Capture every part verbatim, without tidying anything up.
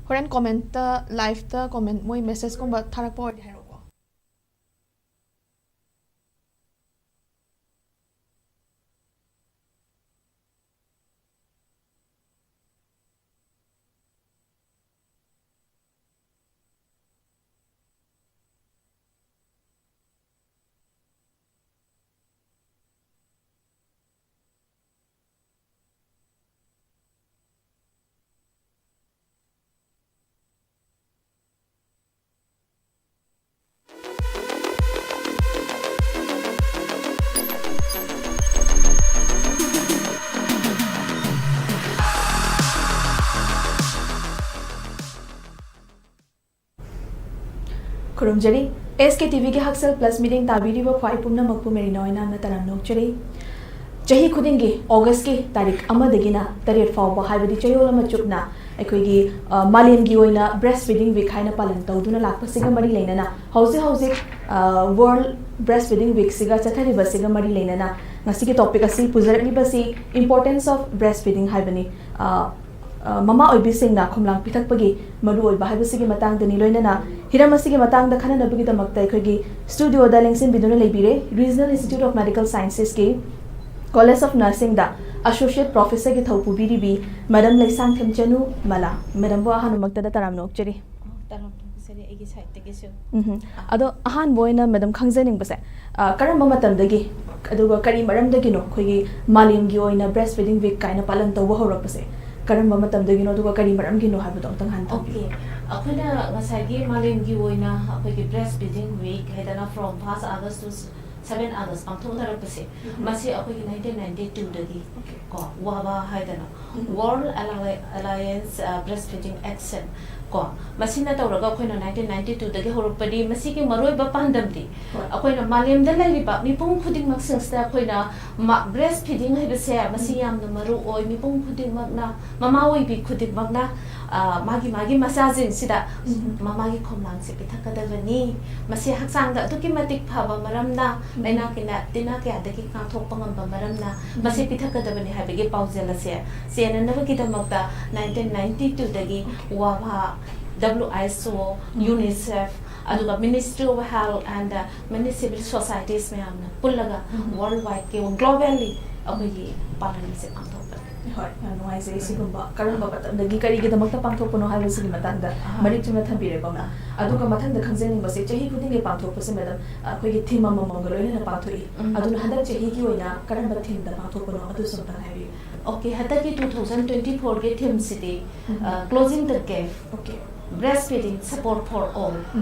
ꯍꯣꯔꯦꯟ ꯀꯣꯃꯦꯟꯠꯇ, ꯂꯥꯏꯚꯇ ꯀꯣꯃꯦꯟꯠ, ꯃꯣꯏ ꯃꯦꯁꯦꯖꯀꯨꯝꯕ ꯊꯥꯔꯛꯄ ꯑꯣꯏꯔꯗꯤ ꯍꯥꯏꯔꯛꯎꯀꯣ꯫ ꯈꯨꯔꯨꯝꯖꯔꯤ꯫ ꯑꯦꯁ ꯀꯦ ꯇꯤ ꯚꯤꯒꯤ ꯍꯛꯁꯦꯜ ꯄ꯭ꯂꯁ ꯃꯤꯠꯌꯦꯡ ꯇꯥꯕꯤꯔꯤꯕ ꯈ꯭ꯋꯥꯏ ꯄꯨꯝꯅꯃꯛꯄꯨ ꯃꯦꯔꯤ ꯅꯣꯏꯅꯥꯝꯅ ꯇꯔꯥꯝꯅ ꯑꯣꯛꯆꯔꯤ꯫ ꯆꯍꯤ ꯈꯨꯗꯤꯡꯒꯤ ꯑꯣꯒꯁꯀꯤ ꯇꯥꯔꯤꯛ ꯑꯃꯗꯒꯤꯅ ꯇꯔꯦꯠ ꯐꯥꯎꯕ ꯍꯥꯏꯕꯗꯤ ꯆꯌꯣꯜ ꯑꯃ ꯆꯨꯞꯅ ꯑꯩꯈꯣꯏꯒꯤ, ꯑ, ꯃꯥꯂꯦꯝꯒꯤ ꯑꯣꯏꯅ ꯕ꯭ꯔꯦꯁ ꯐꯤꯗꯤꯡ ꯋꯤꯛ ꯍꯥꯏꯅ ꯄꯥꯂꯟ ꯇꯧꯗꯨꯅ ꯂꯥꯛꯄꯁꯤꯒ ꯃꯔꯤ ꯂꯩꯅꯅ ꯍꯧꯖꯤꯛ ꯍꯧꯖꯤꯛ, ꯑ, ꯋꯥꯔꯜ ꯕ꯭ꯔꯦꯁ ꯐꯤꯗꯤꯡ ꯋꯤꯛꯁꯤꯒ ꯆꯠꯊꯔꯤꯕꯁꯤꯒ ꯃꯔꯤ ꯂꯩꯅꯅ ꯉꯁꯤꯒꯤ ꯇꯣꯄꯤꯛ ꯑꯁꯤ ꯄꯨꯖꯔꯛꯂꯤꯕꯁꯤ importance of breastfeeding ꯍꯥꯏꯕꯅꯤ꯫ ꯑ, ꯑ, ꯃꯃꯥ ꯑꯣꯏꯕꯤꯁꯤꯡꯅ ꯈꯣꯝꯂꯥꯡ ꯄꯤꯊꯛꯄꯒꯤ ꯃꯔꯨꯑꯣꯏꯕ ꯍꯥꯏꯕꯁꯤꯒꯤ ꯃꯇꯥꯡꯗꯅꯤ꯫ ꯂꯣꯏꯅꯅ ꯍꯤꯔꯝ ꯑꯁꯤꯒꯤ ꯃꯇꯥꯡꯗ ꯈꯟꯅꯅꯕꯒꯤꯗꯃꯛꯇ ꯑꯩꯈꯣꯏꯒꯤ ꯁ꯭ꯇꯨꯗꯤꯑꯣꯗ ꯂꯦꯡꯁꯤꯟꯕꯤꯗꯨꯅ ꯂꯩꯕꯤꯔꯦ Regional Institute of Medical Sciences ꯀꯤ College of Nursing the Associate Professor ꯒꯤ ꯊꯧ ꯄꯨꯕꯤꯔꯤꯕꯤ ꯃꯦꯗꯥꯝ ꯂꯩꯁꯥꯡꯊꯦꯝ ꯆꯅꯨ ꯃꯂꯥ꯫ ꯃꯦꯗꯥꯝꯕꯨ ꯑꯍꯥꯟꯕꯃꯛꯇꯗ ꯇꯔꯥꯝꯅ ꯑꯣꯛꯆꯔꯤ꯫ ꯑꯣ, ꯇꯔꯥꯝꯅ ꯑꯣꯛꯆꯔꯤ ꯑꯩꯒꯤ ꯁꯥꯏꯠꯇꯒꯤꯁꯨ꯫ ꯎꯝꯍꯨꯝ꯫ ꯑꯥ꯫ ꯑꯗꯣ ꯑꯍꯥꯟꯕ ꯑꯣꯏꯅ ꯃꯦꯗꯥꯝ ꯈꯪꯖꯅꯤꯡꯕꯁꯦ, ꯑ, ꯀꯔꯝꯕ ꯃꯇꯝꯗꯒꯤ, ꯑꯗꯨꯒ ꯀꯔꯤ ꯃꯔꯝꯗꯒꯤꯅꯣ ꯑꯩꯈꯣꯏꯒꯤ ꯃꯥꯂꯦꯝꯒꯤ ꯑꯣꯏꯅ ꯕ꯭ꯔꯦꯁ ꯐꯤꯗꯤꯡ ꯋꯤꯛ ꯀꯥꯏꯅ ꯄꯥꯂꯟ ꯇꯧꯕ ꯍꯧꯔꯛꯄꯁꯦ? ꯀꯔꯝꯕ ꯃꯇꯝꯗꯒꯤꯅꯣ, ꯑꯗꯨꯒ ꯀꯔꯤ ꯃꯔꯝꯒꯤꯅꯣ ꯍꯥꯏꯕꯗꯣ ꯑꯝꯇꯪ ꯍꯥꯟꯅ ꯊꯝꯕꯤꯌꯨ꯫ ꯑꯣꯀꯦ꯫ ꯑꯩꯈꯣꯏꯅ ꯉꯁꯥꯏꯒꯤ ꯃꯥꯂꯦꯝꯒꯤ ꯑꯣꯏꯅ ꯑꯩꯈꯣꯏꯒꯤ ꯕ꯭ꯔꯦꯁ ꯐꯤꯗꯤꯡ ꯋꯤꯛ ꯍꯥꯏꯗꯅ from first August to seven August ꯄꯥꯡꯊꯣꯛꯅꯔꯛꯄꯁꯦ, ꯎꯝ꯫ ꯃꯁꯤ ꯑꯩꯈꯣꯏꯒꯤ nineteen ninety two ꯗꯒꯤ ꯑꯣꯀꯦ꯫ ꯀꯣ, ꯋꯥꯕꯥ ꯍꯥꯏꯗꯅ, ꯎꯝ꯫ World Alli-, Alliance, ꯑ, Breastfeeding Action ꯀꯣ, ꯃꯁꯤꯅ ꯇꯧꯔꯒ ꯑꯩꯈꯣꯏꯅ nineteen ninety two ꯗꯒꯤ ꯍꯧꯔꯛꯄꯅꯤ꯫ ꯃꯁꯤꯒꯤ ꯃꯔꯨꯑꯣꯏꯕ ꯄꯥꯟꯗꯝꯗꯤ ꯍꯣꯏ꯫ ꯑꯩꯈꯣꯏꯅ ꯃꯥꯂꯦꯝꯗ ꯂꯩꯔꯤꯕ ꯃꯤꯄꯨꯝ ꯈꯨꯗꯤꯡꯃꯛꯁꯤꯡꯁꯤꯗ ꯑꯩꯈꯣꯏꯅ ꯃꯥ-, ꯕ꯭ꯔꯦꯁ ꯐꯤꯗꯤꯡ ꯍꯥꯏꯕꯁꯦ ꯃꯁꯤ ꯎꯝ꯫ ꯌꯥꯝꯅ ꯃꯔꯨ ꯑꯣꯏ꯫ ꯃꯤꯄꯨꯝ ꯈꯨꯗꯤꯡꯃꯛꯅ, ꯃꯃꯥ ꯑꯣꯏꯕꯤ ꯈꯨꯗꯤꯡꯃꯛꯅ, ꯑ, ꯃꯥꯒꯤ, ꯃꯥꯒꯤ ꯃꯆꯥꯁꯤꯡꯁꯤꯗ ꯎꯝ꯫ ꯃꯃꯥꯒꯤ ꯈꯣꯝꯂꯥꯡꯁꯦ ꯄꯤꯊꯛꯀꯗꯕꯅꯤ꯫ ꯃꯁꯤ ꯍꯛꯆꯥꯡꯗ ꯑꯗꯨꯛꯀꯤ ꯃꯇꯤꯛ ꯐꯕ ꯃꯔꯝꯅ ꯂꯩꯅꯥ ꯀꯌꯥ ꯇꯤꯟꯅ ꯀꯌꯥꯗꯒꯤ ꯉꯥꯛꯊꯣꯛꯄ ꯉꯝꯕ ꯃꯔꯝꯅ ꯃꯁꯤ ꯄꯤꯊꯛꯀꯗꯕꯅꯤ ꯍꯥꯏꯕꯒꯤ ꯄꯥꯎꯖꯦꯜ ꯑꯁꯦ ꯆꯦꯟꯅꯅꯕꯒꯤꯗꯃꯛꯇ nineteen ninety two ꯗꯒꯤ ꯋꯥꯚꯥ, W H O, UNICEF, ꯑꯗꯨꯒ Ministry of Health and many civil societies ꯃꯌꯥꯝꯅ ꯄꯨꯜꯂꯒ world wide ꯀꯤ globally ꯑꯩꯈꯣꯏꯒꯤ ꯄꯥꯂꯟꯁꯦ ꯄꯥꯡꯊꯣꯛꯄꯅꯤ꯫ ꯍꯣꯏ, ꯌꯥꯝ ꯅꯨꯡꯉꯥꯏꯖꯩ꯫ ꯁꯤꯒꯨꯝꯕ ꯀꯔꯝꯕ ꯃꯇꯝꯗꯒꯤ ꯀꯔꯤꯒꯤꯗꯃꯛꯇ ꯄꯥꯡꯊꯣꯛꯄꯅꯣ ꯍꯥꯏꯕꯁꯤꯒꯤ ꯃꯇꯥꯡꯗ ꯃꯔꯤꯛ ꯆꯨꯝꯅ ꯊꯝꯕꯤꯔꯦꯀꯣ, ꯃꯦꯝ꯫ ꯑꯗꯨꯒ ꯃꯊꯪꯗ ꯈꯪꯖꯅꯤꯡꯕꯁꯦ, ꯆꯍꯤ ꯈꯨꯗꯤꯡꯒꯤ ꯄꯥꯡꯊꯣꯛꯄꯁꯦ, ꯃꯦꯗꯥꯝ, ꯑꯩꯈꯣꯏꯒꯤ ꯊꯤꯝ ꯑꯃꯃꯝꯒ ꯂꯣꯏꯅꯅ ꯄꯥꯡꯊꯣꯛꯏ꯫ ꯑꯗꯨꯅ ꯍꯟꯗꯛ ꯆꯍꯤꯒꯤ ꯑꯣꯏꯅ ꯀꯔꯝꯕ ꯊꯤꯝꯗ ꯄꯥꯡꯊꯣꯛꯄꯅꯣ, ꯑꯗꯨꯁꯨ ꯑꯝꯇꯪ ꯍꯥꯏꯕꯤꯌꯨ꯫ Okay, ꯍꯟꯗꯛꯀꯤ two thousand twenty four ꯒꯤ ꯊꯤꯝꯁꯤꯗꯤ, uh, Closing the Gap, Okay. Breastfeeding Support for All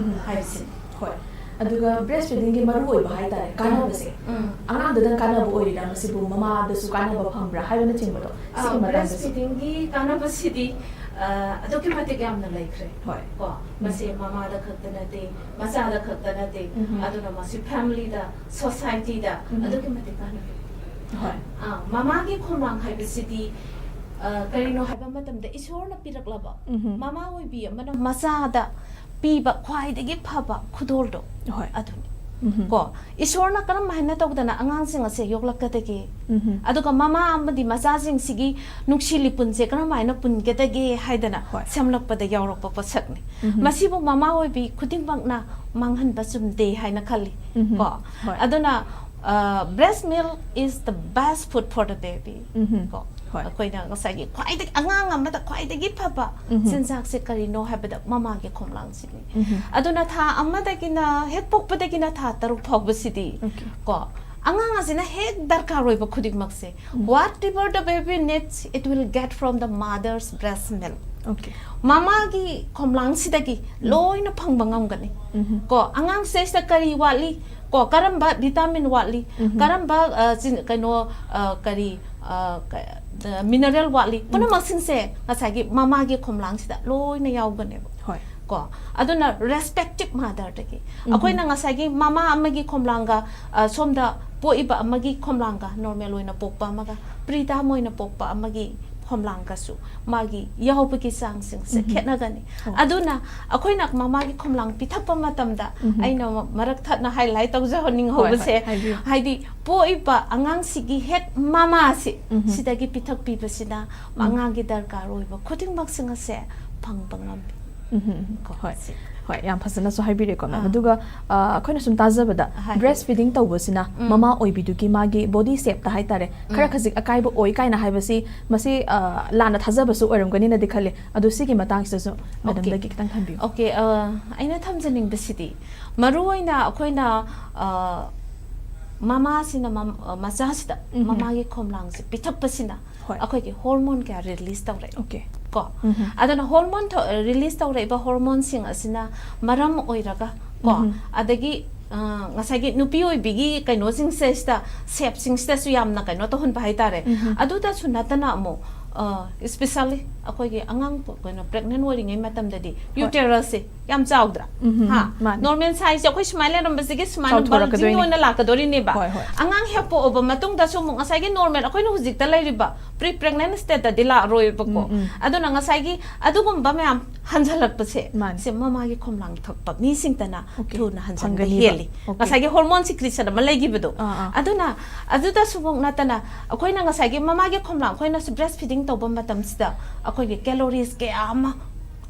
ꯍꯥꯏꯕꯁꯤꯅꯤ꯫ ꯍꯣꯏ꯫ ꯑꯗꯨꯒ breastfeeding ꯒꯤ ꯃꯔꯨ ꯑꯣꯏꯕ ꯍꯥꯏꯇꯥꯔꯦ, ꯀꯥꯟꯅꯕꯁꯦ, ꯎꯝ꯫ ꯑꯉꯥꯡꯗꯗꯪ ꯀꯥꯟꯅꯕ ꯑꯣꯏꯔꯤꯔꯥ, ꯃꯁꯤꯕꯨ ꯃꯃꯥꯗꯁꯨ ꯀꯥꯟꯅꯕ ꯐꯪꯕ꯭ꯔꯥ ꯍꯥꯏꯕꯅꯆꯤꯡꯕꯗꯣ, ꯑ, ꯁꯤꯒꯤ ꯃꯇꯥꯡꯗꯁꯨ? Breastfeeding ꯒꯤ ꯀꯥꯟꯅꯕꯁꯤꯗꯤ, ꯑ, ꯑꯗꯨꯛꯀꯤ ꯃꯇꯤꯛ ꯌꯥꯝꯅ ꯂꯩꯈ꯭ꯔꯦ꯫ ꯍꯣꯏ꯫ ꯀꯣ, ꯃꯁꯤ ꯃꯃꯥꯗ ꯈꯛꯇ ꯅꯠꯇꯦ, ꯃꯆꯥꯗ ꯈꯛꯇ ꯅꯠꯇꯦ, ꯎꯝ꯫ ꯑꯗꯨꯅ ꯃꯁꯤ family ꯗ, society ꯗ ꯎꯝ꯫ ꯑꯗꯨꯛꯀꯤ ꯃꯇꯤꯛ ꯀꯥꯟꯅꯕ꯫ ꯍꯣꯏ꯫ ꯑ, ꯃꯃꯥꯒꯤ ꯈꯣꯝꯂꯥꯡ ꯍꯥꯏꯕꯁꯤꯗꯤ, ꯑ, ꯀꯔꯤꯅꯣ ꯍꯥꯏꯕ ꯃꯇꯝꯗ ꯏꯁꯣꯔꯅ ꯄꯤꯔꯛꯂꯕ ꯎꯝ꯫ ꯃꯃꯥ ꯑꯣꯏꯕꯤ ꯑꯃꯅ ꯃꯆꯥꯗ ꯄꯤꯕ ꯈ꯭ꯋꯥꯏꯗꯒꯤ ꯐꯕ ꯈꯨꯗꯣꯜꯗꯣ ꯍꯣꯏ꯫ ꯑꯗꯨꯅꯤ꯫ ꯎꯝ꯫ ꯀꯣ, ꯏꯁꯣꯔꯅ ꯀꯔꯝ ꯍꯥꯏꯅ ꯇꯧꯗꯅ ꯑꯉꯥꯡꯁꯤꯡ ꯑꯁꯦ ꯌꯣꯛꯂꯛꯀꯗꯒꯦ? ꯎꯝ꯫ ꯑꯗꯨꯒ ꯃꯃꯥ ꯑꯃꯗꯤ ꯃꯆꯥꯁꯤꯡꯁꯤꯒꯤ ꯅꯨꯡꯁꯤ ꯂꯤꯄꯨꯟꯁꯦ ꯀꯔꯝ ꯍꯥꯏꯅ ꯄꯨꯟꯒꯗꯒꯦ ꯍꯥꯏꯗꯅ ꯍꯣꯏ꯫ ꯁꯦꯝꯂꯛꯄꯗ ꯌꯥꯎꯔꯛꯄ ꯄꯣꯠꯁꯛꯅꯤ꯫ ꯎꯝ꯫ ꯃꯁꯤꯕꯨ ꯃꯃꯥ ꯑꯣꯏꯕꯤ ꯈꯨꯗꯤꯡꯃꯛꯅ ꯃꯥꯡꯍꯟꯕ ꯆꯨꯝꯗꯦ ꯍꯥꯏꯅ ꯈꯜꯂꯤ꯫ ꯎꯝ꯫ ꯀꯣ, ꯍꯣꯏ꯫ ꯑꯗꯨꯅ, uh, breast milk is the best food for the baby꯫ ꯎꯝ꯫ ꯀꯣ, ꯍꯣꯏ꯫ ꯑꯩꯈꯣꯏꯅ ꯉꯁꯥꯏꯒꯤ ꯈ꯭ꯋꯥꯏꯗꯒꯤ ꯑꯉꯥꯡ ꯑꯃꯗ ꯈ꯭ꯋꯥꯏꯗꯒꯤ ꯐꯕ ꯎꯝ꯫ ꯆꯤꯟꯖꯥꯛꯁꯦ ꯀꯔꯤꯅꯣ ꯍꯥꯏꯕꯗ ꯃꯃꯥꯒꯤ ꯈꯣꯝꯂꯥꯡꯁꯤꯅꯤ꯫ ꯎꯝ꯫ ꯑꯗꯨꯅ ꯊꯥ ꯑꯃꯗꯒꯤꯅ, ꯍꯦꯛ ꯄꯣꯛꯄꯗꯒꯤꯅ ꯊꯥ ꯇꯔꯨꯛ ꯐꯥꯎꯕꯁꯤꯗꯤ, Okay. ꯀꯣ, ꯑꯉꯥꯡ ꯑꯁꯤꯅ ꯍꯦꯛ ꯗꯔꯀꯥꯔ ꯑꯣꯏꯕ ꯈꯨꯗꯤꯡꯃꯛꯁꯦ, ꯎꯝ꯫ whatever the baby needs, it will get from the mother's breast milk꯫ Okay. ꯃꯃꯥꯒꯤ ꯈꯣꯝꯂꯥꯡꯁꯤꯗꯒꯤ ꯂꯣꯏꯅ ꯐꯪꯕ ꯉꯝꯒꯅꯤ꯫ ꯎꯝ꯫ ꯀꯣ, ꯑꯉꯥꯡꯁꯤꯗꯩꯁꯤꯗ ꯀꯔꯤ ꯋꯥꯠꯂꯤ, ꯀꯣ, ꯀꯔꯝꯕ vitamin ꯋꯥꯠꯂꯤ, ꯎꯝ꯫ ꯀꯔꯝꯕ, ꯑ, ꯆꯤꯟ-, ꯀꯩꯅꯣ, ꯑ, ꯀꯔꯤ, ꯑ, ꯀ-, ꯑ, mineral ꯋꯥꯠꯂꯤ, ꯄꯨꯝꯅꯃꯛꯁꯤꯡꯁꯦ ꯉꯁꯥꯏꯒꯤ ꯃꯃꯥꯒꯤ ꯈꯣꯝꯂꯥꯡꯁꯤꯗ ꯂꯣꯏꯅ ꯌꯥꯎꯒꯅꯦꯕ꯫ ꯍꯣꯏ꯫ ꯀꯣ, ꯑꯗꯨꯅ respective mother ꯗꯒꯤ ꯎꯝ꯫ ꯑꯩꯈꯣꯏꯅ ꯉꯁꯥꯏꯒꯤ ꯃꯃꯥ ꯑꯃꯒꯤ ꯈꯣꯝꯂꯥꯡꯒ, ꯑ, ꯁꯣꯝꯗ ꯄꯣꯛꯏꯕ ꯑꯃꯒꯤ ꯈꯣꯝꯂꯥꯡꯒ, normal ꯑꯣꯏꯅ ꯄꯣꯛꯄ ꯑꯃꯒ, preterm ꯑꯣꯏꯅ ꯄꯣꯛꯄ ꯑꯃꯒꯤ ꯈꯣꯝꯂꯥꯡꯒꯁꯨ ꯃꯥꯒꯤ ꯌꯥꯎꯕꯒꯤ ꯆꯥꯡꯁꯤꯡꯁꯦ ꯎꯝ꯫ ꯈꯦꯠꯅꯒꯅꯤ꯫ ꯑꯣ꯫ ꯑꯗꯨꯅ ꯑꯩꯈꯣꯏꯅ ꯃꯃꯥꯒꯤ ꯈꯣꯝꯂꯥꯡ ꯄꯤꯊꯛꯄ ꯃꯇꯝꯗ ꯎꯝ꯫ ꯑꯩꯅ ꯃꯔꯛ ꯊꯠꯅ highlight ꯍꯣꯏ, ꯍꯣꯏ, ꯇꯧꯖꯍꯟꯅꯤꯡꯍꯧꯕꯁꯦ, ꯍꯥꯏꯕꯤꯌꯨ꯫ ꯍꯥꯏꯗꯤ ꯄꯣꯛꯏꯕ ꯑꯉꯥꯡꯁꯤꯒꯤ ꯍꯦꯛ ꯃꯃꯥꯁꯤ ꯎꯝ꯫ ꯁꯤꯗꯒꯤ ꯄꯤꯊꯛꯄꯤꯕꯁꯤꯅ ꯎꯝ꯫ ꯑꯉꯥꯡꯒꯤ ꯗꯔꯀꯥꯔ ꯑꯣꯏꯕ ꯈꯨꯗꯤꯡꯃꯛꯁꯤꯡ ꯑꯁꯦ ꯐꯪꯕ ꯉꯝꯃꯤ꯫ ꯎꯝ, ꯎꯝ, ꯎꯝ꯫ ꯀꯣ, ꯍꯣꯏ꯫ ꯁꯤ꯫ ꯍꯣꯏ, ꯌꯥꯝ ꯐꯖꯅꯁꯨ ꯍꯥꯏꯕꯤꯔꯦꯀꯣ, ꯃꯦꯝ꯫ ꯑꯥ꯫ ꯑꯗꯨꯒ, ꯑ, ꯑꯩꯈꯣꯏꯅ ꯁꯨꯝ ꯇꯥꯖꯕꯗ, ꯍꯥꯏꯕꯤꯌꯨ꯫ breastfeeding ꯇꯧꯕꯁꯤꯅ ꯎꯝ꯫ ꯃꯃꯥ ꯑꯣꯏꯕꯤꯗꯨꯒꯤ ꯃꯥꯒꯤ body shapeꯇ ꯍꯥꯏꯇꯥꯔꯦ, ꯈꯔ ꯎꯝ꯫ ꯈꯖꯤꯛ ꯑꯀꯥꯏꯕ ꯑꯣꯏ ꯀꯥꯏꯅ ꯍꯥꯏꯕꯁꯤ, ꯃꯁꯤ, ꯑ, ꯂꯥꯟꯅ ꯊꯥꯖꯕꯁꯨ ꯑꯣꯏꯔꯝꯒꯅꯤꯅꯗꯤ ꯈꯜꯂꯤ꯫ ꯑꯗꯨ ꯁꯤꯒꯤ ꯃꯇꯥꯡꯁꯤꯗꯁꯨ Okay꯫ ꯃꯦꯗꯥꯝꯗꯒꯤ ꯈꯤꯇꯪ ꯊꯝꯕꯤꯌꯨ꯫ Okay, ꯑ, ꯑꯩꯅ ꯊꯝꯖꯅꯤꯡꯕꯁꯤꯗꯤ, ꯃꯔꯨꯑꯣꯏꯅ ꯑꯩꯈꯣꯏꯅ, ꯑ, ꯃꯃꯥꯁꯤꯅ ꯃꯝ-, ꯑ, ꯃꯆꯥꯁꯤꯗ ꯎꯝ꯫ ꯃꯃꯥꯒꯤ ꯈꯣꯝꯂꯥꯡꯁꯦ ꯄꯤꯊꯛꯄꯁꯤꯅ ꯍꯣꯏ꯫ ꯑꯩꯈꯣꯏꯒꯤ hormone ꯀꯌꯥ release ꯇꯧꯔꯛꯑꯦ꯫ Okay꯫ ꯀꯣ꯫ ꯎꯝ꯫ ꯑꯗꯨꯅ hormone ꯊꯣ-, release ꯇꯧꯔꯛꯏꯕ hormoneꯁꯤꯡ ꯑꯁꯤꯅ ꯃꯔꯝ ꯑꯣꯏꯔꯒ, ꯀꯣ, ꯎꯝ꯫ ꯑꯗꯒꯤ, ꯑ, ꯉꯁꯥꯏꯒꯤ ꯅꯨꯄꯤ ꯑꯣꯏꯕꯤꯒꯤ ꯀꯩꯅꯣꯁꯤꯡꯁꯦ ꯁꯤꯗ, shapeꯁꯤꯡꯁꯤꯗꯁꯨ ꯌꯥꯝꯅ ꯀꯩꯅꯣ ꯇꯧꯍꯟꯕ ꯍꯥꯏꯇꯥꯔꯦ꯫ ꯎꯝ꯫ ꯑꯗꯨꯗꯁꯨ ꯅꯠꯇꯅ ꯑꯃꯨꯛ, ꯑ, especially ꯑꯩꯈꯣꯏꯒꯤ ꯑꯉꯥꯡ ꯄꯣ-, ꯀꯩꯅꯣ, pregnant ꯑꯣꯏꯔꯤꯉꯩ ꯃꯇꯝꯗꯗꯤ ꯍꯣꯏ꯫ uterusꯁꯦ ꯌꯥꯝ ꯆꯥꯎꯗ꯭ꯔꯥ? ꯎꯝ, ꯍꯥ? ꯃꯥꯅꯤ꯫ Normal sizeꯁꯦ ꯑꯩꯈꯣꯏ ꯁꯨꯃꯥꯏꯅ ꯂꯩꯔꯝꯕꯁꯤꯒꯤ ꯁꯨꯃꯥꯏꯅ ꯆꯥꯎꯊꯣꯔꯛꯀꯗꯣꯏꯅꯤ꯫ Bulging ꯑꯣꯏꯅ ꯂꯥꯛꯀꯗꯣꯔꯤꯅꯦꯕ꯫ ꯍꯣꯏ, ꯍꯣꯏ꯫ ꯑꯉꯥꯡ ꯍꯦꯛ ꯄꯣꯛꯑꯕ ꯃꯇꯨꯡꯗꯁꯨ ꯑꯃꯨꯛ ꯉꯁꯥꯏꯒꯤ normal, ꯑꯩꯈꯣꯏꯅ ꯍꯧꯖꯤꯛꯇ ꯂꯩꯔꯤꯕ pre pregnant stateꯇꯗꯤ ꯂꯥꯛꯑꯔꯣꯏꯕꯀꯣ꯫ ꯎꯝ, ꯎꯝ꯫ ꯑꯗꯨꯅ ꯉꯁꯥꯏꯒꯤ ꯑꯗꯨꯒꯨꯝꯕ ꯃꯌꯥꯝ ꯍꯟꯖꯜꯂꯛꯄꯁꯦ, ꯃꯥꯅꯤ꯫ ꯁꯤ ꯃꯃꯥꯒꯤ ꯈꯣꯝꯂꯥꯡ ꯊꯛꯄ ꯃꯤꯁꯤꯡꯇꯅ Okay꯫ ꯊꯨꯅ ꯍꯟꯖꯟꯕ ꯐꯪꯒꯅꯤꯕ꯫ ꯍꯦꯜꯂꯤ꯫ Okay꯫ ꯉꯁꯥꯏꯒꯤ hormone secretion ꯑꯃ ꯂꯩꯈꯤꯕꯗꯣ꯫ ꯑꯥ, ꯑꯥ꯫ ꯑꯗꯨꯅ ꯑꯗꯨꯗꯁꯨ ꯑꯃꯨꯛ ꯅꯠꯇꯅ ꯑꯩꯈꯣꯏꯅ ꯉꯁꯥꯏꯒꯤ ꯃꯃꯥꯒꯤ ꯈꯣꯝꯂꯥꯡ, ꯑꯩꯈꯣꯏꯅꯁꯨ breastfeeding ꯇꯧꯕ ꯃꯇꯝꯁꯤꯗ ꯑꯩꯈꯣꯏꯒꯤ calories ꯀꯌꯥ ꯑꯃ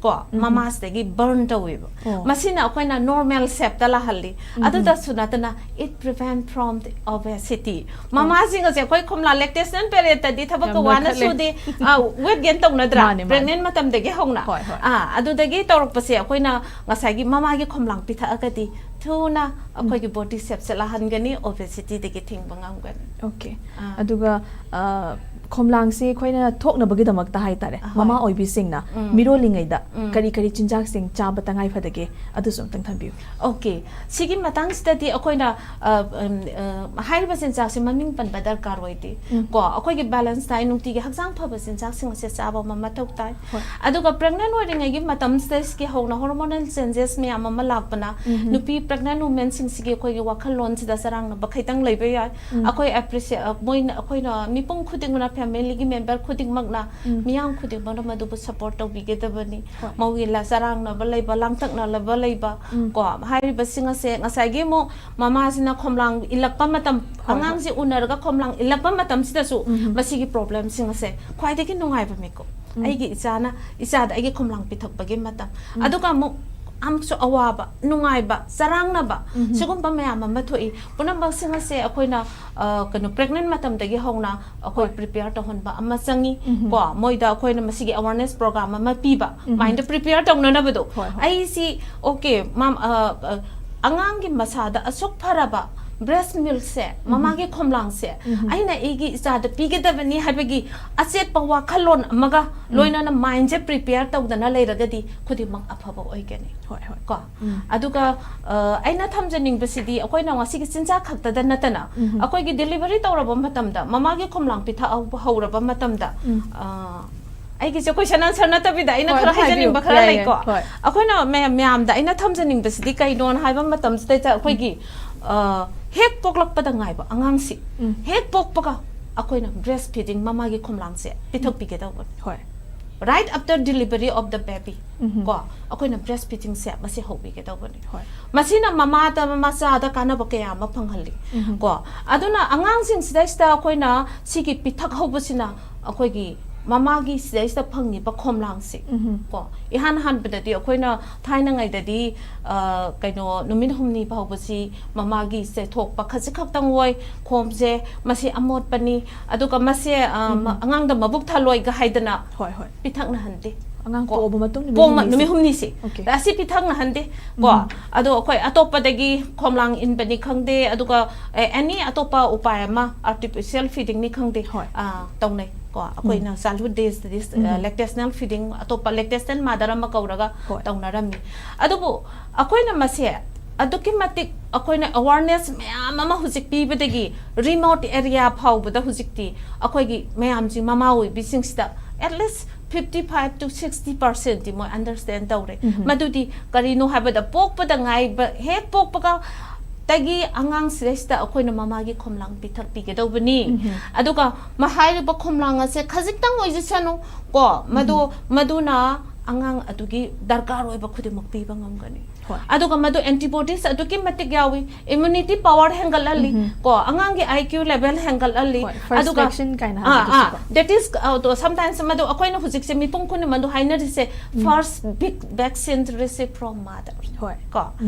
ꯀꯣ, ꯎꯝ꯫ ꯃꯃꯥꯁꯤꯗꯒꯤ burn ꯇꯧꯋꯦꯕ꯫ ꯑꯣ꯫ ꯃꯁꯤꯅ ꯑꯩꯈꯣꯏꯅ normal shapeꯇ ꯂꯥꯛꯍꯜꯂꯤ꯫ ꯎꯝ꯫ ꯑꯗꯨꯗꯁꯨ ꯅꯠꯇꯅ it prevent from the obesity꯫ ꯃꯃꯥꯁꯤꯡ ꯑꯁꯦ ꯑꯩꯈꯣꯏ ꯈꯣꯝꯂꯥ lactation periodꯇꯗꯤ ꯊꯕꯛꯀ ꯌꯥꯝ ꯋꯥꯅ ꯅꯣꯏꯈꯠꯂꯦ꯫ ꯁꯨꯗꯦ, ꯑ, weight gain ꯇꯧꯅꯗ꯭ꯔꯥ? ꯃꯥꯅꯦ, ꯃꯥꯅꯦ꯫ Pregnant ꯃꯇꯝꯗꯒꯤ ꯍꯧꯅ꯫ ꯍꯣꯏ, ꯍꯣꯏ꯫ ꯑꯥ, ꯑꯗꯨꯗꯒꯤ ꯇꯧꯔꯛꯄꯁꯦ ꯑꯩꯈꯣꯏꯅ ꯉꯁꯥꯏꯒꯤ ꯃꯃꯥꯒꯤ ꯈꯣꯝꯂꯥꯡ ꯄꯤꯊꯛꯑꯒꯗꯤ ꯊꯨꯅ ꯑꯩꯈꯣꯏꯒꯤ body shapeꯁꯦ ꯂꯥꯛꯍꯟꯒꯅꯤ, obesityꯗꯒꯤ ꯊꯤꯡꯕ ꯉꯝꯒꯅꯤ꯫ Okay꯫ ꯑꯥ꯫ ꯑꯗꯨꯒ, ꯑ, ꯈꯣꯝꯂꯥꯡꯁꯤ ꯑꯩꯈꯣꯏꯅ ꯊꯣꯛꯅꯕꯒꯤꯗꯃꯛꯇ ꯍꯥꯏꯇꯥꯔꯦ, ꯍꯣꯏ꯫ ꯃꯃꯥ ꯑꯣꯏꯕꯤꯁꯤꯡꯅ ꯎꯝ꯫ ꯃꯤꯔꯣꯜꯂꯤꯉꯩꯗ ꯎꯝ꯫ ꯀꯔꯤ ꯀꯔꯤ ꯆꯤꯟꯖꯥꯛꯁꯤꯡ ꯆꯥꯕ ꯇꯉꯥꯏ ꯐꯗꯒꯦ? ꯑꯗꯨꯁꯨ ꯑꯝꯇꯪ ꯊꯝꯕꯤꯌꯨ꯫ Okay꯫ ꯁꯤꯒꯤ ꯃꯇꯥꯡꯁꯤꯗꯗꯤ ꯑꯩꯈꯣꯏꯅ, ꯑ, ꯎꯝ, ꯑ, ꯍꯥꯏꯔꯤꯕ ꯆꯤꯟꯖꯥꯛꯁꯤ ꯃꯃꯤꯡ ꯄꯟꯕ ꯗꯔꯀꯥꯔ ꯑꯣꯏꯗꯦ꯫ ꯎꯝ꯫ ꯀꯣ, ꯑꯩꯈꯣꯏꯒꯤ balance diet, ꯅꯨꯡꯇꯤꯒꯤ ꯍꯛꯆꯥꯡ ꯐꯕ ꯆꯤꯟꯖꯥꯛꯁꯤꯡ ꯑꯁꯦ ꯆꯥꯕ ꯑꯃ ꯃꯊꯧ ꯇꯥꯏ꯫ ꯍꯣꯏ꯫ ꯑꯗꯨꯒ pregnant ꯑꯣꯏꯔꯤꯉꯩꯒꯤ ꯃꯇꯝꯁꯤꯗꯒꯤ ꯍꯧꯅ hormonal changes ꯃꯌꯥꯝ ꯑꯃ ꯂꯥꯛꯄꯅ ꯎꯝ꯫ ꯅꯨꯄꯤ pregnant womenꯁꯤꯡꯁꯤꯒꯤ ꯑꯩꯈꯣꯏꯒꯤ ꯋꯥꯈꯜꯂꯣꯟꯁꯤꯗ ꯆꯔꯥꯡꯅꯕ ꯈꯤꯇꯪ ꯂꯩꯕ ꯌꯥꯏ꯫ ꯎꯝ꯫ ꯑꯩꯈꯣꯏ appreciate, ꯑ, ꯃꯣꯏꯅ, ꯑꯩꯈꯣꯏꯅ ꯃꯤꯄꯨꯝ ꯈꯨꯗꯤꯡꯃꯛꯅ, familyꯒꯤ member ꯈꯨꯗꯤꯡꯃꯛꯅ, ꯎꯝ꯫ ꯃꯤꯌꯥꯝ ꯈꯨꯗꯤꯡꯃꯛꯅ ꯃꯗꯨꯕꯨ support ꯇꯧꯕꯤꯒꯗꯕꯅꯤ꯫ ꯍꯣꯏ꯫ ꯃꯧꯒꯤ ꯂ-, ꯆꯔꯥꯡꯅꯕ ꯂꯩꯕ, ꯂꯥꯡꯇꯛꯅꯕ ꯂꯩꯕ, ꯎꯝ꯫ ꯀꯣ, ꯍꯥꯏꯔꯤꯕꯁꯤꯡ ꯑꯁꯦ ꯉꯁꯥꯏꯒꯤ ꯑꯃꯨꯛ ꯃꯃꯥꯁꯤꯅ ꯈꯣꯝꯂꯥꯡ ꯏꯜꯂꯛꯄ ꯃꯇꯝ, ꯍꯣꯏ, ꯑꯉꯥꯡꯁꯤ ꯎꯅꯔꯒ ꯈꯣꯝꯂꯥꯡ ꯏꯜꯂꯛꯄ ꯃꯇꯝꯁꯤꯗꯁꯨ ꯎꯝ꯫ ꯃꯁꯤꯒꯤ problemꯁꯤꯡ ꯑꯁꯦ ꯈ꯭ꯋꯥꯏꯗꯒꯤ ꯅꯨꯡꯉꯥꯏꯕ ꯃꯤꯀꯨꯞ꯫ ꯎꯝ꯫ ꯑꯩꯒꯤ ꯏꯆꯥꯅ, ꯏꯆꯥꯗ ꯑꯩꯒꯤ ꯈꯣꯝꯂꯥꯡ ꯄꯤꯊꯛꯄꯒꯤ ꯃꯇꯝ꯫ ꯎꯝ꯫ ꯑꯗꯨꯒ ꯑꯃꯨꯛ ꯑꯃꯨꯛꯁꯨ ꯑꯋꯥꯕ, ꯅꯨꯡꯉꯥꯏꯕ, ꯆꯔꯥꯡꯅꯕ, ꯎꯝ꯫ ꯁꯤꯒꯨꯝꯕ ꯃꯌꯥꯝ ꯑꯃ ꯊꯣꯛꯏ꯫ ꯄꯨꯝꯅꯃꯛꯁꯤꯡ ꯑꯁꯦ ꯑꯩꯈꯣꯏꯅ, ꯑ, ꯀꯩꯅꯣ, pregnant ꯃꯇꯝꯗꯒꯤ ꯍꯧꯅ ꯑꯩꯈꯣꯏ ꯍꯣꯏ꯫ prepare ꯇꯧꯍꯟꯕ ꯑꯃ ꯆꯪꯉꯤ꯫ ꯎꯝ꯫ ꯀꯣ, ꯃꯣꯏꯗ ꯑꯩꯈꯣꯏꯅ ꯃꯁꯤꯒꯤ awareness program ꯑꯃ ꯄꯤꯕ, ꯎꯝ꯫ mindꯗ prepare ꯇꯧꯅꯅꯕꯗꯣ꯫ ꯍꯣꯏ, ꯍꯣꯏ꯫ ꯑꯩꯁꯤ, okay, ꯃꯥꯝ-, ꯑ, ꯑ, ꯑꯉꯥꯡꯒꯤ ꯃꯁꯥꯗ ꯑꯁꯨꯛ ꯐꯔꯕ breast milkꯁꯦ, ꯎꯝ꯫ ꯃꯃꯥꯒꯤ ꯈꯣꯝꯂꯥꯡꯁꯦ, ꯎꯝ꯫ ꯑꯩꯅ ꯑꯩꯒꯤ ꯏꯆꯥꯗ ꯄꯤꯒꯗꯕꯅꯤ ꯍꯥꯏꯕꯒꯤ ꯑꯆꯦꯠꯄ ꯋꯥꯈꯜꯂꯣꯟ ꯑꯃꯒ ꯎꯝ꯫ ꯂꯣꯏꯅꯅ mindꯁꯦ prepare ꯇꯧꯗꯅ ꯂꯩꯔꯒꯗꯤ ꯈꯨꯗꯤꯡꯃꯛ ꯑꯐꯕ ꯑꯣꯏꯒꯅꯤ꯫ ꯍꯣꯏ, ꯍꯣꯏ꯫ ꯀꯣ? ꯎꯝ꯫ ꯑꯗꯨꯒ, ꯑ, ꯑꯩꯅ ꯊꯝꯖꯅꯤꯡꯕꯁꯤꯗꯤ ꯑꯩꯈꯣꯏꯅ ꯉꯁꯤꯒꯤ ꯆꯤꯟꯖꯥꯛ ꯈꯛꯇꯗ ꯅꯠꯇꯅ, ꯎꯝ꯫ ꯑꯩꯈꯣꯏꯒꯤ delivery ꯇꯧꯔꯕ ꯃꯇꯝꯗ, ꯃꯃꯥꯒꯤ ꯈꯣꯝꯂꯥꯡ ꯄꯤꯊꯛ ꯍꯧꯕ ꯍꯧꯔꯕ ꯃꯇꯝꯗ, ꯎꯝ꯫ ꯑ, ꯑꯩꯒꯤꯁꯦ question answer ꯅꯠꯇꯕꯤꯗ ꯑꯩꯅ ꯍꯣꯏ, ꯈꯔ ꯑꯗꯨꯝ ꯍꯥꯏꯕꯤꯌꯨ꯫ ꯍꯥꯏꯖꯅꯤꯡꯕ ꯈꯔ ꯌꯥꯏ, ꯂꯩꯀꯣ꯫ ꯌꯥꯏ꯫ ꯍꯣꯏ꯫ ꯑꯩꯈꯣꯏꯅ ꯃꯌꯥꯝ, ꯃꯌꯥꯝꯗ ꯑꯩꯅ ꯊꯝꯖꯅꯤꯡꯕꯁꯤꯗꯤ ꯀꯩꯅꯣꯅ ꯍꯥꯏꯕ ꯃꯇꯝꯁꯤꯗꯩꯗ ꯑꯩꯈꯣꯏꯒꯤ, ꯑ, ꯍꯦꯛ ꯄꯣꯛꯂꯛꯄꯗ ꯉꯥꯏꯕ ꯑꯉꯥꯡꯁꯤ, ꯎꯝ꯫ ꯍꯦꯛ ꯄꯣꯛꯄꯒ ꯑꯩꯈꯣꯏꯅ breast feeding, ꯃꯃꯥꯒꯤ ꯈꯣꯝꯂꯥꯡꯁꯦ ꯄꯤꯊꯛꯄꯤꯒꯗꯧꯕꯅꯤ꯫ ꯍꯣꯏ꯫ Right after delivery of the baby, ꯎꯝ꯫ ꯀꯣ, ꯑꯩꯈꯣꯏꯅ breast feedingꯁꯦ ꯃꯁꯤ ꯍꯧꯕꯤꯒꯗꯧꯕꯅꯤ꯫ ꯍꯣꯏ꯫ ꯃꯁꯤꯅ ꯃꯃꯥꯗ, ꯃꯆꯥꯗ ꯀꯥꯟꯅꯕ ꯀꯌꯥ ꯑꯃ ꯐꯪꯍꯜꯂꯤ꯫ ꯎꯝ꯫ ꯀꯣ, ꯑꯗꯨꯅ ꯑꯉꯥꯡꯁꯤꯡꯁꯤꯗꯩꯁꯤꯗ ꯑꯩꯈꯣꯏꯅ ꯁꯤꯒꯤ ꯄꯤꯊꯛ ꯍꯧꯕꯁꯤꯅ ꯑꯩꯈꯣꯏꯒꯤ ꯃꯃꯥꯒꯤ ꯁꯤꯗꯩꯁꯤꯗ ꯐꯪꯉꯤꯕ ꯈꯣꯝꯂꯥꯡꯁꯤ꯫ ꯎꯝ꯫ ꯀꯣ, ꯏꯍꯥꯟ ꯍꯥꯟꯕꯗꯗꯤ ꯑꯩꯈꯣꯏꯅ ꯊꯥꯏꯅꯉꯩꯗꯗꯤ, ꯑ, ꯀꯩꯅꯣ, ꯅꯨꯃꯤꯠ ꯍꯨꯝꯅꯤ ꯐꯥꯎꯕꯁꯤ ꯃꯃꯥꯒꯤ ꯆꯦꯊꯣꯛꯄ ꯈꯖꯤꯛ ꯈꯛꯇꯪ ꯑꯣꯏ, ꯈꯣꯝꯁꯦ, ꯃꯁꯤ ꯑꯃꯣꯠꯄꯅꯤ, ꯑꯗꯨꯒ ꯃꯁꯦ, ꯑ, ꯎꯝ꯫ ꯃ-, ꯑꯉꯥꯡꯗ ꯃꯕꯨꯛ ꯊꯜꯂꯣꯏꯒ ꯍꯥꯏꯗꯅ ꯍꯣꯏ, ꯍꯣꯏ꯫ ꯄꯤꯊꯛꯅꯍꯟꯗꯦ꯫ ꯑꯉꯥꯡ ꯀꯣ, ꯄꯣꯛꯑꯕ ꯃꯇꯨꯡ ꯅꯨꯃꯤꯠ ꯄꯣꯛꯑꯕ ꯍꯨꯝꯅꯤꯁꯦ꯫ ꯅꯨꯃꯤꯠ ꯍꯨꯝꯅꯤꯁꯦ꯫ Okay꯫ ꯑꯁꯤ ꯄꯤꯊꯛꯅꯍꯟꯗꯦ꯫ ꯀꯣ, ꯎꯝ꯫ ꯑꯗꯣ ꯑꯩꯈꯣꯏ ꯑꯇꯣꯞꯄꯗꯒꯤ ꯈꯣꯝꯂꯥꯡ ꯏꯟꯕꯅꯤ ꯈꯪꯗꯦ, ꯑꯗꯨꯒ, ꯑꯦ, any ꯑꯇꯣꯞꯄ ꯎꯄꯥꯏ ꯑꯃ, artificial feedingꯅꯤ ꯈꯪꯗꯦ, ꯍꯣꯏ꯫ ꯑ, ꯇꯧꯅꯩ꯫ ꯀꯣ, ꯑꯩꯈꯣꯏꯅ childhood daysꯇꯗꯤ, ꯑ, ꯎꯝ꯫ lactational feeding, ꯑꯇꯣꯞꯄ lactation mother ꯑꯃ ꯀꯧꯔꯒ ꯍꯣꯏ꯫ ꯇꯧꯅꯔꯝꯃꯤ꯫ ꯑꯗꯨꯕꯨ ꯑꯩꯈꯣꯏꯅ ꯃꯁꯦ ꯑꯗꯨꯛꯀꯤ ꯃꯇꯤꯛ ꯑꯩꯈꯣꯏꯅ awareness ꯃꯌꯥꯝ ꯑꯃ ꯍꯧꯖꯤꯛ ꯄꯤꯕꯗꯒꯤ remote area ꯐꯥꯎꯕꯗ ꯍꯧꯖꯤꯛꯇꯤ ꯑꯩꯈꯣꯏꯒꯤ ꯃꯌꯥꯝꯁꯤ, ꯃꯃꯥ ꯑꯣꯏꯕꯤꯁꯤꯡꯁꯤꯗ at least fifty five to sixty percent T ꯃꯣꯏ understand ꯇꯧꯔꯦ꯫ ꯃꯗꯨꯗꯤ ꯀꯔꯤꯅꯣ ꯍꯥꯏꯕꯗ, ꯄꯣꯛꯄꯗ ꯉꯥꯏꯕ, ꯍꯦꯛ ꯄꯣꯛꯄꯒ ꯇꯒꯤ ꯑꯉꯥꯡꯁꯤꯗꯩꯁꯤꯗ ꯑꯩꯈꯣꯏꯅ ꯃꯃꯥꯒꯤ ꯈꯣꯝꯂꯥꯡ ꯄꯤꯊꯛꯄꯤꯒꯗꯧꯕꯅꯤ꯫ ꯑꯗꯨꯒ ꯃ-, ꯍꯥꯏꯔꯤꯕ ꯈꯣꯝꯂꯥꯡ ꯑꯁꯦ ꯈꯖꯤꯛꯇꯪ ꯑꯣꯏꯖꯁꯅꯨ ꯀꯣ, ꯃꯗꯨ, ꯃꯗꯨꯅ ꯑꯉꯥꯡ ꯑꯗꯨꯒꯤ ꯗꯔꯀꯥꯔ ꯑꯣꯏꯕ ꯈꯨꯗꯤꯡꯃꯛ ꯄꯤꯕ ꯉꯝꯒꯅꯤ꯫ ꯍꯣꯏ꯫ ꯑꯗꯨꯒ ꯃꯗꯨ antibodies ꯑꯗꯨꯛꯀꯤ ꯃꯇꯤꯛ ꯌꯥꯎꯏ, immunity power ꯍꯦꯟꯒꯠꯍꯜꯂꯤ ꯀꯣ, ꯑꯉꯥꯡꯒꯤ IQ level ꯍꯦꯟꯒꯠꯍꯜꯂꯤ꯫ ꯍꯣꯏ, first ꯑꯗꯨꯒ vaccine ꯀꯥꯏꯅ ꯑꯥ, ꯍꯥꯏꯕꯗꯨꯁꯨ ꯑꯥ, that is, ꯑ, ꯑꯗꯣ sometimes ꯃꯗꯨ ꯑꯩꯈꯣꯏꯅ ꯍꯧꯖꯤꯛꯁꯦ ꯃꯤꯄꯨꯝ ꯈꯨꯗꯤꯡꯃꯛ ꯑꯗꯨ ꯍꯥꯏꯅꯔꯤꯁꯦ, first big vaccine received from mother꯫ ꯍꯣꯏ꯫ ꯀꯣ,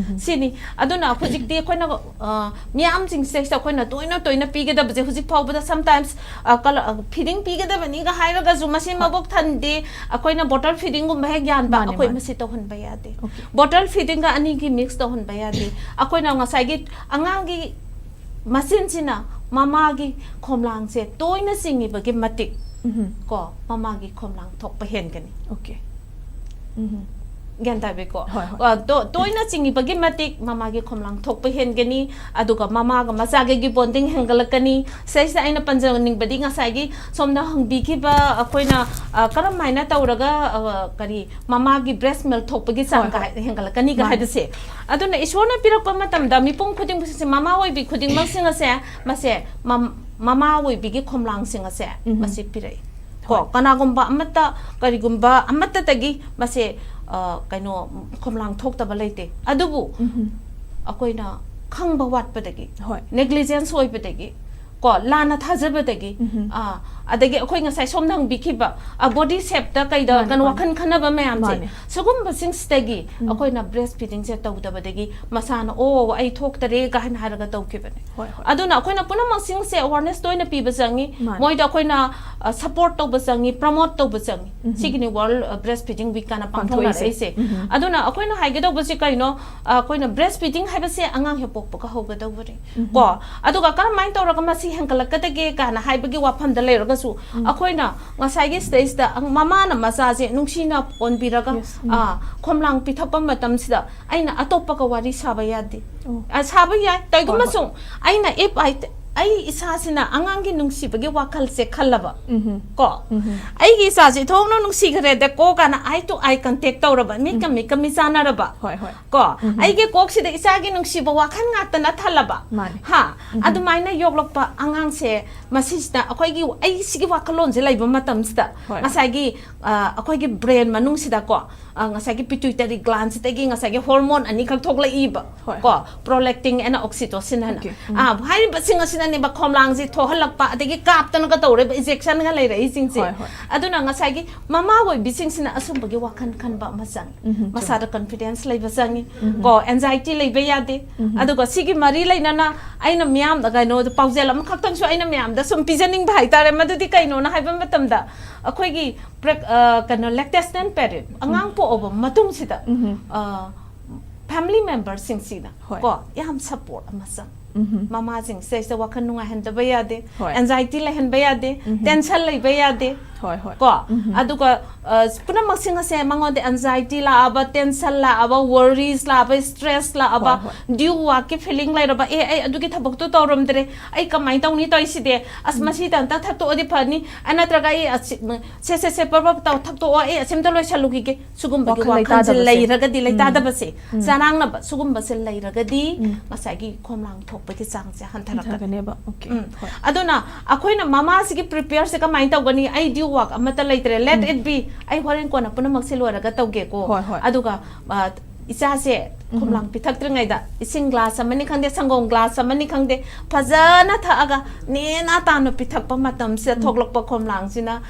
ꯁꯤꯅꯤ꯫ ꯑꯗꯨꯅ ꯍꯧꯖꯤꯛꯇꯤ ꯑꯩꯈꯣꯏꯅ, ꯑ, ꯃꯤꯌꯥꯝꯁꯤꯡꯁꯤꯗꯩꯁꯤꯗ ꯑꯩꯈꯣꯏꯅ ꯇꯣꯏꯅ ꯇꯣꯏꯅ ꯄꯤꯒꯗꯕꯁꯦ, ꯍꯧꯖꯤꯛ ꯐꯥꯎꯕꯗ sometimes, ꯑ, ꯀꯂ-, ꯑ, feeding ꯄꯤꯒꯗꯕꯅꯤꯒ ꯍꯥꯏꯔꯒꯁꯨ ꯃꯁꯤ ꯃꯕꯨꯛ ꯊꯟꯗꯦ, ꯑꯩꯈꯣꯏꯅ bottle feedingꯒꯨꯝꯕ ꯍꯦꯛ ꯌꯥꯟꯕ, ꯃꯥꯅꯦ, ꯑꯩꯈꯣꯏ ꯃꯥꯅꯦ꯫ ꯃꯁꯤ ꯇꯧꯍꯟꯕ ꯌꯥꯗꯦ꯫ Okay꯫ Bottle feedingꯒ ꯑꯅꯤꯒꯤ mix ꯇꯧꯍꯟꯕ ꯌꯥꯗꯦ꯫ ꯑꯩꯈꯣꯏꯅ ꯉꯁꯥꯏꯒꯤ ꯑꯉꯥꯡꯒꯤ ꯃꯆꯤꯟꯁꯤꯅ ꯃꯃꯥꯒꯤ ꯈꯣꯝꯂꯥꯡꯁꯦ ꯇꯣꯏꯅ ꯆꯤꯡꯉꯤꯕꯒꯤ ꯃꯇꯤꯛ ꯀꯣ, ꯃꯃꯥꯒꯤ ꯈꯣꯝꯂꯥꯡ ꯊꯣꯛꯄ ꯍꯦꯟꯒꯅꯤ꯫ Okay꯫ ꯒ꯭ꯌꯥꯟ ꯇꯥꯕꯤꯀꯣ? ꯍꯣꯏ, ꯍꯣꯏ꯫ ꯑ, ꯇꯣ-, ꯇꯣꯏꯅ ꯆꯤꯡꯉꯤꯕꯒꯤ ꯃꯇꯤꯛ ꯃꯃꯥꯒꯤ ꯈꯣꯝꯂꯥꯡ ꯊꯣꯛꯄ ꯍꯦꯟꯒꯅꯤ, ꯑꯗꯨꯒ ꯃꯃꯥꯒ ꯃꯆꯥꯒꯒꯤ bonding ꯍꯦꯟꯒꯠꯂꯛꯀꯅꯤ꯫ ꯁꯤꯗꯩꯁꯤꯗ ꯑꯩꯅ ꯄꯟꯖꯅꯤꯡꯕꯗꯤ ꯉꯁꯥꯏꯒꯤ ꯁꯣꯝꯗ ꯍꯪꯕꯤꯈꯤꯕ ꯑꯩꯈꯣꯏꯅ, ꯑ, ꯀꯔꯝ ꯍꯥꯏꯅ ꯇꯧꯔꯒ, ꯑ, ꯀꯔꯤ, ꯃꯃꯥꯒꯤ breast milk ꯊꯣꯛꯄꯒꯤ ꯆꯥꯡ ꯍꯣꯏ, ꯍꯣꯏ꯫ ꯀꯥꯏ-, ꯍꯦꯟꯒꯠꯂꯛꯀꯅꯤꯒ ꯃꯥꯅꯦ꯫ ꯍꯥꯏꯕꯁꯦ꯫ ꯑꯗꯨꯅ ꯏꯁꯣꯔꯅ ꯄꯤꯔꯛꯄ ꯃꯇꯝꯗ ꯃꯤꯄꯨꯝ ꯈꯨꯗꯤꯡꯃꯛꯁꯦ, ꯃꯃꯥ ꯑꯣꯏꯕꯤ ꯈꯨꯗꯤꯡꯃꯛꯁꯤꯡ ꯑꯁꯦ, ꯃꯁꯦ ꯃꯝ-, ꯃꯃꯥ ꯑꯣꯏꯕꯤꯒꯤ ꯈꯣꯝꯂꯥꯡꯁꯤꯡ ꯑꯁꯦ ꯃꯁꯤ ꯄꯤꯔꯛꯏ꯫ ꯀꯣ, ꯍꯣꯏ꯫ ꯀꯅꯥꯒꯨꯝꯕ ꯑꯃꯠꯇ, ꯀꯔꯤꯒꯨꯝꯕ ꯑꯃꯠꯇꯗꯒꯤ ꯃꯁꯦ, ꯑ, ꯀꯩꯅꯣ, ꯈꯣꯝꯂꯥꯡ ꯊꯣꯛꯇꯕ ꯂꯩꯇꯦ꯫ ꯑꯗꯨꯕꯨ ꯑꯩꯈꯣꯏꯅ ꯈꯪꯕ ꯋꯥꯠꯄꯗꯒꯤ, ꯍꯣꯏ꯫ negligence ꯑꯣꯏꯕꯗꯒꯤ, ꯀꯣ, ꯂꯥꯟꯅ ꯊꯥꯖꯕꯗꯒꯤ, ꯑ, ꯑꯗꯒꯤ ꯑꯩꯈꯣꯏ ꯉꯁꯥꯏ ꯁꯣꯝꯗ ꯍꯪꯕꯤꯈꯤꯕ, ꯑ, body shapeꯇ ꯀꯩꯗ, ꯃꯥꯅꯦ, ꯀꯩꯅꯣ, ꯃꯥꯅꯦ꯫ ꯋꯥꯈꯜ ꯈꯟꯅꯕ ꯃꯌꯥꯝꯁꯦ, ꯃꯥꯅꯦ꯫ ꯁꯤꯒꯨꯝꯕꯁꯤꯡꯁꯤꯗꯒꯤ ꯑꯩꯈꯣꯏꯅ breast feedingꯁꯦ ꯇꯧꯗꯕꯗꯒꯤ ꯃꯁꯥꯅ, "ꯑꯣ, ꯑꯩ ꯊꯣꯛꯇꯔꯦ" ꯀꯥꯏꯅ ꯍꯥꯏꯔꯒ ꯇꯧꯈꯤꯕꯅꯦ꯫ ꯍꯣꯏ, ꯍꯣꯏ꯫ ꯑꯗꯨꯅ ꯑꯩꯈꯣꯏꯅ ꯄꯨꯝꯅꯃꯛꯁꯤꯡꯁꯦ awareness ꯇꯣꯏꯅ ꯄꯤꯕ ꯆꯪꯉꯤ꯫ ꯃꯥꯅꯦ꯫ ꯃꯣꯏꯗ ꯑꯩꯈꯣꯏꯅ, ꯑ, support ꯇꯧꯕ ꯆꯪꯉꯤ, promote ꯇꯧꯕ ꯆꯪꯉꯤ꯫ ꯁꯤꯒꯤꯅꯤ World, ꯑ, Breast Feeding Week ꯀꯥꯏꯅ ꯄꯥꯡꯊꯣꯛꯏꯁꯦ꯫ ꯄꯥꯡꯊꯣꯛꯅꯔꯛꯏꯁꯦ꯫ ꯑꯗꯨꯅ ꯑꯩꯈꯣꯏꯅ ꯍꯥꯏꯒꯗꯧꯕꯁꯦ ꯀꯩꯅꯣ? ꯑ, ꯑꯩꯈꯣꯏꯅ breast feeding ꯍꯥꯏꯕꯁꯦ ꯑꯉꯥꯡ ꯍꯦꯛ ꯄꯣꯛꯄꯒ ꯍꯧꯒꯗꯧꯕꯅꯤ꯫ ꯀꯣ? ꯑꯗꯨꯒ ꯀꯔꯝꯍꯥꯏꯅ ꯇꯧꯔꯒ ꯃꯁꯤ ꯍꯦꯟꯒꯠꯂꯛꯀꯗꯒꯦ ꯀꯥꯏꯅ ꯍꯥꯏꯕꯒꯤ ꯋꯥꯐꯝꯗ ꯂꯩꯔꯒꯁꯨ, ꯑꯩꯈꯣꯏꯅ ꯉꯁꯥꯏꯒꯤ ꯁꯤꯗꯩꯁꯤꯗ ꯃꯃꯥꯅ ꯃꯆꯥꯁꯦ ꯅꯨꯡꯁꯤꯅ ꯑꯣꯟꯕꯤꯔꯒ, Yes. ꯎꯝ꯫ ꯑ, ꯈꯣꯝꯂꯥꯡ ꯄꯤꯊꯛꯄ ꯃꯇꯝꯁꯤꯗ ꯑꯩꯅ ꯑꯇꯣꯞꯄꯒ ꯋꯥꯔꯤ ꯁꯥꯕ ꯌꯥꯗꯦ꯫ ꯑꯣ꯫ ꯑ, ꯁꯥꯕ ꯌꯥꯏ꯫ ꯀꯩꯒꯨꯝꯕ ꯍꯣꯏ, ꯍꯣꯏ꯫ ꯁꯨꯝ ꯑꯩꯅ, if I, ꯑꯩ ꯏꯁꯥꯁꯤꯅ ꯑꯉꯥꯡꯒꯤ ꯅꯨꯡꯁꯤꯕꯒꯤ ꯋꯥꯈꯜꯁꯦ ꯈꯜꯂꯕ, ꯎꯝ꯫ ꯀꯣ, ꯎꯝ꯫ ꯑꯩꯒꯤ ꯏꯆꯥꯁꯦ ꯏꯊꯣꯛꯅ ꯅꯨꯡꯁꯤꯈ꯭ꯔꯦꯗ ꯀꯣ ꯀꯥꯏꯅ eye to eye contact ꯇꯧꯔꯕ, ꯃꯤꯠꯀ ꯃꯤꯠꯀ ꯃꯤꯆꯥꯟꯅꯔꯕ, ꯍꯣꯏ, ꯍꯣꯏ꯫ ꯀꯣ, ꯎꯝ꯫ ꯑꯩꯒꯤ ꯀꯣꯛꯁꯤꯗ ꯏꯆꯥꯒꯤ ꯅꯨꯡꯁꯤꯕ ꯋꯥꯈꯜ ꯉꯥꯛꯇꯅ ꯊꯜꯂꯕ, ꯃꯥꯅꯦ꯫ ꯍꯥ, ꯎꯝ꯫ ꯑꯗꯨꯃꯥꯏꯅ ꯌꯣꯛꯂꯛꯄ ꯑꯉꯥꯡꯁꯦ, ꯃꯁꯤꯁꯤꯗ ꯑꯩꯈꯣꯏꯒꯤ, ꯑꯩ ꯁꯤꯒꯤ ꯋꯥꯈꯜꯂꯣꯟꯁꯦ ꯂꯩꯕ ꯃꯇꯝꯁꯤꯗ, ꯍꯣꯏ꯫ ꯉꯁꯥꯏꯒꯤ, ꯑ, ꯑꯩꯈꯣꯏꯒꯤ brain ꯃꯅꯨꯡꯁꯤꯗꯀꯣ, ꯑ, ꯉꯁꯥꯏꯒꯤ pituitary gland ꯁꯤꯗꯒꯤ ꯉꯁꯥꯏꯒꯤ hormone ꯑꯅꯤꯈꯛ ꯊꯣꯛꯂꯛꯏꯕ, ꯍꯣꯏ, ꯀꯣ, ꯍꯣꯏ꯫ prolactin and oxytocin ꯍꯥꯏꯅ꯫ Okay, ꯎꯝ꯫ ꯑ, ꯍꯥꯏꯔꯤꯕꯁꯤꯡ ꯑꯁꯤꯅꯅꯦꯕ ꯈꯣꯝꯂꯥꯡꯁꯤ ꯊꯣꯛꯍꯜꯂꯛꯄ, ꯑꯗꯒꯤ ꯀꯥꯞꯇꯅꯒ ꯇꯧꯔꯦꯕ, injection ꯒ ꯂꯩꯔꯛꯏꯁꯤꯡꯁꯦ꯫ ꯍꯣꯏ, ꯍꯣꯏ꯫ ꯑꯗꯨꯅ ꯉꯁꯥꯏꯒꯤ ꯃꯃꯥ ꯑꯣꯏꯕꯤꯁꯤꯡꯁꯤꯅ ꯑꯁꯨꯝꯕꯒꯤ ꯋꯥꯈꯜ ꯈꯟꯕ ꯑꯃ ꯆꯪꯉꯤ꯫ ꯎꯝ, ꯆꯨꯝꯃꯤ꯫ ꯃꯁꯥꯗ confidence ꯂꯩꯕ ꯆꯪꯉꯤ꯫ ꯎꯝ꯫ ꯀꯣ, anxiety ꯂꯩꯕ ꯌꯥꯗꯦ꯫ ꯎꯝ꯫ ꯑꯗꯨꯒ ꯁꯤꯒꯤ ꯃꯔꯤ ꯂꯩꯅꯅ ꯑꯩꯅ ꯃꯤꯌꯥꯝꯗ, ꯀꯩꯅꯣ, ꯄꯥꯎꯖꯦꯜ ꯑꯃꯈꯛꯇꯪꯁꯨ ꯑꯩꯅ ꯃꯌꯥꯝꯗ ꯁꯨꯝ ꯄꯤꯖꯅꯤꯡꯕ ꯍꯥꯏꯇꯥꯔꯦ꯫ ꯃꯗꯨꯗꯤ ꯀꯩꯅꯣꯅ ꯍꯥꯏꯕ ꯃꯇꯝꯗ, ꯑꯩꯈꯣꯏꯒꯤ preg-, ꯑ, ꯀꯩꯅꯣ, lactation period, ꯑꯉꯥꯡ ꯄꯣꯛꯑꯕ ꯃꯇꯨꯡꯁꯤꯗ, ꯎꯝ꯫ ꯑ, family member ꯁꯤꯡꯁꯤꯅ, ꯍꯣꯏ꯫ ꯀꯣ, ꯌꯥꯝ support ꯑꯃ ꯆꯪꯉꯤ꯫ ꯎꯝ꯫ ꯃꯃꯥꯁꯤꯡ ꯁꯤꯗꯩꯁꯤꯗ ꯋꯥꯈꯜ ꯅꯨꯡꯉꯥꯏꯍꯟꯗꯕ ꯌꯥꯗꯦ, ꯍꯣꯏ꯫ Anxiety ꯂꯩꯍꯟꯕ ꯌꯥꯗꯦ, ꯎꯝ꯫ Tension ꯂꯩꯕ ꯌꯥꯗꯦ꯫ ꯍꯣꯏ, ꯍꯣꯏ꯫ ꯀꯣ, ꯎꯝ꯫ ꯑꯗꯨꯒ, ꯑ, ꯄꯨꯝꯅꯃꯛꯁꯤꯡ ꯑꯁꯦ ꯃꯉꯣꯟꯗ Anxiety ꯂꯥꯛꯑꯕ, Tension ꯂꯥꯛꯑꯕ, Worries ꯂꯥꯛꯑꯕ, Stress ꯂꯥꯛꯑꯕ, ꯍꯣꯏ, ꯍꯣꯏ꯫ Due work ꯀꯤ feeling ꯂꯩꯔꯕ, "ꯑꯦ, ꯑꯩ ꯑꯗꯨꯒꯤ ꯊꯕꯛꯇꯣ ꯇꯧꯔꯝꯗ꯭ꯔꯦ, ꯑꯩ ꯀꯃꯥꯏꯅ ꯇꯧꯅꯤ ꯇꯧꯔꯤꯁꯤꯗꯤ? ꯑꯁ, ꯃꯁꯤ ꯇꯟꯇ ꯊꯛꯇꯣꯛꯑꯗꯤ ꯐꯅꯤ, ꯑ, ꯅꯠꯇ꯭ꯔꯒ ꯑꯩ ꯑꯁꯤ, ꯎꯝ, ꯁꯦ, ꯁꯦ, ꯁꯦ, ꯄ꯭ꯔꯞ, ꯄ꯭ꯔꯞ ꯇꯧ, ꯊꯛꯇꯣꯛꯑꯣ, ꯑꯩ ꯑꯁꯤꯝꯇ ꯂꯣꯏꯁꯜꯂꯨꯈꯤꯒꯦ", ꯁꯤꯒꯨꯝꯕꯒꯤ ꯋꯥꯈꯜ ꯋꯥꯈꯜꯁꯦ ꯂꯩꯇꯥꯗꯕꯁꯦ꯫ ꯂꯩꯔꯒꯗꯤ, ꯎꯝ꯫ ꯂꯩꯇꯥꯗꯕꯁꯦ, ꯎꯝ꯫ ꯆꯔꯥꯡꯅꯕ, ꯁꯤꯒꯨꯝꯕꯁꯦ ꯂꯩꯔꯒꯗꯤ ꯎꯝ꯫ ꯉꯁꯥꯏꯒꯤ ꯈꯣꯝꯂꯥꯡ ꯊꯣꯛꯄꯒꯤ ꯆꯥꯡꯁꯦ ꯍꯟꯊꯔꯛꯀꯅꯤ꯫ ꯍꯟꯊꯔꯛꯀꯅꯦꯕ꯫ Okay꯫ ꯎꯝ꯫ ꯍꯣꯏ꯫ ꯑꯗꯨꯅ ꯑꯩꯈꯣꯏꯅ ꯃꯃꯥꯁꯤꯒꯤ prepare ꯁꯦ ꯀꯃꯥꯏꯅ ꯇꯧꯒꯅꯤ? "ꯑꯩ due work ꯑꯃꯠꯇ ꯂꯩꯇ꯭ꯔꯦ, let ꯎꯝ꯫ it be, ꯑꯩ ꯍꯣꯔꯦꯟ ꯀꯣꯟꯅ ꯄꯨꯝꯅꯃꯛꯁꯦ ꯂꯣꯏꯔꯒ ꯇꯧꯒꯦꯀꯣ"꯫ ꯍꯣꯏ, ꯍꯣꯏ꯫ ꯑꯗꯨꯒ, ꯑ, ꯏꯆꯥꯁꯦ ꯎꯝ꯫ ꯈꯣꯝꯂꯥꯡ ꯄꯤꯊꯛꯇ꯭ꯔꯤꯉꯩꯗ ꯏꯁꯤꯡ glass ꯑꯃꯅꯤ ꯈꯪꯗꯦ, ꯁꯪꯒꯣꯝ glass ꯑꯃꯅꯤ ꯈꯪꯗꯦ, ꯐꯖꯅ ꯊꯛꯑꯒ ꯅꯦꯅꯥ ꯇꯥꯅ ꯄꯤꯊꯛꯄ ꯃꯇꯝꯁꯤꯗ ꯎꯝ꯫ ꯊꯣꯛꯂꯛꯄ ꯈꯣꯝꯂꯥꯡꯁꯤꯅ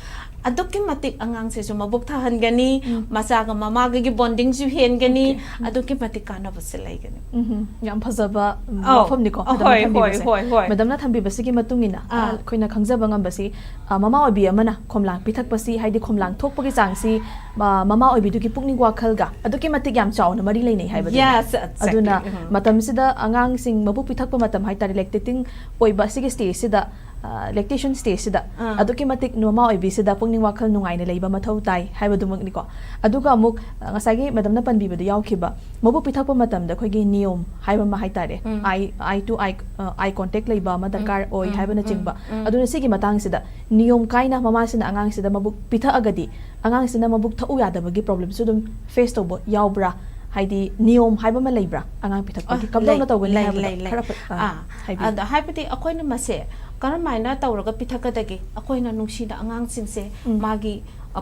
ꯑꯗꯨꯛꯀꯤ ꯃꯇꯤꯛ ꯑꯉꯥꯡꯁꯤꯁꯨ ꯃꯕꯨꯛ ꯊꯥꯍꯟꯒꯅꯤ, ꯎꯝ꯫ ꯃꯆꯥꯒ ꯃꯃꯥꯒꯒꯤ bonding ꯁꯨ ꯍꯦꯟꯒꯅꯤ, Okay꯫ ꯎꯝ꯫ ꯑꯗꯨꯛꯀꯤ ꯃꯇꯤꯛ ꯀꯥꯟꯅꯕꯁꯦ ꯂꯩꯒꯅꯤ꯫ ꯎꯝ, ꯌꯥꯝ ꯐꯖꯕ, ꯎꯝ, ꯑꯧ꯫ ꯋꯥꯐꯝꯅꯤꯀꯣ, ꯑ, ꯃꯦꯗꯥꯝꯅ ꯍꯣꯏ, ꯊꯝꯕꯤꯕꯁꯦ꯫ ꯍꯣꯏ, ꯍꯣꯏ, ꯍꯣꯏ꯫ ꯃꯦꯗꯥꯝꯅ ꯊꯝꯕꯤꯕꯁꯤꯒꯤ ꯃꯇꯨꯡ ꯏꯟꯅ, ꯑ, ꯑꯥ꯫ ꯑꯩꯈꯣꯏꯅ ꯈꯪꯖꯕ ꯉꯝꯕꯁꯤ, ꯑ, ꯃꯃꯥ ꯑꯣꯏꯕꯤ ꯑꯃꯅ ꯈꯣꯝꯂꯥꯡ ꯄꯤꯊꯛꯄꯁꯤ, ꯍꯥꯏꯗꯤ ꯈꯣꯝꯂꯥꯡ ꯊꯣꯛꯄꯒꯤ ꯆꯥꯡꯁꯤ, ꯑ, ꯃꯃꯥ ꯑꯣꯏꯕꯤꯗꯨꯒꯤ ꯄꯨꯛꯅꯤꯡ ꯋꯥꯈꯜꯒ ꯑꯗꯨꯛꯀꯤ ꯃꯇꯤꯛ ꯌꯥꯝ ꯆꯥꯎꯅ ꯃꯔꯤ ꯂꯩꯅꯩ ꯍꯥꯏꯕꯗꯨꯅꯤ꯫ Yes, exactly. ꯑꯗꯨꯅ ꯎꯝ꯫ ꯃꯇꯝꯁꯤꯗ ꯑꯉꯥꯡꯁꯤꯡ ꯃꯕꯨꯛ ꯄꯤꯊꯛꯄ ꯃꯇꯝ ꯍꯥꯏꯇꯥꯔꯦ, lactating ꯑꯣꯏꯕ ꯑꯁꯤꯒꯤ stage ꯁꯤꯗ ꯂꯦꯛꯇꯦꯁꯟ ꯁ꯭ꯇꯦꯖꯁꯤꯗ ꯑꯥ. ꯑꯗꯨꯛꯀꯤ ꯃꯇꯤꯛ ꯃꯃꯥ ꯑꯣꯏꯕꯤꯁꯤꯗ ꯄꯨꯛꯅꯤꯡ ꯋꯥꯈꯜ ꯅꯨꯡꯉꯥꯏꯅ ꯂꯩꯕ ꯃꯊꯧ ꯇꯥꯏ ꯍꯥꯏꯕꯗꯨꯃꯛꯅꯤꯀꯣ꯫ ꯑꯗꯨꯒ ꯑꯃꯨꯛ ꯑ, ꯉꯁꯥꯏꯒꯤ ꯃꯦꯗꯝꯅ ꯄꯟꯕꯤꯕꯗ ꯌꯥꯎꯈꯤꯕ ꯃꯕꯨꯛ ꯄꯤꯊꯛꯄ ꯃꯇꯝꯗ ꯑꯩꯈꯣꯏꯒꯤ ꯅꯤꯌꯣꯝ ꯍꯥꯏꯕ ꯑꯃ ꯍꯥꯏꯇꯥꯔꯦ, ꯎꯝ. ꯑꯥꯏ ꯑꯥꯏ ꯇꯨ ꯑꯥꯏ ꯑꯥꯏ ꯀꯣꯟꯇꯦꯛ ꯂꯩꯕ ꯑꯃ ꯗꯔꯀꯥꯔ ꯑꯣꯏ ꯎꯝ, ꯍꯥꯏꯕꯅꯆꯤꯡꯕ꯫ ꯎꯝ, ꯎꯝ. ꯑꯗꯨꯅ ꯁꯤꯒꯤ ꯃꯇꯥꯡꯁꯤꯗ ꯅꯤꯌꯣꯝ ꯀꯥꯏꯅ ꯃꯃꯥꯁꯤꯅ ꯑꯉꯥꯡꯁꯤꯗ ꯃꯕꯨꯛ ꯄꯤꯊꯛꯑꯒꯗꯤ ꯑꯉꯥꯡꯁꯤꯅ ꯃꯕꯨꯛ ꯊꯛꯎ ꯌꯥꯗꯕꯒꯤ ꯄ꯭ꯔꯣꯕ꯭ꯂꯦꯝꯁꯨ ꯑꯗꯨꯝ ꯐꯦꯁ ꯇꯧꯕ ꯌꯥꯎꯕ꯭ꯔꯥ? ꯍꯥꯏꯗꯤ ꯅꯤꯌꯣꯝ ꯍꯥꯏꯕ ꯑꯃ ꯂꯩꯕ꯭ꯔꯥ ꯑꯉꯥꯡ ꯄꯤꯊꯛꯄꯒꯤ? ꯑ, ꯀꯝꯗꯧꯅ ꯂꯩ, ꯇꯧꯒꯅꯤ ꯂꯩ, ꯍꯥꯏꯕꯗꯣ ꯂꯩ, ꯂꯩ꯫ ꯈꯔ ꯐ- ꯑ, ꯑꯥ, ꯍꯥꯏꯕꯤꯌꯨ꯫ ꯑꯗ ꯍꯥꯏꯕꯗꯤ ꯑꯩꯈꯣꯏꯅ ꯃꯁꯦ ꯀꯔꯝꯍꯥꯏꯅ ꯇꯧꯔꯒ ꯄꯤꯊꯛꯀꯗꯒꯦ? ꯑꯩꯈꯣꯏꯅ ꯅꯨꯡꯁꯤꯅ ꯑꯉꯥꯡꯁꯤꯡꯁꯦ ꯎꯝ. ꯃꯥꯒꯤ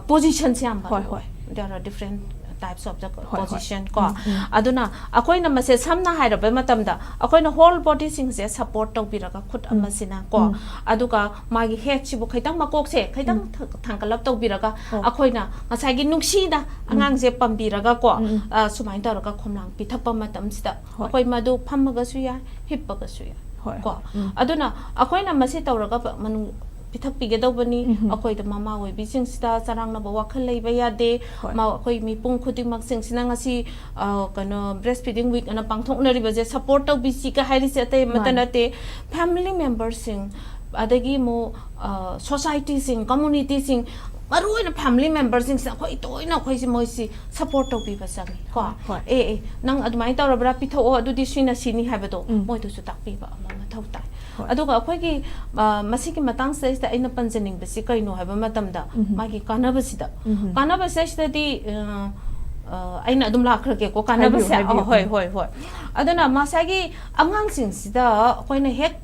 ꯄꯣꯖꯤꯁꯟꯁꯦ ꯌꯥꯝ ꯃꯔꯨ ꯍꯣꯏ, ꯍꯣꯏ. ꯑꯣꯏ꯫ There are different types of the ꯍꯣꯏ, ꯍꯣꯏ. position ꯀꯣ꯫ ꯎꯝ, ꯎꯝ. ꯑꯗꯨꯅ ꯑꯩꯈꯣꯏꯅ ꯃꯁꯦ ꯁꯝꯅ ꯍꯥꯏꯔꯕ ꯃꯇꯝꯗ ꯑꯩꯈꯣꯏꯅ ꯍꯣꯜ ꯕꯣꯗꯤꯁꯤꯡꯁꯦ ꯁꯄꯣꯔꯠ ꯇꯧꯕꯤꯔꯒ ꯈꯨꯠ ꯎꯝ. ꯑꯃꯁꯤꯅ ꯀꯣ, ꯎꯝ. ꯑꯗꯨꯒ ꯃꯥꯒꯤ ꯍꯦꯗꯁꯤꯕꯨ ꯈꯤꯇꯪ ꯃꯀꯣꯛꯁꯦ ꯈꯤꯇꯪ ꯎꯝ. ꯊ- ꯊꯥꯡꯒꯠꯂꯞ ꯇꯧꯕꯤꯔꯒ ꯑꯣ. ꯑꯩꯈꯣꯏꯅ ꯉꯁꯥꯏꯒꯤ ꯅꯨꯡꯁꯤꯅ ꯎꯝ. ꯑꯉꯥꯡꯁꯦ ꯄꯝꯕꯤꯔꯒ ꯀꯣ, ꯎꯝ, ꯎꯝ. ꯑ, ꯁꯨꯃꯥꯏꯅ ꯇꯧꯔꯒ ꯈꯣꯝꯂꯥꯡ ꯄꯤꯊꯛꯄ ꯃꯇꯝꯁꯤꯗ ꯍꯣꯏ. ꯑꯩꯈꯣꯏ ꯃꯗꯨ ꯐꯝꯃꯒꯁꯨ ꯌꯥꯏ, ꯍꯤꯞꯄꯒꯁꯨ ꯌꯥꯏ ꯍꯣꯏ, ꯀꯣ꯫ ꯍꯣꯏ. ꯎꯝ. ꯑꯗꯨꯅ ꯑꯩꯈꯣꯏꯅ ꯃꯁꯤ ꯇꯧꯔꯒ ꯄ- ꯃꯅꯨꯡ ꯄꯤꯊꯛꯄꯤꯒꯗꯧꯕꯅꯤ꯫ ꯎꯝ. ꯑꯩꯈꯣꯏꯗ ꯃꯃꯥ ꯑꯣꯏꯕꯤꯁꯤꯡꯁꯤꯗ ꯆꯔꯥꯡꯅꯕ ꯋꯥꯈꯜ ꯂꯩꯕ ꯌꯥꯗꯦ꯫ ꯍꯣꯏ. ꯃ- ꯑꯩꯈꯣꯏ ꯃꯤꯄꯨꯝ ꯈꯨꯗꯤꯡꯃꯛꯁꯤꯡꯁꯤꯅ ꯉꯁꯤ, ꯑ, ꯀꯩꯅꯣ, ꯕ꯭ꯔꯦꯁ ꯐꯤꯗꯤꯡ ꯋꯤꯛ ꯑꯅ ꯄꯥꯡꯊꯣꯛꯅꯔꯤꯕꯁꯦ ꯁꯄꯣꯔꯠ ꯇꯧꯕꯤꯁꯤꯒ ꯍꯥꯏꯔꯤꯁꯦ ꯑꯇꯩ ꯑꯃꯠꯇ ꯃꯥꯅꯦ. ꯅꯠꯇꯦ꯫ ꯐꯦꯃꯤꯂꯤ ꯃꯦꯝꯕꯔꯁꯤꯡ, ꯑꯗꯒꯤ ꯑꯃꯨꯛ, ꯑ, ꯁꯣꯁꯥꯏꯇꯤꯁꯤꯡ, ꯀꯝꯃꯨꯅꯤꯇꯤꯁꯤꯡ, ꯃꯔꯨꯑꯣꯏꯅ ꯐꯦꯃꯤꯂꯤ ꯃꯦꯝꯕꯔꯁꯤꯡꯁꯤꯅ ꯑꯩꯈꯣꯏ ꯇꯣꯏꯅ ꯑꯩꯈꯣꯏꯁꯦ ꯃꯣꯏꯁꯤ ꯁꯄꯣꯔꯠ ꯇꯧꯕꯤꯕ ꯆꯪꯉꯤ ꯀꯣ꯫ ꯍꯣꯏ. ꯑꯦ ꯑꯦ, ꯅꯪ ꯑꯗꯨꯃꯥꯏꯅ ꯇꯧꯔꯕ꯭ꯔꯥ, ꯄꯤꯊꯛꯑꯣ, ꯑꯗꯨꯗꯤ ꯁꯤꯅ ꯁꯤꯅꯤ ꯍꯥꯏꯕꯗꯣ ꯎꯝ. ꯃꯣꯏꯗꯁꯨ ꯇꯥꯛꯄꯤꯕ ꯑꯃ ꯃꯊꯧ ꯇꯥꯏ꯫ ꯍꯣꯏ. ꯑꯗꯨꯒ ꯑꯩꯈꯣꯏꯒꯤ, ꯑ, ꯃꯁꯤꯒꯤ ꯃꯇꯥꯡꯁꯤꯗꯩꯁꯤꯗ ꯑꯩꯅ ꯄꯟꯖꯅꯤꯡꯕꯁꯤ ꯀꯩꯅꯣ ꯍꯥꯏꯕ ꯃꯇꯝꯗ ꯎꯝ. ꯃꯥꯒꯤ ꯀꯥꯟꯅꯕꯁꯤꯗ, ꯎꯝ. ꯀꯥꯟꯅꯕꯁꯤꯗꯩꯁꯤꯗꯗꯤ, ꯑ, ꯑ, ꯑꯩꯅ ꯑꯗꯨꯝ ꯂꯥꯛꯈ꯭ꯔꯒꯦꯀꯣ, ꯀꯥꯟꯅꯕꯁꯦ꯫ ꯍꯥꯏꯕꯤꯌꯨ, ꯍꯥꯏꯕꯤꯌꯨ. ꯑ, ꯍꯣꯏ, ꯎꯝ. ꯍꯣꯏ, ꯍꯣꯏ꯫ ꯑꯗꯨꯅ ꯉꯁꯥꯏꯒꯤ ꯑꯉꯥꯡꯁꯤꯡꯁꯤꯗ ꯑꯩꯈꯣꯏꯅ ꯍꯦꯛ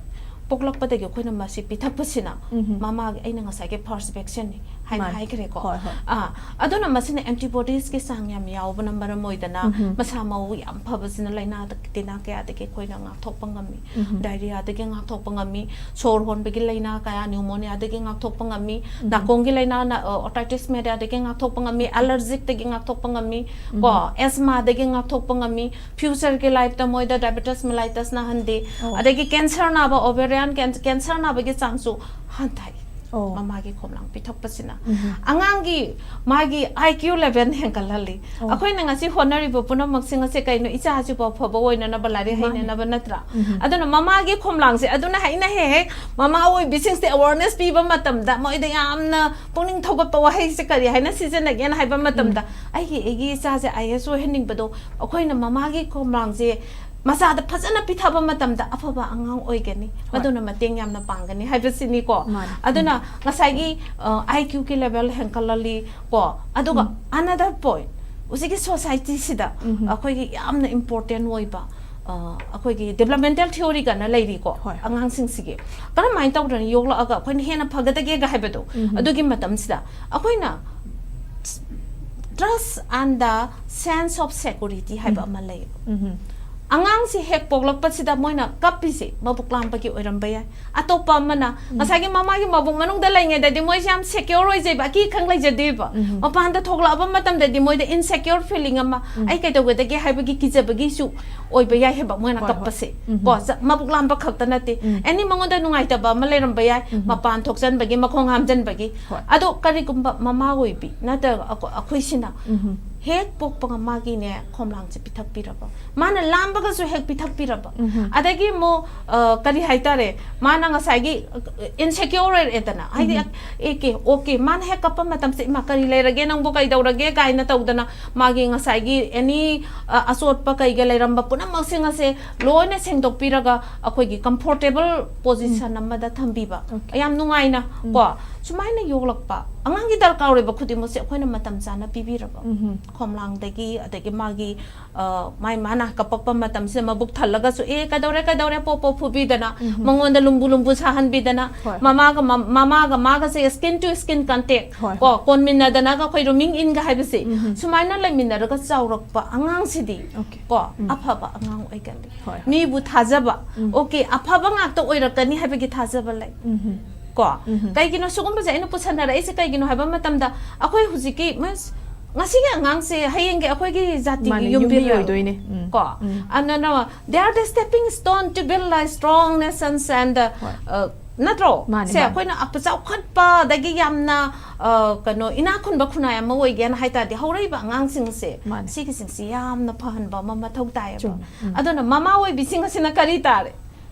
ꯄꯣꯛꯂꯛꯄꯗꯒꯤ ꯑꯩꯈꯣꯏꯅ ꯃꯁꯤ ꯄꯤꯊꯛꯄꯁꯤꯅ ꯎꯝ. ꯃꯃꯥꯒꯤ, ꯑꯩꯅ ꯉꯁꯥꯏꯒꯤ ꯐꯥꯔꯁ ꯚꯦꯛꯁꯤꯟꯅꯤ ꯍꯥꯏꯅ ꯃꯥꯅꯤ. ꯍꯥꯏꯈ꯭ꯔꯦꯀꯣ꯫ ꯍꯣꯏ, ꯍꯣꯏ. ꯑꯥ, ꯑꯗꯨꯅ ꯃꯁꯤꯅ ꯑꯦꯟꯇꯤꯕꯣꯗꯤꯁꯀꯤ ꯆꯥꯡ ꯌꯥꯝ ꯌꯥꯎꯕꯅ ꯃꯔꯝ ꯑꯣꯏꯗꯅ ꯎꯝ. ꯃꯁꯥ ꯃꯎ ꯌꯥꯝ ꯐꯕꯁꯤꯅ ꯂꯥꯏꯅꯥ ꯇꯤꯟꯅꯥ ꯀꯌꯥꯗꯒꯤ ꯑꯩꯈꯣꯏꯅ ꯉꯥꯛꯊꯣꯛꯄ ꯉꯝꯃꯤ꯫ ꯎꯝ. ꯗꯥꯏꯔꯤꯌꯥꯗꯒꯤ ꯉꯥꯛꯊꯣꯛꯄ ꯉꯝꯃꯤ, ꯁꯣꯔ ꯍꯣꯟꯕꯒꯤ ꯂꯥꯏꯅꯥ ꯀꯌꯥ, ꯅ꯭ꯌꯨꯃꯣꯅꯤꯌꯥꯗꯒꯤ ꯉꯥꯛꯊꯣꯛꯄ ꯉꯝꯃꯤ, ꯎꯝ. ꯅꯥꯀꯣꯡꯒꯤ ꯂꯥꯏꯅꯥ, ꯑꯣꯇꯥꯏꯇꯤꯁ ꯃꯦꯗꯤꯌꯥꯗꯒꯤ ꯉꯥꯛꯊꯣꯛꯄ ꯉꯝꯃꯤ, ꯑꯦꯂꯔꯖꯤꯛꯇꯒꯤ ꯉꯥꯛꯊꯣꯛꯄ ꯉꯝꯃꯤ, ꯎꯝ. ꯀꯣ, ꯑꯦꯁꯃꯥꯗꯒꯤ ꯉꯥꯛꯊꯣꯛꯄ ꯉꯝꯃꯤ, ꯐ꯭ꯌꯨꯆꯔꯒꯤ ꯂꯥꯏꯐꯇ ꯃꯣꯏꯗ ꯗꯥꯏꯕꯦꯇꯤꯁ ꯃꯦꯂꯥꯏꯇꯁ ꯅꯥꯍꯟꯗꯦ, ꯑꯣ. ꯑꯗꯒꯤ ꯀꯦꯟꯁꯔ ꯅꯥꯕ, ꯑꯣꯕꯦꯔꯤꯌꯥꯟ ꯀꯦꯟꯁꯔ ꯅꯥꯕꯒꯤ ꯆꯥꯡꯁꯨ ꯍꯟꯊꯩ꯫ ꯑꯣ꯫ ꯃꯃꯥꯒꯤ ꯈꯣꯝꯂꯥꯡ ꯄꯤꯊꯛꯄꯁꯤꯅ꯫ ꯎꯝ꯫ ꯑꯉꯥꯡꯒꯤ ꯃꯥꯒꯤ ꯑꯥꯏ ꯀ꯭ꯌꯨ ꯂꯦꯚꯦꯜ ꯍꯦꯟꯒꯠꯍꯜꯂꯤ꯫ ꯑꯣ꯫ ꯑꯩꯈꯣꯏꯅ ꯉꯁꯤ ꯍꯣꯠꯅꯔꯤꯕ ꯄꯨꯝꯅꯃꯛꯁꯤꯡ ꯑꯁꯦ ꯀꯩꯅꯣ? ꯏꯆꯥꯁꯤꯕꯨ ꯑꯐꯕ ꯑꯣꯏꯅꯅꯕ, ꯂꯥꯏꯔꯤꯛ ꯃꯥꯅꯤ꯫ ꯍꯩꯅꯅꯕ ꯅꯠꯇ꯭ꯔꯥ? ꯎꯝ꯫ ꯑꯗꯨꯅ ꯃꯃꯥꯒꯤ ꯈꯣꯝꯂꯥꯡꯁꯦ ꯑꯗꯨꯅ ꯑꯩꯅ ꯍꯦꯛ ꯍꯦꯛ ꯃꯃꯥ ꯑꯣꯏꯕꯤꯁꯤꯡꯁꯦ ꯑꯦꯋꯥꯔꯅꯦꯁ ꯄꯤꯕ ꯃꯇꯝꯗ ꯃꯣꯏꯗ ꯌꯥꯝꯅ ꯄꯨꯛꯅꯤꯡ ꯊꯧꯒꯠꯄ ꯋꯥꯍꯩꯁꯦ ꯀꯔꯤ ꯍꯥꯏꯅ ꯁꯤꯖꯤꯟꯅꯒꯦꯅ ꯍꯥꯏꯕ ꯃꯇꯝꯗ, "ꯑꯩꯒꯤ ꯑꯩꯒꯤ ꯏꯆꯥꯁꯦ ꯑꯥꯏ ꯑꯦꯁ ꯑꯣꯏꯍꯟꯅꯤꯡꯕꯗꯣ ꯑꯩꯈꯣꯏꯅ ꯃꯃꯥꯒꯤ ꯈꯣꯝꯂꯥꯡꯁꯦ ꯃꯆꯥꯗ ꯐꯖꯅ ꯄꯤꯊꯕ ꯃꯇꯝꯗ ꯑꯐꯕ ꯑꯉꯥꯡ ꯑꯣꯏꯒꯅꯤ, ꯍꯣꯏ꯫ ꯃꯗꯨꯅ ꯃꯇꯦꯡ ꯌꯥꯝꯅ ꯄꯥꯡꯒꯅꯤ" ꯍꯥꯏꯕꯁꯤꯅꯤꯀꯣ꯫ ꯃꯥꯅꯤ꯫ ꯑꯗꯨꯅ ꯉꯁꯥꯏꯒꯤ ꯑꯥꯏ ꯀ꯭ꯌꯨꯒꯤ ꯂꯦꯚꯦꯜ ꯍꯦꯟꯒꯠꯍꯜꯂꯤ ꯀꯣ꯫ ꯑꯗꯨꯒ ꯎꯝ꯫ ꯑꯅꯗꯔ ꯄꯣꯏꯟꯠ, ꯍꯧꯖꯤꯛꯀꯤ ꯁꯣꯁꯥꯏꯇꯤꯁꯤꯗ ꯎꯝ꯫ ꯑꯩꯈꯣꯏꯒꯤ ꯌꯥꯝꯅ ꯏꯝꯄꯣꯔꯇꯦꯟ ꯑꯣꯏꯕ, ꯑ, ꯑꯩꯈꯣꯏꯒꯤ ꯗꯦꯕꯂꯞꯃꯦꯟꯇꯦꯜ ꯊꯤꯑꯣꯔꯤ ꯀꯥꯏꯅ ꯂꯩꯔꯤꯀꯣ꯫ ꯍꯣꯏ꯫ ꯑꯉꯥꯡꯁꯤꯡꯁꯤꯒꯤ ꯀꯔꯝꯍꯥꯏꯅ ꯇꯧꯗꯅ ꯌꯣꯛꯂꯛꯑꯒ ꯑꯩꯈꯣꯏꯅ ꯍꯦꯟꯅ ꯐꯒꯗꯒꯦꯒ ꯍꯥꯏꯕꯗꯣ, ꯎꯝ꯫ ꯑꯗꯨꯒꯤ ꯃꯇꯝꯁꯤꯗ ꯑꯩꯈꯣꯏꯅ trust and the sense of security ꯍꯥꯏꯕ ꯎꯝ꯫ ꯑꯃ ꯂꯩꯌꯦꯕ꯫ ꯎꯝ꯫ ꯑꯉꯥꯡꯁꯤ ꯍꯦꯛ ꯄꯣꯛꯂꯛꯄꯁꯤꯗ ꯃꯣꯏꯅ ꯀꯞꯄꯤꯁꯦ ꯃꯕꯨꯛ ꯂꯥꯝꯕꯒꯤ ꯑꯣꯏꯔꯝꯕ ꯌꯥꯏ, ꯑꯇꯣꯞꯄ ꯑꯃꯅ ꯉꯁꯥꯏꯒꯤ ꯃꯃꯥꯒꯤ ꯃꯕꯨꯛ ꯃꯅꯨꯡꯗ ꯂꯩꯉꯩꯗꯗꯤ ꯃꯣꯏꯁꯦ ꯌꯥꯝ ꯁꯦꯀ꯭ꯌꯣꯔ ꯑꯣꯏꯖꯩꯕ, ꯑꯀꯤ ꯈꯪ ꯂꯩꯖꯗꯦꯕ꯫ ꯎꯝ꯫ ꯃꯄꯥꯟꯗ ꯊꯣꯛꯂꯛꯑꯕ ꯃꯇꯝꯗꯗꯤ ꯃꯣꯏꯗ ꯏꯟꯁꯦꯀ꯭ꯌꯣꯔ ꯐꯤꯂꯤꯡ ꯑꯃ, ꯎꯝ꯫ "ꯑꯩ ꯀꯩꯗꯧꯒꯗꯒꯦ?" ꯍꯥꯏꯕꯒꯤ ꯀꯤꯖꯕꯒꯤꯁꯨ ꯑꯣꯏꯕ ꯌꯥꯏ ꯍꯥꯏꯕ ꯃꯣꯏꯅ ꯍꯣꯏ, ꯍꯣꯏ꯫ ꯀꯞꯄꯁꯦ꯫ ꯎꯝ꯫ ꯀꯣ, ꯆ-, ꯃꯕꯨꯛ ꯂꯥꯝꯕ ꯈꯛꯇ ꯅꯠꯇꯦ, ꯎꯝ꯫ ꯑꯦꯅꯤ ꯃꯉꯣꯟꯗ ꯅꯨꯡꯉꯥꯏꯇꯕ ꯑꯃ ꯂꯩꯔꯝꯕ ꯌꯥꯏ, ꯎꯝ꯫ ꯃꯄꯥꯟ ꯊꯣꯛꯆꯟꯕꯒꯤ, ꯃꯈꯣꯡ ꯍꯥꯝꯖꯟꯕꯒꯤ꯫ ꯍꯣꯏ꯫ ꯑꯗꯣ ꯀꯔꯤꯒꯨꯝꯕ ꯃꯃꯥ ꯑꯣꯏꯕꯤ ꯅꯠꯇ꯭ꯔꯒ ꯑꯩꯈꯣ-, ꯑꯩꯈꯣꯏꯁꯤꯅ ꯎꯝ꯫ ꯍꯦꯛ ꯄꯣꯛꯄꯒ ꯃꯥꯒꯤꯅꯦ ꯈꯣꯝꯂꯥꯡꯁꯦ ꯄꯤꯊꯛꯄꯤꯔꯕ, ꯃꯥꯅ ꯂꯥꯝꯕꯒꯁꯨ ꯍꯦꯛ ꯄꯤꯊꯛꯄꯤꯔꯕ, ꯎꯝ꯫ ꯑꯗꯒꯤ ꯑꯃꯨꯛ, ꯑ, ꯀꯔꯤ ꯍꯥꯏꯇꯥꯔꯦ, ꯃꯥꯅ ꯉꯁꯥꯏꯒꯤ ꯏꯟꯁꯦꯀ꯭ꯌꯣꯔ ꯑꯣꯏꯔꯛꯑꯦꯗꯅ, ꯍꯥꯏꯗꯤ, ꯎꯝ꯫ "ꯑꯦ ꯀꯦ, ꯑꯣ ꯀꯦ", ꯃꯥꯅ ꯍꯦꯛ ꯀꯞꯄ ꯃꯇꯝꯁꯦ, "ꯏꯃꯥ, ꯀꯔꯤ ꯂꯩꯔꯒꯦ ꯅꯪꯕꯨ, ꯀꯩꯗꯧꯔꯒꯦ?" ꯀꯥꯏꯅ ꯇꯧꯗꯅ ꯃꯥꯒꯤ ꯉꯁꯥꯏꯒꯤ ꯑꯦꯅꯤ, ꯑ, ꯑꯆꯣꯠꯄ ꯀꯩꯒ ꯂꯩꯔꯝꯕ ꯄꯨꯝꯅꯃꯛꯁꯤꯡ ꯑꯁꯦ ꯂꯣꯏꯅ ꯁꯦꯡꯗꯣꯛꯄꯤꯔꯒ ꯑꯩꯈꯣꯏꯒꯤ ꯀꯝꯐꯣꯔꯇꯦꯕꯜ ꯄꯣꯖꯤꯁꯟ ꯑꯃꯗ ꯊꯝꯕꯤꯕ, ꯑꯣꯀꯦ꯫ ꯌꯥꯝ ꯅꯨꯡꯉꯥꯏꯅ ꯎꯝ꯫ ꯀꯣ, ꯁꯨꯃꯥꯏꯅ ꯌꯣꯛꯂꯛꯄ ꯑꯉꯥꯡꯒꯤ ꯗꯔꯀꯥꯔ ꯑꯣꯏꯕ ꯈꯨꯗꯤꯡꯃꯛꯁꯦ ꯑꯩꯈꯣꯏꯅ ꯃꯇꯝ ꯆꯥꯅ ꯄꯤꯕꯤꯔꯕ, ꯎꯝ꯫ ꯈꯣꯝꯂꯥꯡꯗꯒꯤ, ꯑꯗꯒꯤ ꯃꯥꯒꯤ, ꯑ, ꯃꯥꯏ ꯃꯥꯅ ꯀꯞꯄꯛꯄ ꯃꯇꯝꯁꯤꯗ ꯃꯕꯨꯛ ꯊꯜꯂꯒꯁꯨ, "ꯑꯦ, ꯀꯩꯗꯧꯔꯦ, ꯀꯩꯗꯧꯔꯦ?" ꯄꯣ ꯄꯣ ꯐꯨꯕꯤꯗꯅ, ꯎꯝ꯫ ꯃꯉꯣꯟꯗ ꯂꯨꯝꯕꯨ ꯂꯨꯝꯕꯨ ꯁꯥꯍꯟꯕꯤꯗꯅ, ꯍꯣꯏ꯫ ꯃꯃꯥꯒ ꯃ-, ꯃꯃꯥꯒ ꯃꯥꯒꯁꯦ ꯁ꯭ꯀꯤꯟ ꯇꯨ ꯁ꯭ꯀꯤꯟ ꯀꯟꯇꯦꯛ ꯍꯣꯏ, ꯀꯣ, ꯍꯣꯏ꯫ ꯀꯣꯟꯃꯤꯟꯅꯗꯅꯒ ꯑꯩꯈꯣꯏ ꯔꯨꯃꯤꯡ ꯏꯟꯒ ꯍꯥꯏꯕꯁꯦ, ꯎꯝ꯫ ꯁꯨꯃꯥꯏꯅ ꯂꯩꯃꯤꯟꯅꯔꯒ ꯆꯥꯎꯔꯛꯄ ꯑꯉꯥꯡꯁꯤꯗꯤ ꯑꯣꯀꯦ꯫ ꯀꯣ, ꯎꯝ꯫ ꯑꯐꯕ ꯑꯉꯥꯡ ꯑꯣꯏꯒꯜꯂꯤ꯫ ꯍꯣꯏ, ꯍꯣꯏ꯫ ꯃꯤꯕꯨ ꯊꯥꯖꯕ, ꯎꯝ꯫ ꯑꯣꯀꯦ, ꯑꯐꯕ ꯉꯥꯛꯇ ꯑꯣꯏꯔꯛꯀꯅꯤ ꯍꯥꯏꯕꯒꯤ ꯊꯥꯖꯕ ꯂꯩ꯫ ꯎꯝ꯫ ꯀꯣ, ꯎꯝ꯫ ꯀꯩꯒꯤꯅꯣ ꯁꯤꯒꯨꯝꯕꯁꯦ ꯑꯩꯅ ꯄꯨꯁꯟꯅꯔꯛꯏꯁꯦ ꯀꯩꯒꯤꯅꯣ ꯍꯥꯏꯕ ꯃꯇꯝꯗ, ꯑꯩꯈꯣꯏ ꯍꯧꯖꯤꯛꯀꯤ ꯃꯤꯟꯁ ꯉꯁꯤꯒꯤ ꯑꯉꯥꯡꯁꯦ ꯍꯌꯦꯡꯒꯤ ꯑꯩꯈꯣꯏꯒꯤ ꯖꯥꯇꯤꯒꯤ ꯃꯥꯅꯦ, ꯌꯨꯝꯕꯤ ꯌꯨꯝꯕꯤ ꯑꯣꯏꯔꯛꯑꯦꯕ꯫ ꯑꯣꯏꯗꯣꯏꯅꯦ꯫ ꯎꯝ꯫ ꯀꯣ, ꯎꯝ꯫ ꯑꯗꯨꯅ they are the stepping stone to build a strong nations and, ꯍꯣꯏ꯫ uh, ꯅꯠꯇ꯭ꯔꯣ? ꯃꯥꯅꯦ, ꯁꯦ, ꯃꯥꯅꯦ. ꯑꯩꯈꯣꯏꯅ ꯑꯄ-, ꯆꯥꯎꯈꯠꯄꯗꯒꯤ ꯌꯥꯝꯅ, ꯑ, ꯀꯩꯅꯣ, ꯏꯅꯥꯛ ꯈꯨꯟꯕ ꯈꯨꯟꯅꯥꯏ ꯑꯃ ꯑꯣꯏꯒꯦꯅ ꯍꯥꯏ ꯇꯥꯔꯗꯤ, ꯍꯧꯔꯛꯏꯕ ꯑꯉꯥꯡꯁꯤꯡꯁꯦ, ꯃꯥꯅꯦ. ꯁꯤꯒꯤꯁꯤꯡꯁꯤ ꯌꯥꯝꯅ ꯐꯍꯟꯕ ꯑꯃ ꯃꯊꯧ ꯇꯥꯏꯌꯦꯕ꯫ ꯆꯨꯝꯃꯦ. ꯎꯝ. ꯑꯗꯨꯅ ꯃꯃꯥ ꯑꯣꯏꯕꯤꯁꯤꯡ ꯑꯁꯤꯅ ꯀꯔꯤ ꯇꯥꯔꯦ?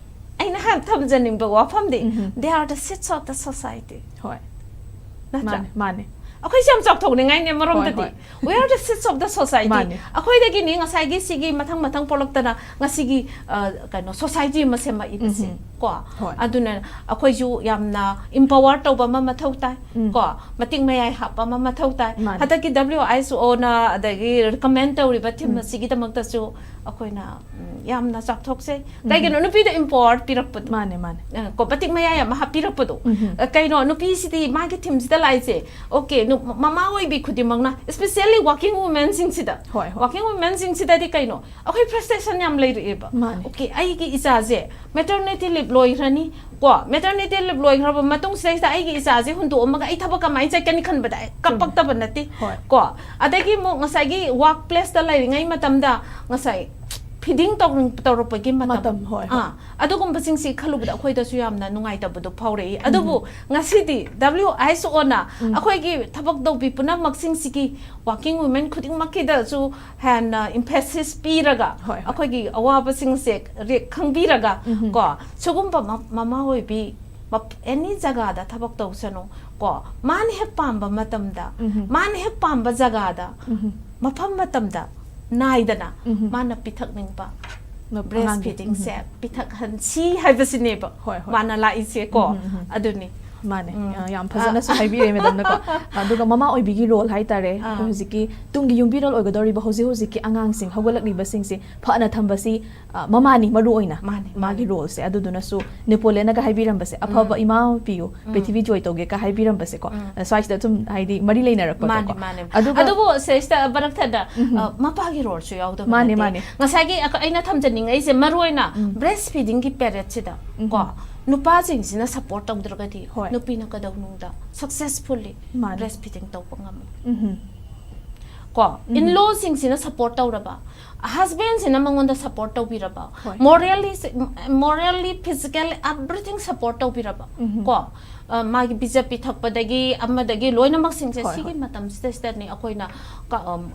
ꯑꯩꯅ ꯍꯥꯏ ꯊꯝꯖꯅꯤꯡꯕ ꯋꯥꯐꯝꯗꯤ, ꯎꯝ. they are the seeds of the society. ꯍꯣꯏ. ꯅꯠꯇ꯭ꯔꯥ? ꯃꯥꯅꯦ, ꯃꯥꯅꯦ. ꯑꯩꯈꯣꯏꯁꯦ ꯌꯥꯝ ꯆꯥꯎꯊꯣꯛꯅꯤꯡꯉꯥꯏꯅꯦ ꯑꯃꯔꯣꯝꯗꯗꯤ. ꯍꯣꯏ, ꯍꯣꯏ. We are the seeds of the society. ꯃꯥꯅꯦ. ꯑꯩꯈꯣꯏꯗꯒꯤꯅꯤ ꯉꯁꯥꯏꯒꯤ ꯁꯤꯒꯤ ꯃꯊꯪ ꯃꯊꯪ ꯄꯣꯛꯂꯛꯇꯅ ꯉꯁꯤꯒꯤ, ꯑ, ꯀꯩꯅꯣ, society ꯑꯃ ꯁꯦꯝꯃꯛꯏꯕꯁꯦ, ꯎꯝ. ꯀꯣ? ꯍꯣꯏ. ꯑꯗꯨꯅ ꯑꯩꯈꯣꯏꯁꯨ ꯌꯥꯝꯅ empower ꯇꯧꯕ ꯑꯃ ꯃꯊꯧ ꯇꯥꯏ, ꯎꯝ. ꯀꯣ? ꯃꯇꯤꯛ ꯃꯌꯥꯏ ꯍꯥꯞꯄ ꯑꯃ ꯃꯊꯧ ꯇꯥꯏ꯫ ꯃꯥꯅꯦ. ꯍꯟꯗꯛꯀꯤ W H O ꯅ ꯑꯗꯒꯤ recommend ꯇꯧꯔꯤꯕ theme ꯎꯝ. ꯑꯁꯤꯒꯤꯗꯃꯛꯇꯁꯨ ꯑꯩꯈꯣꯏꯅ, ꯎꯝ, ꯌꯥꯝꯅ ꯆꯥꯎꯊꯣꯛꯆꯩ꯫ ꯎꯝ. ꯀꯩꯒꯤꯅꯣ? ꯅꯨꯄꯤꯗ empower ꯄꯤꯔꯛꯄꯗꯣ꯫ ꯃꯥꯅꯦ, ꯃꯥꯅꯦ. ꯑ, ꯀꯣ, ꯃꯇꯤꯛ ꯃꯌꯥꯏ ꯑꯃ ꯍꯥꯞꯄꯤꯔꯛꯄꯗꯣ꯫ ꯎꯝ. ꯑ, ꯀꯩꯅꯣ, ꯅꯨꯄꯤꯁꯤꯗꯤ ꯃꯥꯒꯤ theme ꯁꯤꯗ ꯂꯥꯛꯏꯁꯦ, okay, ꯅꯨ-, ꯃꯃꯥ ꯑꯣꯏꯕꯤ ꯈꯨꯗꯤꯡꯃꯛꯅ, especially working women ꯁꯤꯡꯁꯤꯗ, ꯍꯣꯏ, ꯍꯣꯏ. Working women ꯁꯤꯡꯁꯤꯗꯗꯤ ꯀꯩꯅꯣ, ꯑꯩꯈꯣꯏ frustration ꯌꯥꯝ ꯂꯩꯔꯛꯑꯦꯕ꯫ ꯃꯥꯅꯦ. Okay, ꯑꯩꯒꯤ ꯏꯆꯥꯁꯦ maternity leave ꯂꯣꯏꯈ꯭ꯔꯅꯤ, ꯀꯣ, maternity leave ꯂꯣꯏꯈ꯭ꯔꯕ ꯃꯇꯨꯡꯁꯤꯗꯩꯁꯤꯗ ꯑꯩꯒꯤ ꯏꯆꯥꯁꯦ ꯍꯨꯟꯗꯣꯛꯑꯝꯃꯒ ꯑꯩ ꯊꯕꯛ ꯀꯃꯥꯏꯅ ꯆꯠꯀꯅꯤ ꯈꯟꯕꯗ ꯑꯩ ꯀꯞꯄꯛꯇꯕ ꯅꯠꯇꯦ, ꯍꯣꯏ. ꯀꯣ? ꯑꯗꯒꯤ ꯑꯃꯨꯛ ꯉꯁꯥꯏꯒꯤ work place ꯇ ꯂꯩꯔꯤꯉꯩ ꯃꯇꯝꯗ ꯉꯁꯥꯏ feeding ꯇꯧꯔ-, ꯇꯧꯔꯛꯄꯒꯤ ꯃꯇꯝ꯫ ꯃꯇꯝ, ꯍꯣꯏ, ꯍꯣꯏ. ꯑꯥ, ꯑꯗꯨꯒꯨꯝꯕꯁꯤꯡꯁꯤ ꯈꯜꯂꯨꯕꯗ ꯑꯩꯈꯣꯏꯗꯁꯨ ꯌꯥꯝꯅ ꯅꯨꯡꯉꯥꯏꯇꯕꯗꯣ ꯐꯥꯎꯔꯛꯏ꯫ ꯑꯗꯨꯕꯨ ꯉꯁꯤꯗꯤ W H O ꯅ ꯎꯝ. ꯑꯩꯈꯣꯏꯒꯤ ꯊꯕꯛ ꯇꯧꯕꯤ ꯄꯨꯝꯅꯃꯛꯁꯤꯡꯁꯤꯒꯤ working women ꯈꯨꯗꯤꯡꯃꯛꯀꯤꯗꯁꯨ ꯍꯦꯟꯅ emphasis ꯄꯤꯔꯒ, ꯍꯣꯏ, ꯍꯣꯏ. ꯑꯩꯈꯣꯏꯒꯤ ꯑꯋꯥꯕꯁꯤꯡꯁꯦ ꯔꯦꯛ ꯈꯪꯕꯤꯔꯒ, ꯎꯝ. ꯀꯣ, ꯁꯤꯒꯨꯝꯕ ꯃ-, ꯃꯃꯥ ꯑꯣꯏꯕꯤ ꯃꯞ-, any ꯖꯒꯥꯗ ꯊꯕꯛ ꯇꯧꯁꯅꯨ, ꯀꯣ, ꯃꯥꯅ ꯍꯦꯛ ꯄꯥꯝꯕ ꯃꯇꯝꯗ, ꯎꯝ. ꯃꯥꯅ ꯍꯦꯛ ꯄꯥꯝꯕ ꯖꯒꯥꯗ, ꯎꯝ. ꯃꯐꯝ ꯃꯇꯝꯗ ꯅꯥꯏꯗꯅ ꯎꯝ. ꯃꯥꯅ ꯄꯤꯊꯛꯅꯤꯡꯕ ꯃ-, breast ꯑꯉꯥꯡꯒꯤ, feeding ꯁꯦ ꯎꯝ. ꯄꯤꯊꯛꯍꯟꯁꯤ ꯍꯥꯏꯕꯁꯤꯅꯦꯕ ꯍꯣꯏ, ꯍꯣꯏ. ꯃꯥꯅ ꯂꯥꯛꯏꯁꯦ, ꯀꯣ꯫ ꯎꯝ, ꯎꯝ, ꯎꯝ. ꯑꯗꯨꯅꯤ꯫ ꯃꯥꯅꯦ. ꯎꯝ. ꯑ, ꯌꯥꯝ ꯐꯖꯅꯁꯨ ꯍꯥꯏꯕꯤꯔꯦ, madam ꯅꯀꯣ꯫ ꯑꯗꯨꯒ ꯃꯃꯥ ꯑꯣꯏꯕꯤꯒꯤ role ꯍꯥꯏꯇꯥꯔꯦ, ꯑꯥ. ꯑꯩꯈꯣꯏ ꯍꯧꯖꯤꯛꯀꯤ ꯇꯨꯡꯒꯤ ꯌꯨꯝꯕꯤꯔꯣꯜ ꯑꯣꯏꯒꯗꯧꯔꯤꯕ ꯍꯧꯖꯤꯛ ꯍꯧꯖꯤꯛꯀꯤ ꯑꯉꯥꯡꯁꯤꯡ ꯍꯧꯒꯠꯂꯛꯂꯤꯕꯁꯤꯡꯁꯤ ꯐꯅ ꯊꯝꯕꯁꯤ, ꯑ, ꯃꯃꯥꯅꯤ ꯃꯔꯨ ꯑꯣꯏꯅ ꯃꯥꯅꯤ, ꯃꯥꯒꯤ ꯃꯥꯅꯤ. role ꯁꯦ꯫ ꯑꯗꯨꯗꯨꯅꯁꯨ ꯅꯦꯄꯣꯂꯤꯌꯟꯅꯒ ꯍꯥꯏꯕꯤꯔꯝꯕꯁꯦ, "ꯑꯐꯕ ꯎꯝ. ꯏꯃꯥ ꯄꯤꯌꯨ, ꯎꯝ. ꯄ꯭ꯔꯤꯊꯤꯕꯤ ꯖꯣꯏ ꯇꯧꯒꯦ" ꯀ ꯍꯥꯏꯕꯤꯔꯝꯕꯁꯦ, ꯀꯣ꯫ ꯎꯝ. ꯑ, ꯁ꯭ꯋꯥꯏꯁꯤꯗ ꯁꯨꯝ ꯍꯥꯏꯗꯤ ꯃꯔꯤ ꯂꯩꯅꯔꯛꯄꯗꯣ, ꯃꯥꯅꯤ, ꯀꯣ꯫ ꯃꯥꯅꯤ. ꯑꯗꯨꯒ ꯑꯗꯨꯕꯨ ꯁꯤꯁꯇ ꯃꯔꯛ ꯊꯠꯅ, ꯎꯝ. ꯑ, ꯃꯄꯥꯒꯤ role ꯁꯨ ꯌꯥꯎꯗꯕ ꯃꯥꯅꯤ, ꯅꯠꯇꯦ꯫ ꯃꯥꯅꯤ. ꯉꯁꯥꯏꯒꯤ ꯑꯩꯈꯣꯏ, ꯑꯩꯅ ꯊꯝꯖꯅꯤꯡꯉꯛꯏꯁꯦ ꯃꯔꯨ ꯑꯣꯏꯅ ꯎꯝ. breast feeding ꯒꯤ period ꯁꯤꯗ, ꯎꯝ. ꯀꯣ, ꯅꯨꯄꯥꯁꯤꯡꯁꯤꯅ support ꯇꯧꯗ꯭ꯔꯒꯗꯤ ꯍꯣꯏ. ꯅꯨꯄꯤꯅ ꯀꯩꯗꯧꯅꯨꯡꯗ successfully ꯃꯥꯅꯤ. breast feeding ꯇꯧꯕ ꯉꯝꯃꯣꯏ꯫ ꯎꯝ. ꯀꯣ, ꯏꯟꯂꯣꯁꯤꯡꯁꯤꯅ ꯁꯞꯄꯣꯔꯠ ꯇꯧꯔꯕ, ꯍꯁꯕꯦꯟꯁꯤꯅ ꯃꯉꯣꯟꯗ ꯁꯞꯄꯣꯔꯠ ꯇꯧꯕꯤꯔꯕ, ꯍꯣꯏ. ꯃꯣꯔꯦꯜꯂꯤ, ꯃꯣꯔꯦꯜꯂꯤ, ꯐꯤꯖꯤꯀꯦꯜꯂꯤ, ꯑꯦꯚ꯭ꯔꯤꯊꯤꯡ ꯁꯞꯄꯣꯔꯠ ꯇꯧꯕꯤꯔꯕ, ꯎꯝꯍꯨꯝ. ꯀꯣ, ꯑ, ꯃꯥꯒꯤ ꯄꯤꯖ ꯄꯤꯊꯛꯄꯗꯒꯤ ꯑꯃꯗꯒꯤ ꯂꯣꯏꯅꯃꯛꯁꯤꯡꯁꯦ ꯍꯣꯏ, ꯁꯤꯒꯤ ꯍꯣꯏ. ꯃꯇꯝꯁꯤꯗꯩꯁꯤꯗꯅꯤ ꯑꯩꯈꯣꯏꯅ ꯀ-, ꯑꯝ,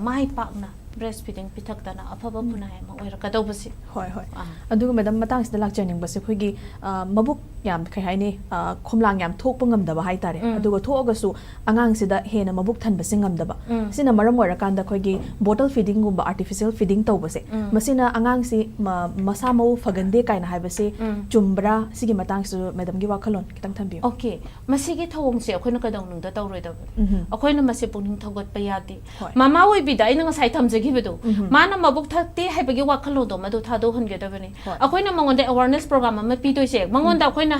ꯃꯥꯏ ꯄꯥꯛꯅ ꯕ꯭ꯔꯦꯁ ꯐꯤꯗꯤꯡ ꯄꯤꯊꯛꯇꯅ ꯑꯐꯕ ꯈꯨꯟꯅꯥꯏ ꯑꯃ ꯑꯣꯏꯔꯛꯀꯗꯧꯕꯁꯦ꯫ ꯍꯣꯏ, ꯍꯣꯏ. ꯑꯥ. ꯑꯗꯨꯒ ꯃꯦꯗꯥꯝ, ꯃꯇꯥꯡꯁꯤꯗ ꯂꯥꯛꯆꯅꯤꯡꯕꯁꯦ, ꯑꯩꯈꯣꯏꯒꯤ, ꯑ, ꯃꯕꯨꯛ ꯌꯥꯝ, ꯀꯩ ꯍꯥꯏꯅꯤ, ꯑ, ꯈꯣꯝꯂꯥꯡ ꯌꯥꯝ ꯊꯣꯛꯄ ꯉꯝꯗꯕ ꯍꯥꯏꯇꯥꯔꯦ꯫ ꯎꯝ. ꯑꯗꯨꯒ ꯊꯣꯛꯑꯒꯁꯨ ꯑꯉꯥꯡꯁꯤꯗ ꯍꯦꯟꯅ ꯃꯕꯨꯛ ꯊꯟꯕꯁꯦ ꯉꯝꯗꯕ꯫ ꯎꯝ. ꯁꯤꯅ ꯃꯔꯝ ꯑꯣꯏꯔꯀꯥꯟꯗ ꯑꯩꯈꯣꯏꯒꯤ ꯕꯣꯇꯜ ꯐꯤꯗꯤꯡꯒꯨꯝꯕ, ꯑꯥꯔꯇꯤꯐꯤꯁꯤꯌꯦꯜ ꯐꯤꯗꯤꯡ ꯇꯧꯕꯁꯦ, ꯎꯝ. ꯃꯁꯤꯅ ꯑꯉꯥꯡꯁꯤ ꯃ-, ꯃꯁꯥ ꯃꯎ ꯐꯒꯟꯗꯦ ꯀꯥꯏꯅ ꯍꯥꯏꯕꯁꯦ ꯎꯝ. ꯆꯨꯝꯕ꯭ꯔꯥ? ꯁꯤꯒꯤ ꯃꯇꯥꯡꯁꯤꯁꯨ ꯃꯦꯗꯥꯝꯒꯤ ꯋꯥꯈꯜꯂꯣꯟ ꯈꯤꯇꯪ ꯊꯝꯕꯤꯌꯨ꯫ ꯑꯣꯀꯦ, ꯃꯁꯤꯒꯤ ꯊꯧꯑꯣꯡꯁꯦ ꯑꯩꯈꯣꯏꯅ ꯀꯩꯗꯧꯅꯨꯡꯗ ꯇꯧꯔꯣꯏꯗꯕꯅꯤ꯫ ꯎꯝꯍꯨꯝ. ꯑꯩꯈꯣꯏꯅ ꯃꯁꯤ ꯄꯨꯛꯅꯤꯡ ꯊꯧꯒꯠꯄ ꯌꯥꯗꯦ꯫ ꯍꯣꯏ. ꯃꯃꯥ ꯑꯣꯏꯕꯤꯗ ꯑꯩꯅ ꯉꯁꯥꯏ ꯊꯝꯖꯈꯤꯕꯗꯣ, ꯎꯝꯍꯨꯝ. ꯃꯥꯅ ꯃꯕꯨꯛ ꯊꯛꯇꯦ ꯍꯥꯏꯕꯒꯤ ꯋꯥꯈꯜꯂꯣꯟꯗꯣ ꯃꯗꯨ ꯊꯥꯗꯣꯛꯍꯟꯒꯗꯕꯅꯤ꯫ ꯍꯣꯏ. ꯑꯩꯈꯣꯏꯅ ꯃꯉꯣꯟꯗ ꯑꯦꯋꯥꯔꯅꯦꯁ ꯄ꯭ꯔꯣꯒ꯭ꯔꯥꯝ ꯑꯃ ꯄꯤꯗꯣꯏꯁꯦ, ꯃꯉꯣꯟꯗ ꯑꯩꯈꯣꯏꯅ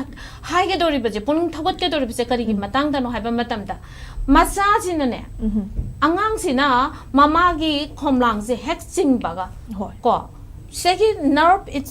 ꯍꯥꯏꯒꯗꯧꯔꯤꯕꯁꯦ, ꯄꯨꯛꯅꯤꯡ ꯊꯧꯒꯠꯀꯗꯧꯔꯤꯕꯁꯦ ꯀꯔꯤꯒꯤ ꯎꯝ. ꯃꯇꯥꯡꯗꯅꯣ ꯍꯥꯏꯕ ꯃꯇꯝꯗ, ꯃꯆꯥꯁꯤꯅꯅꯦ, ꯎꯝꯍꯨꯝ. ꯑꯉꯥꯡꯁꯤꯅ ꯃꯃꯥꯒꯤ ꯈꯣꯝꯂꯥꯡꯁꯦ ꯍꯦꯛ ꯆꯤꯡꯕꯒ, ꯍꯣꯏ. ꯀꯣ, ꯁꯤꯗꯒꯤ ꯅꯔꯚ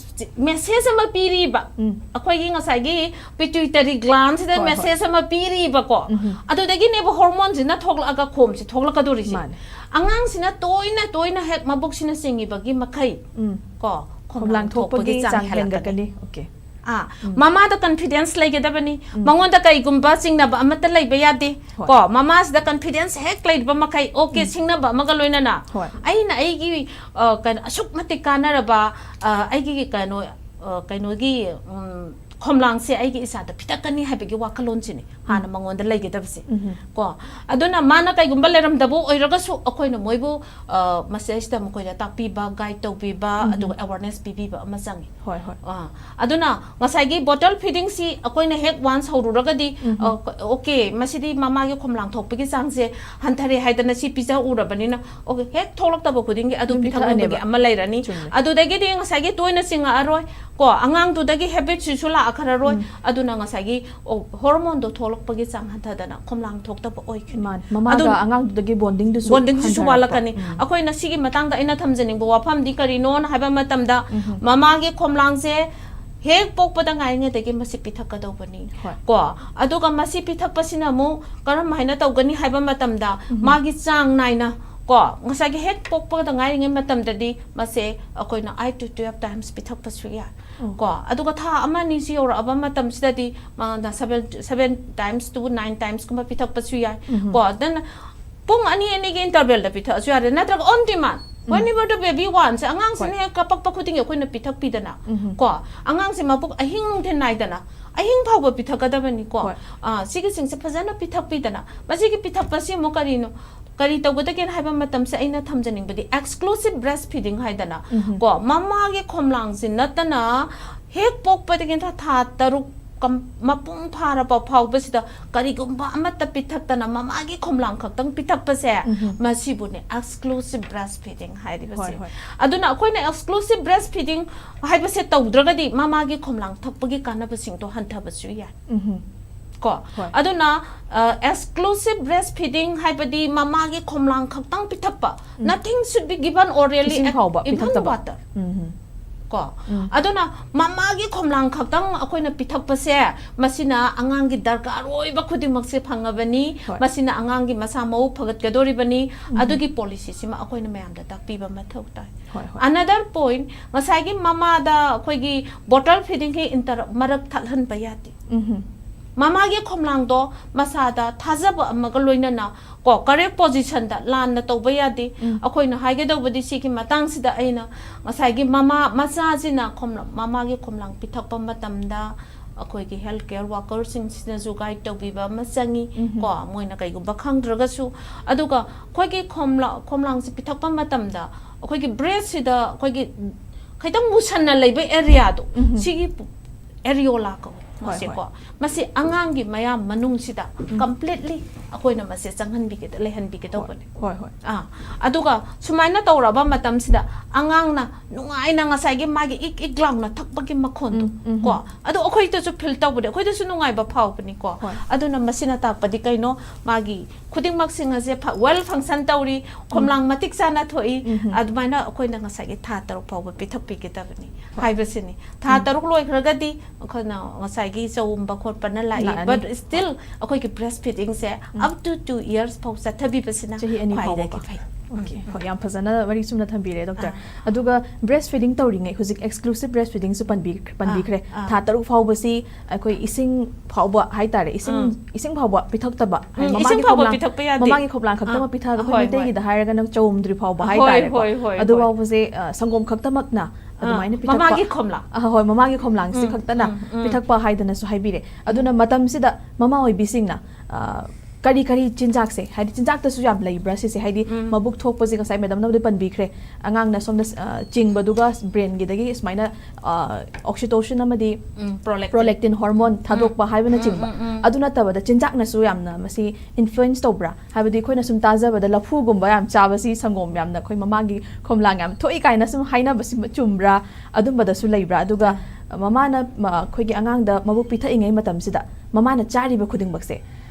ꯃꯦꯁꯦꯖ ꯑꯃ ꯄꯤꯔꯤꯕ, ꯎꯝ. ꯑꯩꯈꯣꯏꯒꯤ ꯉꯁꯥꯏꯒꯤ ꯄꯤꯇ꯭ꯌꯨꯇꯔꯤ ꯒ꯭ꯂꯥꯟꯁꯤꯗ ꯍꯣꯏ, ꯍꯣꯏ. ꯃꯦꯁꯦꯖ ꯑꯃ ꯄꯤꯔꯤꯕꯀꯣ, ꯎꯝꯍꯨꯝ. ꯑꯗꯨꯗꯒꯤꯅꯦꯕ ꯍꯣꯔꯃꯣꯟꯁꯤꯅ ꯊꯣꯛꯂꯛꯑꯒ ꯈꯣꯝꯁꯤ ꯊꯣꯛꯂꯛꯀꯗꯧꯔꯤꯁꯦ꯫ ꯃꯥꯅꯦ. ꯑꯉꯥꯡꯁꯤꯅ ꯇꯣꯏꯅ ꯇꯣꯏꯅ ꯍꯦꯛ ꯃꯕꯨꯛꯁꯤꯅ ꯆꯤꯡꯉꯤꯕꯒꯤ ꯃꯈꯩ, ꯎꯝ. ꯀꯣ, ꯈꯣꯝꯂꯥꯡ ꯊꯣꯛꯄꯒꯤ ꯆꯥꯡ ꯍꯦꯟꯒꯠꯀꯅꯤ꯫ ꯑꯣꯀꯦ. ꯑꯥ, ꯎꯝ. ꯃꯃꯥꯗ ꯀꯟꯐꯤꯗꯦꯟꯁ ꯂꯩꯒꯗꯕꯅꯤ꯫ ꯎꯝ. ꯃꯉꯣꯟꯗ ꯀꯩꯒꯨꯝꯕ ꯆꯤꯡꯅꯕ ꯑꯃꯠꯇ ꯂꯩꯕ ꯌꯥꯗꯦ꯫ ꯍꯣꯏ. ꯀꯣ, ꯃꯃꯥꯁꯤꯗ ꯀꯟꯐꯤꯗꯦꯟꯁ ꯍꯦꯛ ꯂꯩꯕ ꯃꯈꯩ, ꯑꯣꯀꯦ, ꯎꯝ. ꯁꯤꯡꯅꯕ ꯑꯃꯒ ꯂꯣꯏꯅꯅ ꯍꯣꯏ. ꯑꯩꯅ ꯑꯩꯒꯤ, ꯑ, ꯀꯩꯅꯣ, ꯑꯁꯨꯛ ꯃꯇꯤꯛ ꯀꯥꯟꯅꯔꯕ, ꯑ, ꯑꯩꯒꯤ ꯀꯩꯅꯣ, ꯑ, ꯀꯩꯅꯣꯒꯤ, ꯎꯝ, ꯈꯣꯝꯂꯥꯡꯁꯦ ꯑꯩꯒꯤ ꯏꯆꯥꯗ ꯄꯤꯊꯛꯀꯅꯤ ꯍꯥꯏꯕꯒꯤ ꯋꯥꯈꯜꯂꯣꯟꯁꯤꯅꯤ ꯍꯥꯟꯅ ꯃꯉꯣꯟꯗ ꯂꯩꯒꯗꯕꯁꯦ꯫ ꯎꯝꯍꯨꯝ. ꯀꯣ, ꯑꯗꯨꯅ ꯃꯥꯅ ꯀꯩꯒꯨꯝꯕ ꯂꯩꯔꯝꯗꯕ ꯑꯣꯏꯔꯒꯁꯨ ꯑꯩꯈꯣꯏꯅ ꯃꯣꯏꯕꯨ, ꯑ, ꯃꯁꯤꯗꯩꯁꯤꯗ ꯃꯈꯣꯏꯗ ꯇꯥꯛꯄꯤꯕ, ꯒꯥꯏꯗ ꯇꯧꯕꯤꯕ, ꯎꯝꯍꯨꯝ. ꯑꯗꯨꯒ ꯑꯦꯋꯥꯔꯅꯦꯁ ꯄꯤꯕꯤꯕ ꯑꯃ ꯆꯪꯉꯤ꯫ ꯍꯣꯏ, ꯍꯣꯏ. ꯑꯥ, ꯑꯗꯨꯅ ꯉꯁꯥꯏꯒꯤ ꯕꯣꯇꯜ ꯐꯤꯗꯤꯡꯁꯤ ꯑꯩꯈꯣꯏꯅ ꯍꯦꯛ ꯋꯥꯟꯁ ꯍꯧꯔꯨꯔꯒꯗꯤ, ꯎꯝꯍꯨꯝ. ꯑ, ꯑꯣꯀꯦ, ꯃꯁꯤꯗꯤ ꯃꯃꯥꯒꯤ ꯈꯣꯝꯂꯥꯡ ꯊꯣꯛꯄꯒꯤ ꯆꯥꯡꯁꯦ ꯍꯟꯊꯔꯦ ꯍꯥꯏꯗꯅ ꯁꯤ ꯄꯤꯖ ꯎꯔꯕꯅꯤꯅ, ꯑꯣꯀꯦ, ꯍꯦꯛ ꯊꯣꯛꯂꯛꯇꯕ ꯈꯨꯗꯤꯡꯒꯤ ꯑꯗꯨ ꯑꯗꯨꯝ ꯄꯤꯊꯛꯅꯕꯒꯤ ꯄꯤꯊꯛꯑꯅꯦꯕ꯫ ꯑꯃ ꯂꯩꯔꯅꯤ꯫ ꯆꯨꯝꯃꯦ. ꯑꯗꯨꯗꯒꯤꯗꯤ ꯉꯁꯥꯏꯒꯤ ꯇꯣꯏꯅ ꯆꯤꯡꯉꯛꯑꯔꯣꯏ, ꯀꯣ, ꯑꯉꯥꯡꯗꯨꯗꯒꯤ ꯍꯦꯕꯤꯠꯁꯤꯁꯨ ꯂꯥꯛꯑꯈꯔꯔꯣꯏ꯫ ꯎꯝ. ꯑꯗꯨꯅ ꯉꯁꯥꯏꯒꯤ, ꯑꯣ, ꯍꯣꯔꯃꯣꯟꯗꯣ ꯊꯣꯛꯂꯛꯄꯒꯤ ꯆꯥꯡ ꯍꯟꯊꯗꯅ ꯈꯣꯝꯂꯥꯡ ꯊꯣꯛꯇꯕ ꯑꯣꯏꯈꯤꯅꯤ꯫ ꯃꯥꯅꯦ. ꯃꯃꯥꯒ ꯑꯗꯨ ꯑꯉꯥꯡꯗꯨꯗꯒꯤ ꯕꯣꯟꯗꯤꯡꯗꯨꯁꯨ ꯕꯣꯟꯗꯤꯡꯁꯤꯁꯨ ꯍꯟꯊꯔꯛꯄ꯫ ꯋꯥꯠꯂꯛꯀꯅꯤ꯫ ꯎꯝ. ꯑꯩꯈꯣꯏꯅ ꯁꯤꯒꯤ ꯃꯇꯥꯡꯗ ꯑꯩꯅ ꯊꯝꯖꯅꯤꯡꯕ ꯋꯥꯐꯝꯗꯤ ꯀꯔꯤꯅꯣꯅ ꯍꯥꯏꯕ ꯃꯇꯝꯗ, ꯎꯝꯍꯨꯝ. ꯃꯃꯥꯒꯤ ꯈꯣꯝꯂꯥꯡꯁꯦ ꯍꯦꯛ ꯄꯣꯛꯄꯗ ꯉꯥꯏꯔꯤꯉꯩꯗꯒꯤ ꯃꯁꯤ ꯄꯤꯊꯛꯀꯗꯧꯕꯅꯤ꯫ ꯍꯣꯏ. ꯀꯣ, ꯑꯗꯨꯒ ꯃꯁꯤ ꯄꯤꯊꯛꯄꯁꯤꯅ ꯑꯃꯨꯛ ꯀꯔꯝ ꯍꯥꯏꯅ ꯇꯧꯒꯅꯤ ꯍꯥꯏꯕ ꯃꯇꯝꯗ, ꯎꯝꯍꯨꯝ. ꯃꯥꯒꯤ ꯆꯥꯡ ꯅꯥꯏꯅ ꯀꯣ, ꯉꯁꯥꯏꯒꯤ ꯍꯦꯛ ꯄꯣꯛꯄꯗ ꯉꯥꯏꯔꯤꯉꯩ ꯃꯇꯝꯗꯗꯤ ꯃꯁꯦ ꯑꯩꯈꯣꯏꯅ eight to twelve times ꯄꯤꯊꯛꯄꯁꯨ ꯌꯥꯏ꯫ ꯑꯣ꯫ ꯀꯣ, ꯑꯗꯨꯒ ꯊꯥ ꯑꯃ ꯑꯅꯤꯁꯤ ꯌꯧꯔꯛꯑꯕ ꯃꯇꯝꯁꯤꯗꯗꯤ ꯃꯥꯅ seven, seven times to nine timesꯀꯨꯝꯕ ꯄꯤꯊꯛꯄꯁꯨ ꯌꯥꯏ꯫ ꯎꯝ꯫ ꯀꯣ, ꯑꯗꯨꯅ ꯄꯨꯡ ꯑꯅꯤ ꯑꯅꯤꯒꯤ intervalꯗ ꯄꯤꯊꯛꯑꯁꯨ ꯌꯥꯔꯦ, ꯅꯠꯇ꯭ꯔꯒ on demand꯫ Um. Whenever the baby wants, ꯑꯉꯥꯡꯁꯤꯅ ꯍꯣꯏ꯫ ꯍꯦꯛ ꯀꯞꯄꯛꯄ ꯈꯨꯗꯤꯡꯒꯤ ꯑꯩꯈꯣꯏꯅ ꯄꯤꯊꯛꯄꯤꯗꯅ꯫ ꯎꯝ꯫ ꯀꯣ, ꯑꯉꯥꯡꯁꯦ ꯃꯄꯨꯛ ꯑꯍꯤꯡ ꯅꯨꯡꯊꯤꯜ ꯅꯥꯏꯗꯅ ꯑꯍꯤꯡ ꯐꯥꯎꯕ ꯄꯤꯊꯛꯀꯗꯕꯅꯤꯀꯣ꯫ ꯍꯣꯏ꯫ ꯑꯥ, ꯁꯤꯒꯤꯁꯤꯡꯁꯦ ꯐꯖꯅ ꯄꯤꯊꯛꯄꯤꯗꯅ꯫ ꯃꯁꯤꯒꯤ ꯄꯤꯊꯛꯄꯁꯤ ꯑꯃꯨꯛ ꯀꯔꯤꯅꯣ, ꯀꯔꯤ ꯇꯧꯒꯗꯒꯦꯅ ꯍꯥꯏꯕ ꯃꯇꯝꯁꯦ ꯑꯩꯅ ꯊꯝꯖꯅꯤꯡꯕꯗꯤ exclusive breastfeeding ꯍꯥꯏꯗꯅ꯫ ꯎꯝ꯫ ꯀꯣ, ꯃꯃꯥꯒꯤ ꯈꯣꯝꯂꯥꯡꯁꯤ ꯅꯠꯇꯅ ꯍꯦꯛ ꯄꯣꯛꯄꯗꯒꯤꯅ ꯊꯥ ꯇꯔꯨꯛ ꯀꯝ-, ꯃꯄꯨꯡ ꯐꯥꯔꯕ ꯐꯥꯎꯕꯁꯤꯗ ꯀꯔꯤꯒꯨꯝꯕ ꯑꯃꯠꯇ ꯄꯤꯊꯛꯇꯅ ꯃꯃꯥꯒꯤ ꯈꯣꯝꯂꯥꯡ ꯈꯛꯇꯪ ꯄꯤꯊꯛꯄꯁꯦ, ꯎꯝ꯫ ꯃꯁꯤꯕꯨꯅꯦ exclusive breastfeeding ꯍꯥꯏꯔꯤꯕꯁꯦ꯫ ꯍꯣꯏ, ꯍꯣꯏ꯫ ꯑꯗꯨꯅ ꯑꯩꯈꯣꯏꯅ exclusive breastfeeding ꯍꯥꯏꯕꯁꯦ ꯇꯧꯗ꯭ꯔꯒꯗꯤ ꯃꯃꯥꯒꯤ ꯈꯣꯝꯂꯥꯡ ꯊꯛꯄꯒꯤ ꯀꯥꯟꯅꯕꯁꯤꯡꯗꯣ ꯍꯟꯊꯕꯁꯨ ꯌꯥꯏ꯫ ꯎꯝ꯫ ꯀꯣ, ꯍꯣꯏ꯫ ꯑꯗꯨꯅ, ꯑ, exclusive breastfeeding ꯍꯥꯏꯕꯗꯤ ꯃꯃꯥꯒꯤ ꯈꯣꯝꯂꯥꯡ ꯈꯛꯇꯪ ꯄꯤꯊꯛꯄ, ꯎꯝ꯫ Nothing should be given orally, ꯏꯁꯤꯡ ꯐꯥꯎꯕ even ꯄꯤꯊꯛꯇꯕ꯫ water꯫ ꯎꯝ꯫ ꯀꯣ, ꯎꯝ꯫ ꯑꯗꯨꯅ ꯃꯃꯥꯒꯤ ꯈꯣꯝꯂꯥꯡ ꯈꯛꯇꯪ ꯑꯩꯈꯣꯏꯅ ꯄꯤꯊꯛꯄꯁꯦ, ꯃꯁꯤꯅ ꯑꯉꯥꯡꯒꯤ ꯗꯔꯀꯥꯔ ꯑꯣꯏꯕ ꯈꯨꯗꯤꯡꯃꯛꯁꯦ ꯐꯪꯉꯕꯅꯤ, ꯍꯣꯏ꯫ ꯃꯁꯤꯅ ꯑꯉꯥꯡꯒꯤ ꯃꯁꯥ ꯃꯎ ꯐꯒꯠꯀꯗꯣꯔꯤꯕꯅꯤ꯫ ꯎꯝ꯫ ꯑꯗꯨꯒꯤ policyꯁꯤꯃ ꯑꯩꯈꯣꯏꯅ ꯃꯌꯥꯝꯗ ꯇꯥꯛꯄꯤꯕ ꯃꯊꯧ ꯇꯥꯏ꯫ ꯍꯣꯏ, ꯍꯣꯏ꯫ Another point, ꯉꯁꯥꯏꯒꯤ ꯃꯃꯥꯗ ꯑꯩꯈꯣꯏꯒꯤ bottle feedingꯒꯤ inter-, ꯃꯔꯛ ꯊꯠꯍꯟꯕ ꯌꯥꯗꯦ꯫ ꯎꯝ꯫ ꯃꯃꯥꯒꯤ ꯈꯣꯝꯂꯥꯡꯗꯣ ꯃꯁꯥꯗ ꯊꯥꯖꯕ ꯑꯃꯒ ꯂꯣꯏꯅꯅ ꯀꯣ, correct positionꯗ ꯂꯥꯟꯅ ꯇꯧꯕ ꯌꯥꯗꯦ꯫ ꯎꯝ꯫ ꯑꯩꯈꯣꯏꯅ ꯍꯥꯏꯒꯗꯧꯕꯗꯤ ꯁꯤꯒꯤ ꯃꯇꯥꯡꯁꯤꯗ ꯑꯩꯅ ꯉꯁꯥꯏꯒꯤ ꯃꯃꯥ, ꯃꯆꯥꯁꯤꯅ ꯈꯣꯝꯂꯥꯡ, ꯃꯃꯥꯒꯤ ꯈꯣꯝꯂꯥꯡ ꯄꯤꯊꯛꯄ ꯃꯇꯝꯗ ꯑꯩꯈꯣꯏꯒꯤ health care workerꯁꯤꯡꯁꯤꯅꯁꯨ guide ꯇꯧꯕꯤꯕ ꯑꯃ ꯆꯪꯉꯤ꯫ ꯎꯝ꯫ ꯀꯣ, ꯃꯣꯏꯅ ꯀꯩꯒꯨꯝꯕ ꯈꯪꯗ꯭ꯔꯒꯁꯨ꯫ ꯑꯗꯨꯒ ꯑꯩꯈꯣꯏꯒꯤ ꯈꯣꯝꯂꯥ-, ꯈꯣꯝꯂꯥꯡꯁꯤ ꯄꯤꯊꯛꯄ ꯃꯇꯝꯗ ꯑꯩꯈꯣꯏꯒꯤ breastꯁꯤꯗ ꯑꯩꯈꯣꯏꯒꯤ ꯈꯤꯇꯪ ꯃꯨꯁꯟꯅ ꯂꯩꯕ areaꯗꯣ, ꯎꯝ꯫ ꯁꯤꯒꯤ ꯄꯨ-, areola ꯀꯧꯋꯦ꯫ ꯍꯣꯏ, ꯃꯁꯦꯀꯣ, ꯍꯣꯏ꯫ ꯃꯁꯤ ꯑꯉꯥꯡꯒꯤ ꯃꯌꯥ ꯃꯅꯨꯡꯁꯤꯗ ꯎꯝ꯫ completely ꯑꯩꯈꯣꯏꯅ ꯃꯁꯦ ꯆꯪꯍꯟꯕꯤꯒꯦ, ꯂꯩꯍꯟꯕꯤꯒꯦ ꯇꯧꯕꯅꯦ꯫ ꯍꯣꯏ, ꯍꯣꯏ꯫ ꯑꯥ, ꯑꯗꯨꯒ ꯁꯨꯃꯥꯏꯅ ꯇꯧꯔꯕ ꯃꯇꯝꯁꯤꯗ ꯑꯉꯥꯡꯅ ꯅꯨꯡꯉꯥꯏꯅ ꯉꯁꯥꯏꯒꯤ ꯃꯥꯒꯤ ꯏꯛ ꯏꯛ ꯂꯥꯎꯅ ꯊꯛꯄꯒꯤ ꯃꯈꯣꯟꯗꯣ, ꯎꯝ, ꯎꯝ, ꯀꯣ, ꯎꯝ꯫ ꯑꯗꯣ ꯑꯩꯈꯣꯏꯗꯁꯨ feel ꯇꯧꯕꯅꯦ, ꯑꯩꯈꯣꯏꯗꯁꯨ ꯅꯨꯡꯉꯥꯏꯕ ꯐꯥꯎꯕꯅꯤꯀꯣ꯫ ꯍꯣꯏ꯫ ꯑꯗꯨꯅ ꯃꯁꯤꯅ ꯇꯥꯛꯄꯗꯤ ꯀꯩꯅꯣ? ꯃꯥꯒꯤ ꯈꯨꯗꯤꯡꯃꯛꯁꯤꯡ ꯑꯁꯦ ꯐ-, well function ꯇꯧꯔꯤ, ꯈꯣꯝꯂꯥꯡ ꯃꯇꯤꯛ ꯆꯥꯅ ꯊꯣꯛꯏ, ꯎꯝ꯫ ꯑꯗꯨꯃꯥꯏꯅ ꯑꯩꯈꯣꯏꯅ ꯉꯁꯥꯏꯒꯤ ꯊꯥ ꯇꯔꯨꯛ ꯐꯥꯎꯕ ꯄꯤꯊꯛꯄꯤꯒꯗꯕꯅꯤ ꯍꯣꯏ꯫ ꯍꯥꯏꯕꯁꯤꯅꯤ꯫ ꯊꯥ ꯎꯝ꯫ ꯇꯔꯨꯛ ꯂꯣꯏꯈ꯭ꯔꯒꯗꯤ ꯑꯩꯈꯣꯏꯅ ꯉꯁꯥꯏꯒꯤ ꯆꯧꯝꯕ ꯈꯣꯠꯄꯅ ꯂꯥꯛꯏ, ꯂꯥꯛꯑꯅꯤ꯫ but still ꯑꯩꯈꯣꯏꯒꯤ breastfeedingꯁꯦ ꯎꯝ꯫ Up to two years ꯐꯥꯎ ꯆꯠꯊꯕꯤꯕꯁꯤꯅ ꯆꯍꯤ ꯑꯅꯤ ꯐꯥꯎꯕꯀꯣ꯫ ꯈ꯭ꯋꯥꯏꯗꯒꯤ ꯐꯩ꯫ Okay, ꯍꯣꯏ, ꯌꯥꯝ ꯐꯖꯅ ꯋꯥꯔꯤ ꯆꯨꯝꯅ ꯊꯝꯕꯤꯔꯦ, ꯗꯣꯛꯇꯔ꯫ ꯑꯗꯨꯒ breastfeeding ꯇꯧꯔꯤꯉꯩ, ꯍꯧꯖꯤꯛ exclusive breastfeedingꯁꯨ ꯄꯟꯕꯤ-, ꯄꯟꯕꯤꯈ꯭ꯔꯦ꯫ ꯑꯥ꯫ ꯊꯥ ꯇꯔꯨꯛ ꯐꯥꯎꯕꯁꯤ ꯑꯩꯈꯣꯏ ꯏꯁꯤꯡ ꯐꯥꯎꯕ ꯍꯥꯏꯇꯥꯔꯦ, ꯏꯁꯤꯡ, ꯎꯝ꯫ ꯏꯁꯤꯡ ꯐꯥꯎꯕ ꯄꯤꯊꯛꯇꯕ, ꯍꯥꯏ, ꯎꯝ, ꯃꯃꯥꯒꯤ ꯏꯁꯤꯡ ꯐꯥꯎꯕ ꯈꯣꯝꯂꯥꯡ-, ꯄꯤꯊꯛꯄ ꯌꯥꯗꯦ꯫ ꯃꯃꯥꯒꯤ ꯈꯣꯝꯂꯥꯡ ꯈꯛꯇꯃꯛ ꯑꯥ꯫ ꯄꯤꯊꯛꯑꯒ ꯑꯩꯈꯣꯏ ꯍꯣꯏ, ꯃꯩꯇꯩꯒꯤꯗ ꯍꯣꯏ꯫ ꯍꯥꯏꯔꯒꯅ ꯆꯧꯝꯗ꯭ꯔꯤ ꯐꯥꯎꯕ ꯍꯣꯏ, ꯍꯥꯏꯇꯥꯔꯦꯀꯣ꯫ ꯍꯣꯏ, ꯍꯣꯏ, ꯍꯣꯏ꯫ ꯑꯗꯨꯐꯥꯎꯕꯁꯦ, ꯑ, ꯁꯪꯒꯣꯝ ꯈꯛꯇꯃꯛꯅ ꯑꯥ, ꯑꯗꯨꯃꯥꯏꯅ ꯄꯤꯊꯛꯄ, ꯃꯃꯥꯒꯤ ꯈꯣꯝꯂꯥꯡ꯫ ꯑ, ꯍꯣꯏ, ꯃꯃꯥꯒꯤ ꯈꯣꯝꯂꯥꯡꯁꯤ ꯎꯝ, ꯈꯛꯇꯅ ꯎꯝ, ꯎꯝ꯫ ꯄꯤꯊꯛꯄ ꯍꯥꯏꯗꯅꯁꯨ ꯍꯥꯏꯕꯤꯔꯦ꯫ ꯑꯗꯨꯅ ꯃꯇꯝꯁꯤꯗ ꯃꯃꯥ ꯑꯣꯏꯕꯤꯁꯤꯡꯅ, ꯑ, ꯀꯔꯤ ꯀꯔꯤ ꯆꯤꯟꯖꯥꯛꯁꯦ, ꯍꯥꯏꯗꯤ ꯆꯤꯟꯖꯥꯛꯇꯁꯨ ꯌꯥꯝ ꯂꯩꯕ꯭ꯔꯥ ꯁꯤꯁꯦ, ꯍꯥꯏꯗꯤ ꯎꯝ꯫ ꯃꯕꯨꯛ ꯊꯣꯛꯄꯁꯦ ꯉꯁꯥꯏ ꯃꯦꯗꯝꯅꯕꯨꯗꯤ ꯄꯟꯕꯤꯈ꯭ꯔꯦ, ꯑꯉꯥꯡꯅ ꯁꯣꯝꯗ, ꯑ, ꯆꯤꯡꯕꯗꯨꯒ brainꯒꯤꯗꯒꯤ ꯁꯨꯃꯥꯏꯅ, ꯑ, oxytocin ꯑꯃꯗꯤ ꯎꯝ, prolactin꯫ prolactin hormone ꯎꯝ, ꯊꯥꯗꯣꯛꯄ ꯎꯝ, ꯍꯥꯏꯕꯅꯆꯤꯡꯕ꯫ ꯎꯝ, ꯎꯝ, ꯎꯝ꯫ ꯑꯗꯨ ꯅꯠꯇꯕꯗ ꯆꯤꯟꯖꯥꯛꯅꯁꯨ ꯌꯥꯝꯅ ꯃꯁꯤ influence ꯇꯧꯕ꯭ꯔꯥ? ꯍꯥꯏꯕꯗꯤ ꯑꯩꯈꯣꯏꯅ ꯁꯨꯝ ꯇꯥꯖꯕꯗ ꯂꯐꯨꯒꯨꯝꯕ ꯌꯥꯝ ꯆꯥꯕꯁꯤ ꯁꯪꯒꯣꯝ ꯌꯥꯝꯅ ꯑꯩꯈꯣꯏ ꯃꯃꯥꯒꯤ ꯈꯣꯝꯂꯥꯡ ꯌꯥꯝ ꯊꯣꯛꯏ ꯀꯥꯏꯅ ꯁꯨꯝ ꯍꯥꯏꯅꯕꯁꯤ ꯆꯨꯝꯕ꯭ꯔꯥ? ꯑꯗꯨꯝꯕꯗꯁꯨ ꯂꯩꯕ꯭ꯔꯥ? ꯑꯗꯨꯒ ꯃꯃꯥꯅ, ꯃ-, ꯑꯩꯈꯣꯏꯒꯤ ꯑꯉꯥꯡꯗ ꯃꯕꯨꯛ ꯄꯤꯊꯛꯏꯉꯩ ꯃꯇꯝꯁꯤꯗ ꯃꯃꯥꯅ ꯆꯥꯔꯤꯕ ꯈꯨꯗꯤꯡꯃꯛꯁꯦ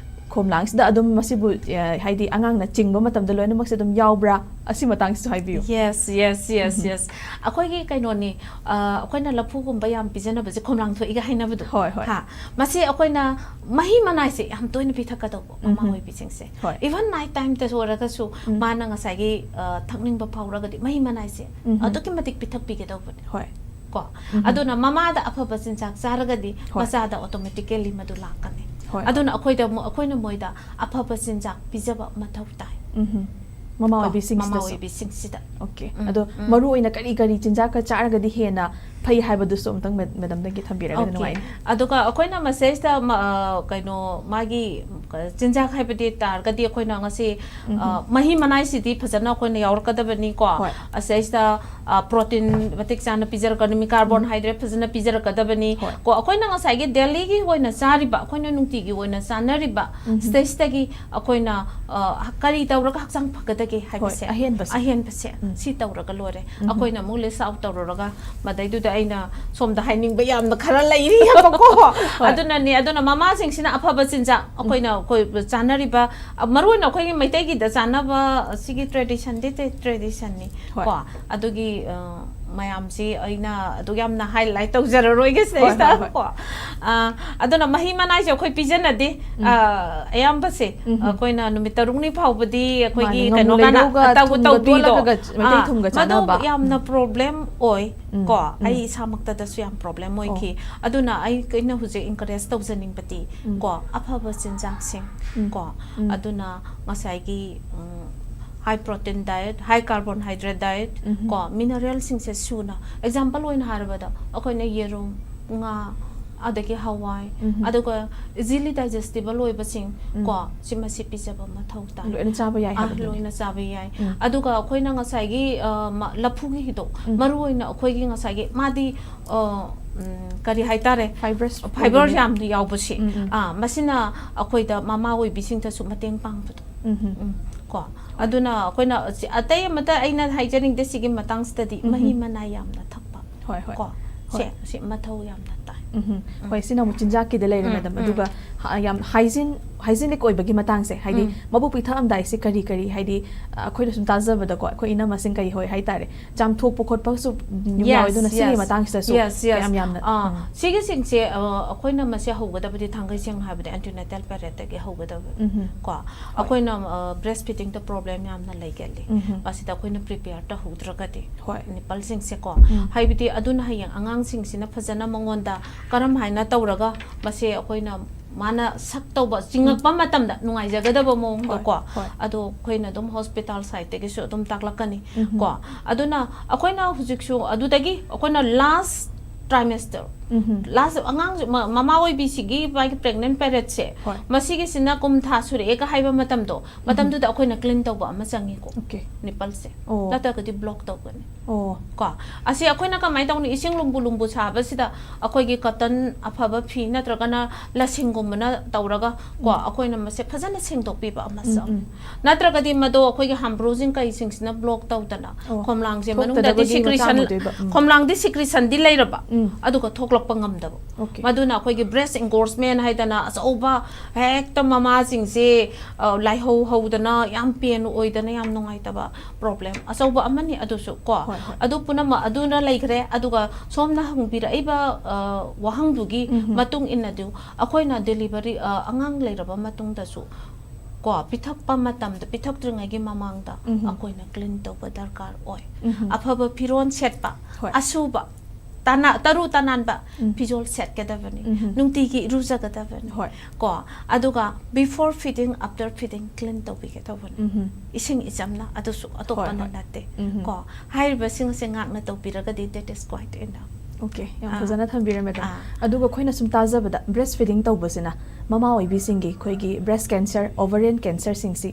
ꯈꯣꯝꯂꯥꯡꯁꯤꯗ ꯑꯗꯨꯝ ꯃꯁꯤꯕꯨ, ꯑ, ꯍꯥꯏꯗꯤ ꯑꯉꯥꯡꯅ ꯆꯤꯡꯕ ꯃꯇꯝꯗ ꯂꯣꯏꯅꯃꯛꯁꯦ ꯑꯗꯨꯝ ꯌꯥꯎꯕ꯭ꯔꯥ? ꯑꯁꯤ ꯃꯇꯥꯡꯁꯤꯁꯨ ꯍꯥꯏꯕꯤꯌꯨ꯫ Yes, yes, yes, yes꯫ ꯑꯩꯈꯣꯏꯒꯤ ꯀꯩꯅꯣꯅꯤ, ꯑ, ꯑꯩꯈꯣꯏꯅ ꯂꯐꯨꯒꯨꯝꯕ ꯌꯥꯝ ꯄꯤꯖꯅꯕꯁꯦ ꯈꯣꯝꯂꯥꯡ ꯊꯣꯛꯏꯒ ꯍꯥꯏꯅꯕꯗꯣ꯫ ꯍꯣꯏ, ꯍꯣꯏ꯫ ꯍꯥ, ꯃꯁꯤ ꯑꯩꯈꯣꯏꯅ ꯃꯍꯤ ꯃꯅꯥꯏꯁꯦ ꯌꯥꯝ ꯇꯣꯏꯅ ꯄꯤꯊꯛꯀꯗꯧꯕ ꯃꯃꯥ ꯎꯝ꯫ ꯑꯣꯏꯕꯤꯁꯤꯡꯁꯦ꯫ ꯍꯣꯏ꯫ Even night timeꯇꯁꯨ ꯑꯣꯏꯔꯒꯁꯨ ꯎꯝ꯫ ꯃꯥꯅ ꯉꯁꯥꯏꯒꯤ, ꯑ, ꯊꯛꯅꯤꯡꯕ ꯐꯥꯎꯔꯒꯗꯤ ꯃꯍꯤ ꯃꯅꯥꯏꯁꯦ ꯎꯝ꯫ ꯑꯗꯨꯛꯀꯤ ꯃꯇꯤꯛ ꯄꯤꯊꯛꯄꯤꯒꯗꯧꯕꯅꯦ꯫ ꯍꯣꯏ꯫ ꯀꯣ꯫ ꯎꯝ꯫ ꯑꯗꯨꯅ ꯃꯃꯥꯗ ꯑꯐꯕ ꯆꯤꯟꯖꯥꯛ ꯆꯥꯔꯒꯗꯤ ꯍꯣꯏ꯫ ꯃꯆꯥꯗ automatically ꯃꯗꯨ ꯂꯥꯛꯀꯅꯤ꯫ ꯍꯣꯏ꯫ ꯑꯗꯨꯅ ꯑꯩꯈꯣꯏꯗ ꯑꯃꯨꯛ, ꯑꯩꯈꯣꯏꯅ ꯃꯣꯏꯗ ꯑꯐꯕ ꯆꯤꯟꯖꯥꯛ ꯄꯤꯖꯕ ꯃꯊꯧ ꯇꯥꯏ꯫ ꯎꯝ꯫ ꯃꯃꯥ ꯀꯣ, ꯑꯣꯏꯕꯤꯁꯤꯡꯁꯤꯗꯁꯨ꯫ ꯃꯃꯥ ꯑꯣꯏꯕꯤꯁꯤꯡꯁꯤꯗ꯫ Okay꯫ ꯎꯝ, ꯑꯗꯣ ꯎꯝ꯫ ꯃꯔꯨ ꯑꯣꯏꯅ ꯀꯔꯤ ꯀꯔꯤ ꯆꯤꯟꯖꯥꯛꯀ ꯆꯥꯔꯒꯗꯤ ꯍꯦꯟꯅ ꯐꯩ ꯍꯥꯏꯕꯗꯨꯁꯨ ꯑꯃꯨꯛꯇꯪ ꯃꯦ-, ꯃꯦꯗꯝꯗꯒꯤ ꯊꯝꯕꯤꯔꯒꯗꯤ Okay꯫ ꯅꯨꯡꯉꯥꯏꯅꯤ꯫ ꯑꯗꯨꯒ ꯑꯩꯈꯣꯏꯅ ꯃꯁꯤꯗꯩꯁꯤꯗ ꯃ-, ꯑ, ꯀꯩꯅꯣ, ꯃꯥꯒꯤ, ꯑ, ꯆꯤꯟꯖꯥꯛ ꯍꯥꯏꯕꯗꯤ ꯇꯥꯔꯒꯗꯤ ꯑꯩꯈꯣꯏꯅ ꯉꯁꯤ, ꯑ, ꯎꯝ꯫ ꯃꯍꯤ ꯃꯅꯥꯏꯁꯤꯗꯤ ꯐꯖꯅ ꯑꯩꯈꯣꯏꯅ ꯌꯥꯎꯔꯛꯀꯗꯕꯅꯤꯀꯣ꯫ ꯍꯣꯏ꯫ ꯑꯁꯤꯗꯩꯁꯤꯗ, ꯑ, protein ꯃꯇꯤꯛ ꯆꯥꯅ ꯄꯤꯖꯔꯛꯀꯗꯕꯅꯤ, carbohydrate ꯐꯖꯅ ꯄꯤꯖꯔꯛꯀꯗꯕꯅꯤ꯫ ꯍꯣꯏ꯫ ꯀꯣ, ꯑꯩꯈꯣꯏꯅ ꯉꯁꯥꯏꯒꯤ dailyꯒꯤ ꯑꯣꯏꯅ ꯆꯥꯔꯤꯕ, ꯑꯩꯈꯣꯏꯅ ꯅꯨꯡꯇꯤꯒꯤ ꯑꯣꯏꯅ ꯆꯥꯅꯔꯤꯕ ꯎꯝ꯫ ꯁꯤꯗꯩꯁꯤꯗꯒꯤ ꯑꯩꯈꯣꯏꯅ, ꯑ, ꯀꯔꯤ ꯇꯧꯔꯒ ꯍꯛꯆꯥꯡ ꯐꯒꯗꯒꯦ ꯍꯥꯏꯕꯁꯦ, ꯑꯍꯦꯟꯕꯁꯦ꯫ ꯑꯍꯦꯟꯕꯁꯦ ꯎꯝ꯫ ꯁꯤ ꯇꯧꯔꯒ ꯂꯣꯏꯔꯦ꯫ ꯎꯝ꯫ ꯑꯩꯈꯣꯏꯅ ꯑꯃꯨꯛ list out ꯇꯧꯔꯨꯔꯒ ꯃꯗꯩꯗꯨꯗ ꯑꯩꯅ ꯁꯣꯝꯗ ꯍꯥꯏꯅꯤꯡꯕ ꯌꯥꯝꯅ ꯈꯔ ꯂꯩꯔꯤꯑꯕꯀꯣ꯫ ꯍꯣꯏ꯫ ꯑꯗꯨꯅꯅꯦ, ꯑꯗꯨꯅ ꯃꯃꯥꯁꯤꯡꯁꯤꯅ ꯑꯐꯕ ꯆꯤꯟꯖꯥꯛ ꯑꯩꯈꯣꯏꯅ, ꯑꯩꯈꯣꯏ ꯆꯥꯅꯔꯤꯕ, ꯑ, ꯃꯔꯨꯑꯣꯏꯅ ꯑꯩꯈꯣꯏꯒꯤ ꯃꯩꯇꯩꯒꯤꯗ ꯆꯥꯅꯕ ꯁꯤꯒꯤ traditionꯗꯤ ꯇꯦ-, traditionꯅꯤ꯫ ꯍꯣꯏ꯫ ꯀꯣ, ꯑꯗꯨꯒꯤ, ꯑ, ꯃꯌꯥꯝꯁꯤ ꯑꯩꯅ ꯑꯗꯨꯛ ꯌꯥꯝꯅ highlight ꯇꯧꯖꯔꯔꯣꯏꯒꯦ ꯍꯣꯏ, ꯍꯣꯏ, ꯁꯤꯗꯩꯁꯤꯗ ꯍꯣꯏ꯫ ꯀꯣ꯫ ꯑ, ꯑꯗꯨꯅ ꯃꯍꯤ ꯃꯅꯥꯏꯁꯦ ꯑꯩꯈꯣꯏ ꯄꯤꯖꯅꯗꯦ꯫ ꯎꯝ꯫ ꯑ, ꯑꯌꯥꯝꯕꯁꯦ ꯎꯝ꯫ ꯑꯩꯈꯣꯏꯅ ꯅꯨꯃꯤꯠ ꯇꯔꯨꯛꯅꯤ ꯐꯥꯎꯕꯗꯤ ꯑꯩꯈꯣꯏꯒꯤ ꯃꯥꯅꯦ, ꯉꯥꯃꯨ ꯀꯩꯅꯣ ꯀꯥꯟꯅ ꯂꯩꯔꯧꯒ ꯇꯧ- ꯊꯨꯝꯒ ꯇꯧꯕꯤꯗꯣ꯫ ꯇꯣꯠꯂꯒ ꯃꯩꯇꯩ ꯑꯥ, ꯊꯨꯝꯒ ꯃꯗꯨ ꯆꯥꯅꯕ꯫ ꯌꯥꯝꯅ problem ꯑꯣꯏ ꯎꯝ, ꯀꯣ꯫ ꯎꯝ꯫ ꯑꯩ ꯏꯁꯥꯃꯛꯇꯗꯁꯨ ꯌꯥꯝ problem ꯑꯣꯏꯈꯤ꯫ ꯑꯗꯨꯅ ꯑꯩ ꯑꯩꯅ ꯍꯧꯖꯤꯛ encourage ꯇꯧꯖꯅꯤꯡꯕꯗꯤ ꯎꯝ꯫ ꯀꯣ, ꯑꯐꯕ ꯆꯤꯟꯖꯥꯛꯁꯤꯡ ꯎꯝ꯫ ꯀꯣ, ꯎꯝ꯫ ꯑꯗꯨꯅ ꯉꯁꯥꯏꯒꯤ, ꯎꯝ, high protein diet, high carbohydrate diet ꯎꯝ꯫ ꯀꯣ, mineralꯁꯤꯡꯁꯦ ꯁꯨꯅ, example ꯑꯣꯏꯅ ꯍꯥꯏꯔꯕꯗ ꯑꯩꯈꯣꯏꯅ ꯌꯦꯔꯨꯝ, ꯉꯥ, ꯑꯗꯒꯤ ꯍꯋꯥꯏ, ꯎꯝ꯫ ꯑꯗꯨꯒ easily digestible ꯑꯣꯏꯕꯁꯤꯡ ꯎꯝ꯫ ꯀꯣ, ꯁꯤ ꯃꯁꯤ ꯄꯤꯖꯕ ꯃꯊꯧ ꯇꯥꯏ꯫ ꯂꯣꯏꯅ ꯆꯥꯕ ꯌꯥꯏ ꯑꯥ, ꯍꯥꯏꯕꯗꯨꯅꯤ꯫ ꯂꯣꯏꯅ ꯆꯥꯕ ꯌꯥꯏ꯫ ꯎꯝ꯫ ꯑꯗꯨꯒ ꯑꯩꯈꯣꯏꯅ ꯉꯁꯥꯏꯒꯤ, ꯑ, ꯃ-, ꯂꯐꯨꯒꯤ ꯍꯤꯗꯣ, ꯎꯝ꯫ ꯃꯔꯨ ꯑꯣꯏꯅ ꯑꯩꯈꯣꯏꯒꯤ ꯉꯁꯥꯏꯒꯤ ꯃꯥꯗꯤ, ꯑ, ꯎꯝ, ꯀꯔꯤ ꯍꯥꯏꯇꯥꯔꯦ? Fibres Fibres ꯑꯣꯏꯕꯅꯤ꯫ ꯌꯥꯝꯅ ꯌꯥꯎꯕꯁꯦ꯫ ꯎꯝ, ꯎꯝ꯫ ꯑꯥ, ꯃꯁꯤꯅ ꯑꯩꯈꯣꯏꯗ ꯃꯃꯥ ꯑꯣꯏꯕꯤꯁꯤꯡꯗꯁꯨ ꯃꯇꯦꯡ ꯄꯥꯡꯕꯗꯣ꯫ ꯎꯝ, ꯀꯣ꯫ ꯑꯗꯨꯅ ꯑꯩꯈꯣꯏꯅ ꯁꯤ-, ꯑꯇꯩ ꯑꯃꯠꯇ ꯑꯩꯅ ꯍꯥꯏꯖꯅꯤꯡꯗꯦ ꯁꯤꯒꯤ ꯃꯇꯥꯡꯁꯤꯗꯗꯤ, ꯎꯝ, ꯃꯍꯤ ꯎꯝ꯫ ꯃꯅꯥꯏ ꯌꯥꯝꯅ ꯊꯛꯄ꯫ ꯍꯣꯏ, ꯍꯣꯏ꯫ ꯀꯣ꯫ ꯍꯣꯏ꯫ ꯁꯦ, ꯁꯤ ꯃꯊꯧ ꯌꯥꯝꯅ ꯇꯥꯏ꯫ ꯎꯝ, ꯎꯝ꯫ ꯎꯝ꯫ ꯍꯣꯏ, ꯁꯤꯅ ꯑꯃꯨꯛ ꯆꯤꯟꯖꯥꯛꯀꯤꯗ ꯂꯩꯔꯦ, ꯎꯝ, madam꯫ ꯎꯝ꯫ ꯑꯗꯨꯒ ꯍ-, ꯌꯥꯝ hygiene, hygienic ꯑꯣꯏꯕꯒꯤ ꯃꯇꯥꯡꯁꯦ, ꯍꯥꯏꯗꯤ ꯎꯝ꯫ ꯃꯕꯨꯛ ꯄꯤꯛ ꯊꯛꯑꯝꯗꯥꯏꯁꯦ ꯀꯔꯤ ꯀꯔꯤ, ꯍꯥꯏꯗꯤ, ꯑ, ꯑꯩꯈꯣꯏꯅ ꯁꯨꯝ ꯇꯥꯖꯕꯗꯀꯣ, ꯑꯩꯈꯣꯏ ꯏꯅꯝꯃꯁꯤꯡ ꯀꯔꯤ ꯍꯣꯏ ꯍꯥꯏꯇꯥꯔꯦ, ꯆꯥꯝꯊꯣꯛꯄ ꯈꯣꯠꯄꯁꯨ ꯑꯗꯨꯝ Yes, ꯌꯥꯎꯋꯦ꯫ ꯑꯗꯨꯅ ꯁꯤꯒꯤ yes. ꯃꯇꯥꯡꯁꯤꯗꯁꯨ Yes, yes. ꯌꯥꯝ ꯌꯥꯝꯅ, ꯑꯥ, ꯎꯝ꯫ ꯁꯤꯒꯤꯁꯤꯡꯁꯦ, ꯑ, ꯑꯩꯈꯣꯏꯅ ꯃꯁꯤ ꯍꯧꯒꯗꯕꯗꯤ ꯊꯥꯡꯒꯩ ꯁꯦꯡꯅ ꯍꯥꯏꯕꯗ antenatal periodꯇꯒꯤ ꯍꯧꯒꯗꯕ꯫ ꯎꯝ꯫ ꯀꯣ꯫ ꯑꯩꯈꯣꯏꯅ, ꯑ, breastfeedingꯗ problem ꯌꯥꯝꯅ ꯂꯩꯒꯜꯂꯤ꯫ ꯎꯝ꯫ ꯃꯁꯤꯗ ꯑꯩꯈꯣꯏꯅ prepare ꯇꯧꯍꯧꯗ꯭ꯔꯒꯗꯤ ꯍꯣꯏ꯫ nippleꯁꯤꯡꯁꯦꯀꯣ꯫ ꯎꯝ꯫ ꯍꯥꯏꯕꯗꯤ ꯑꯗꯨꯅ ꯍꯌꯦꯡ ꯑꯉꯥꯡꯁꯤꯡꯁꯤꯅ ꯐꯖꯅ ꯃꯉꯣꯟꯗ ꯀꯔꯝ ꯍꯥꯏꯅ ꯇꯧꯔꯒ ꯃꯁꯦ ꯑꯩꯈꯣꯏꯅ ꯃꯥꯅ suck ꯇꯧꯕ, ꯆꯤꯡꯉꯛꯄ ꯃꯇꯝꯗ ꯅꯨꯡꯉꯥꯏꯖꯒꯗꯕ ꯃꯑꯣꯡꯗꯀꯣ꯫ ꯍꯣꯏ, ꯍꯣꯏ꯫ ꯑꯗꯣ ꯑꯩꯈꯣꯏꯅ ꯑꯗꯨꯝ hospital sideꯇꯒꯤꯁꯨ ꯑꯗꯨꯝ ꯇꯥꯛꯂꯛꯀꯅꯤ ꯎꯝ꯫ ꯀꯣ꯫ ꯑꯗꯨꯅ ꯑꯩꯈꯣꯏꯅ ꯍꯧꯖꯤꯛꯁꯨ ꯑꯗꯨꯗꯒꯤ ꯑꯩꯈꯣꯏꯅ last trimester, ꯎꯝ꯫ last ꯑꯉꯥꯡꯁꯨ ꯃ-, ꯃꯃꯥ ꯑꯣꯏꯕꯤꯁꯤꯒꯤ ꯃꯥꯒꯤ pregnant periodꯁꯦ, ꯍꯣꯏ꯫ ꯃꯁꯤꯒꯤꯁꯤꯅ ꯀꯨꯝ ꯊꯥ ꯁꯨꯔꯛꯑꯦꯒ ꯍꯥꯏꯕ ꯃꯇꯝꯗꯣ, ꯃꯇꯝꯗꯨꯗ ꯑꯩꯈꯣꯏꯅ clean ꯇꯧꯕ ꯑꯃ ꯆꯪꯉꯤꯀꯣ, Okay꯫ nippleꯁꯦ꯫ ꯑꯣ꯫ ꯅꯠꯇ꯭ꯔꯒꯗꯤ block ꯇꯧꯒꯅꯤ꯫ ꯑꯣ꯫ ꯀꯣ꯫ ꯑꯁꯤ ꯑꯩꯈꯣꯏꯅ ꯀꯃꯥꯏꯅ ꯇꯧꯅꯤ? ꯏꯁꯤꯡ ꯂꯨꯝꯕꯨ ꯂꯨꯝꯕꯨ ꯁꯥꯕꯁꯤꯗ ꯑꯩꯈꯣꯏꯒꯤ cotton ꯑꯐꯕ ꯐꯤ ꯅꯠꯇ꯭ꯔꯒꯅ ꯂꯁꯤꯡꯒꯨꯝꯕꯅ ꯇꯧꯔꯒ ꯀꯣ, ꯎꯝ꯫ ꯑꯩꯈꯣꯏꯅ ꯃꯁꯦ ꯐꯖꯅ ꯁꯦꯡꯗꯣꯛꯄꯤꯕ ꯑꯃꯁꯨ꯫ ꯎꯝ, ꯎꯝ꯫ ꯅꯠꯇ꯭ꯔꯒꯗꯤ ꯃꯗꯣ ꯑꯩꯈꯣꯏꯒꯤ ꯍꯝꯕ꯭ꯔꯨꯁꯤꯡ ꯀꯩꯁꯤꯡꯁꯤꯅ block ꯇꯧꯗꯅ ꯑꯣ꯫ ꯈꯣꯝꯂꯥꯡꯁꯦ ꯊꯣꯛꯇꯅꯕꯒꯤ ꯃꯅꯨꯡꯗꯗꯤ secretion, ꯃꯆꯥꯛ ꯑꯣꯏꯗꯣꯏꯕ꯫ ꯎꯝ꯫ ꯈꯣꯝꯂꯥꯡꯗꯤ secretionꯗꯤ ꯂꯩꯔꯕ, ꯎꯝ꯫ ꯑꯗꯨꯒ ꯊꯣꯛ ꯊꯣꯛꯂꯛꯄ ꯉꯝꯗꯕ꯫ Okay. ꯃꯗꯨꯅ ꯑꯩꯈꯣꯏꯒꯤ breast engorgement ꯍꯥꯏꯗꯅ ꯑꯆꯧꯕ ꯍꯦꯛꯇ ꯃꯃꯥꯁꯤꯡꯁꯦ, ꯑ, ꯂꯥꯏꯍꯧ ꯍꯧꯗꯅ ꯌꯥꯝ pain ꯑꯣꯏꯗꯅ ꯌꯥꯝ ꯅꯨꯡꯉꯥꯏꯇꯕ problem ꯑꯆꯧꯕ ꯑꯃꯅꯤ ꯑꯗꯨꯁꯨ ꯀꯣ꯫ ꯍꯣꯏ, ꯍꯣꯏ. ꯑꯗꯨ ꯄꯨꯝꯅꯃꯛ ꯑꯗꯨꯅ ꯂꯩꯈ꯭ꯔꯦ꯫ ꯑꯗꯨꯒ ꯁꯣꯝꯅ ꯍꯪꯕꯤꯔꯛꯏꯕ, ꯑ, ꯋꯥꯍꯪꯗꯨꯒꯤ ꯎꯝꯍꯨꯝ. ꯃꯇꯨꯡ ꯏꯟꯅꯗꯤ ꯑꯩꯈꯣꯏꯅ delivery, ꯑ, ꯑꯉꯥꯡ ꯂꯩꯔꯕ ꯃꯇꯨꯡꯗꯁꯨ ꯀꯣ, ꯄꯤꯊꯛꯄ ꯃꯇꯝꯗ, ꯄꯤꯊꯛꯇ꯭ꯔꯤꯉꯩꯒꯤ ꯃꯃꯥꯡꯗ ꯎꯝꯍꯨꯝ. ꯑꯩꯈꯣꯏꯅ clean ꯇꯧꯕ ꯗꯔꯀꯥꯔ ꯑꯣꯏ꯫ ꯎꯝꯍꯨꯝ. ꯑꯐꯕ ꯐꯤꯔꯣꯜ ꯁꯦꯠꯄ, ꯍꯣꯏ. ꯑꯁꯨꯕ, ꯇꯅꯥ-, ꯇꯔꯨ ꯇꯅꯥꯟꯕ ꯎꯝ. ꯐꯤꯖꯣꯜ ꯁꯦꯠꯀꯗꯕꯅꯤ, ꯎꯝꯍꯨꯝ. ꯅꯨꯡꯇꯤꯒꯤ ꯏꯔꯨꯖꯒꯗꯕꯅꯤ ꯍꯣꯏ. ꯀꯣ꯫ ꯑꯗꯨꯒ before feeding, after feeding clean ꯇꯧꯕꯤꯒꯗꯕꯅꯤ꯫ ꯎꯝꯍꯨꯝ. ꯏꯁꯤꯡ ꯏꯆꯝꯅ, ꯑꯗꯨꯁꯨ ꯑꯇꯣꯞꯄꯅ ꯍꯣꯏ. ꯅꯠꯇꯦ ꯎꯝꯍꯨꯝ. ꯀꯣ꯫ ꯍꯥꯏꯔꯤꯕꯁꯤꯡ ꯑꯁꯦ ꯉꯥꯛꯅ ꯇꯧꯕꯤꯔꯒꯗꯤ that is quite enough꯫ Okay, ꯌꯥꯝ ꯑꯥ. ꯐꯖꯅ ꯊꯝꯕꯤꯔꯝꯃꯦ, ꯗꯥ꯫ ꯑꯥ. ꯑꯗꯨꯒ ꯑꯩꯈꯣꯏꯅ ꯁꯨꯝ ꯇꯥꯖꯕꯗ breast feeding ꯇꯧꯕꯁꯤꯅ ꯃꯃꯥ ꯑꯣꯏꯕꯤꯁꯤꯡꯒꯤ ꯑꯩꯈꯣꯏꯒꯤ breast cancer, ovarian cancer ꯁꯤꯡꯁꯤ,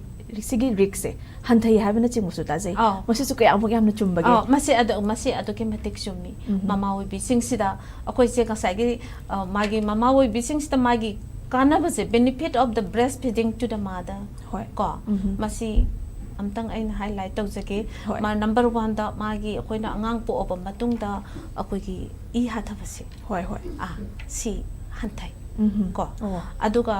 ꯁꯤꯒꯤ risk ꯁꯦ ꯍꯟꯊꯩ ꯍꯥꯏꯕꯅꯆꯤꯡꯕꯁꯨ ꯇꯥꯖꯩ꯫ ꯑꯥꯎ꯫ ꯃꯁꯤꯁꯨ ꯀꯌꯥꯃꯨꯛ ꯌꯥꯝꯅ ꯆꯨꯝꯕꯒꯦ? ꯑꯥ, ꯃꯁꯤ ꯑꯗꯨ-, ꯃꯁꯤ ꯑꯗꯨꯛꯀꯤ ꯃꯇꯤꯛ ꯆꯨꯝꯃꯤ꯫ ꯎꯝꯍꯨꯝ. ꯃꯃꯥ ꯑꯣꯏꯕꯤꯁꯤꯡꯁꯤꯗ ꯑꯩꯈꯣꯏꯁꯦ ꯉꯁꯥꯏꯒꯤ, ꯑ, ꯃꯥꯒꯤ ꯃꯃꯥ ꯑꯣꯏꯕꯤꯁꯤꯡꯁꯤꯗ ꯃꯥꯒꯤ ꯀꯥꯟꯅꯕꯁꯦ, benefit of the breastfeeding to the mother ꯍꯣꯏ. ꯀꯣ꯫ ꯎꯝꯍꯨꯝ. ꯃꯁꯤ ꯑꯝꯇꯪ ꯑꯩꯅ highlight ꯇꯧꯖꯒꯦ꯫ ꯍꯣꯏ. ꯃꯥ number one ꯗ ꯃꯥꯒꯤ ꯑꯩꯈꯣꯏꯅ ꯑꯉꯥꯡ ꯄꯣꯛꯑꯕ ꯃꯇꯨꯡꯗ ꯑꯩꯈꯣꯏꯒꯤ ꯏ ꯍꯥꯊꯕꯁꯦ, ꯍꯣꯏ, ꯍꯣꯏ. ꯑꯥ, ꯁꯤ ꯍꯟꯊꯩ ꯎꯝꯍꯨꯝ. ꯀꯣ꯫ ꯑꯣ. ꯑꯗꯨꯒ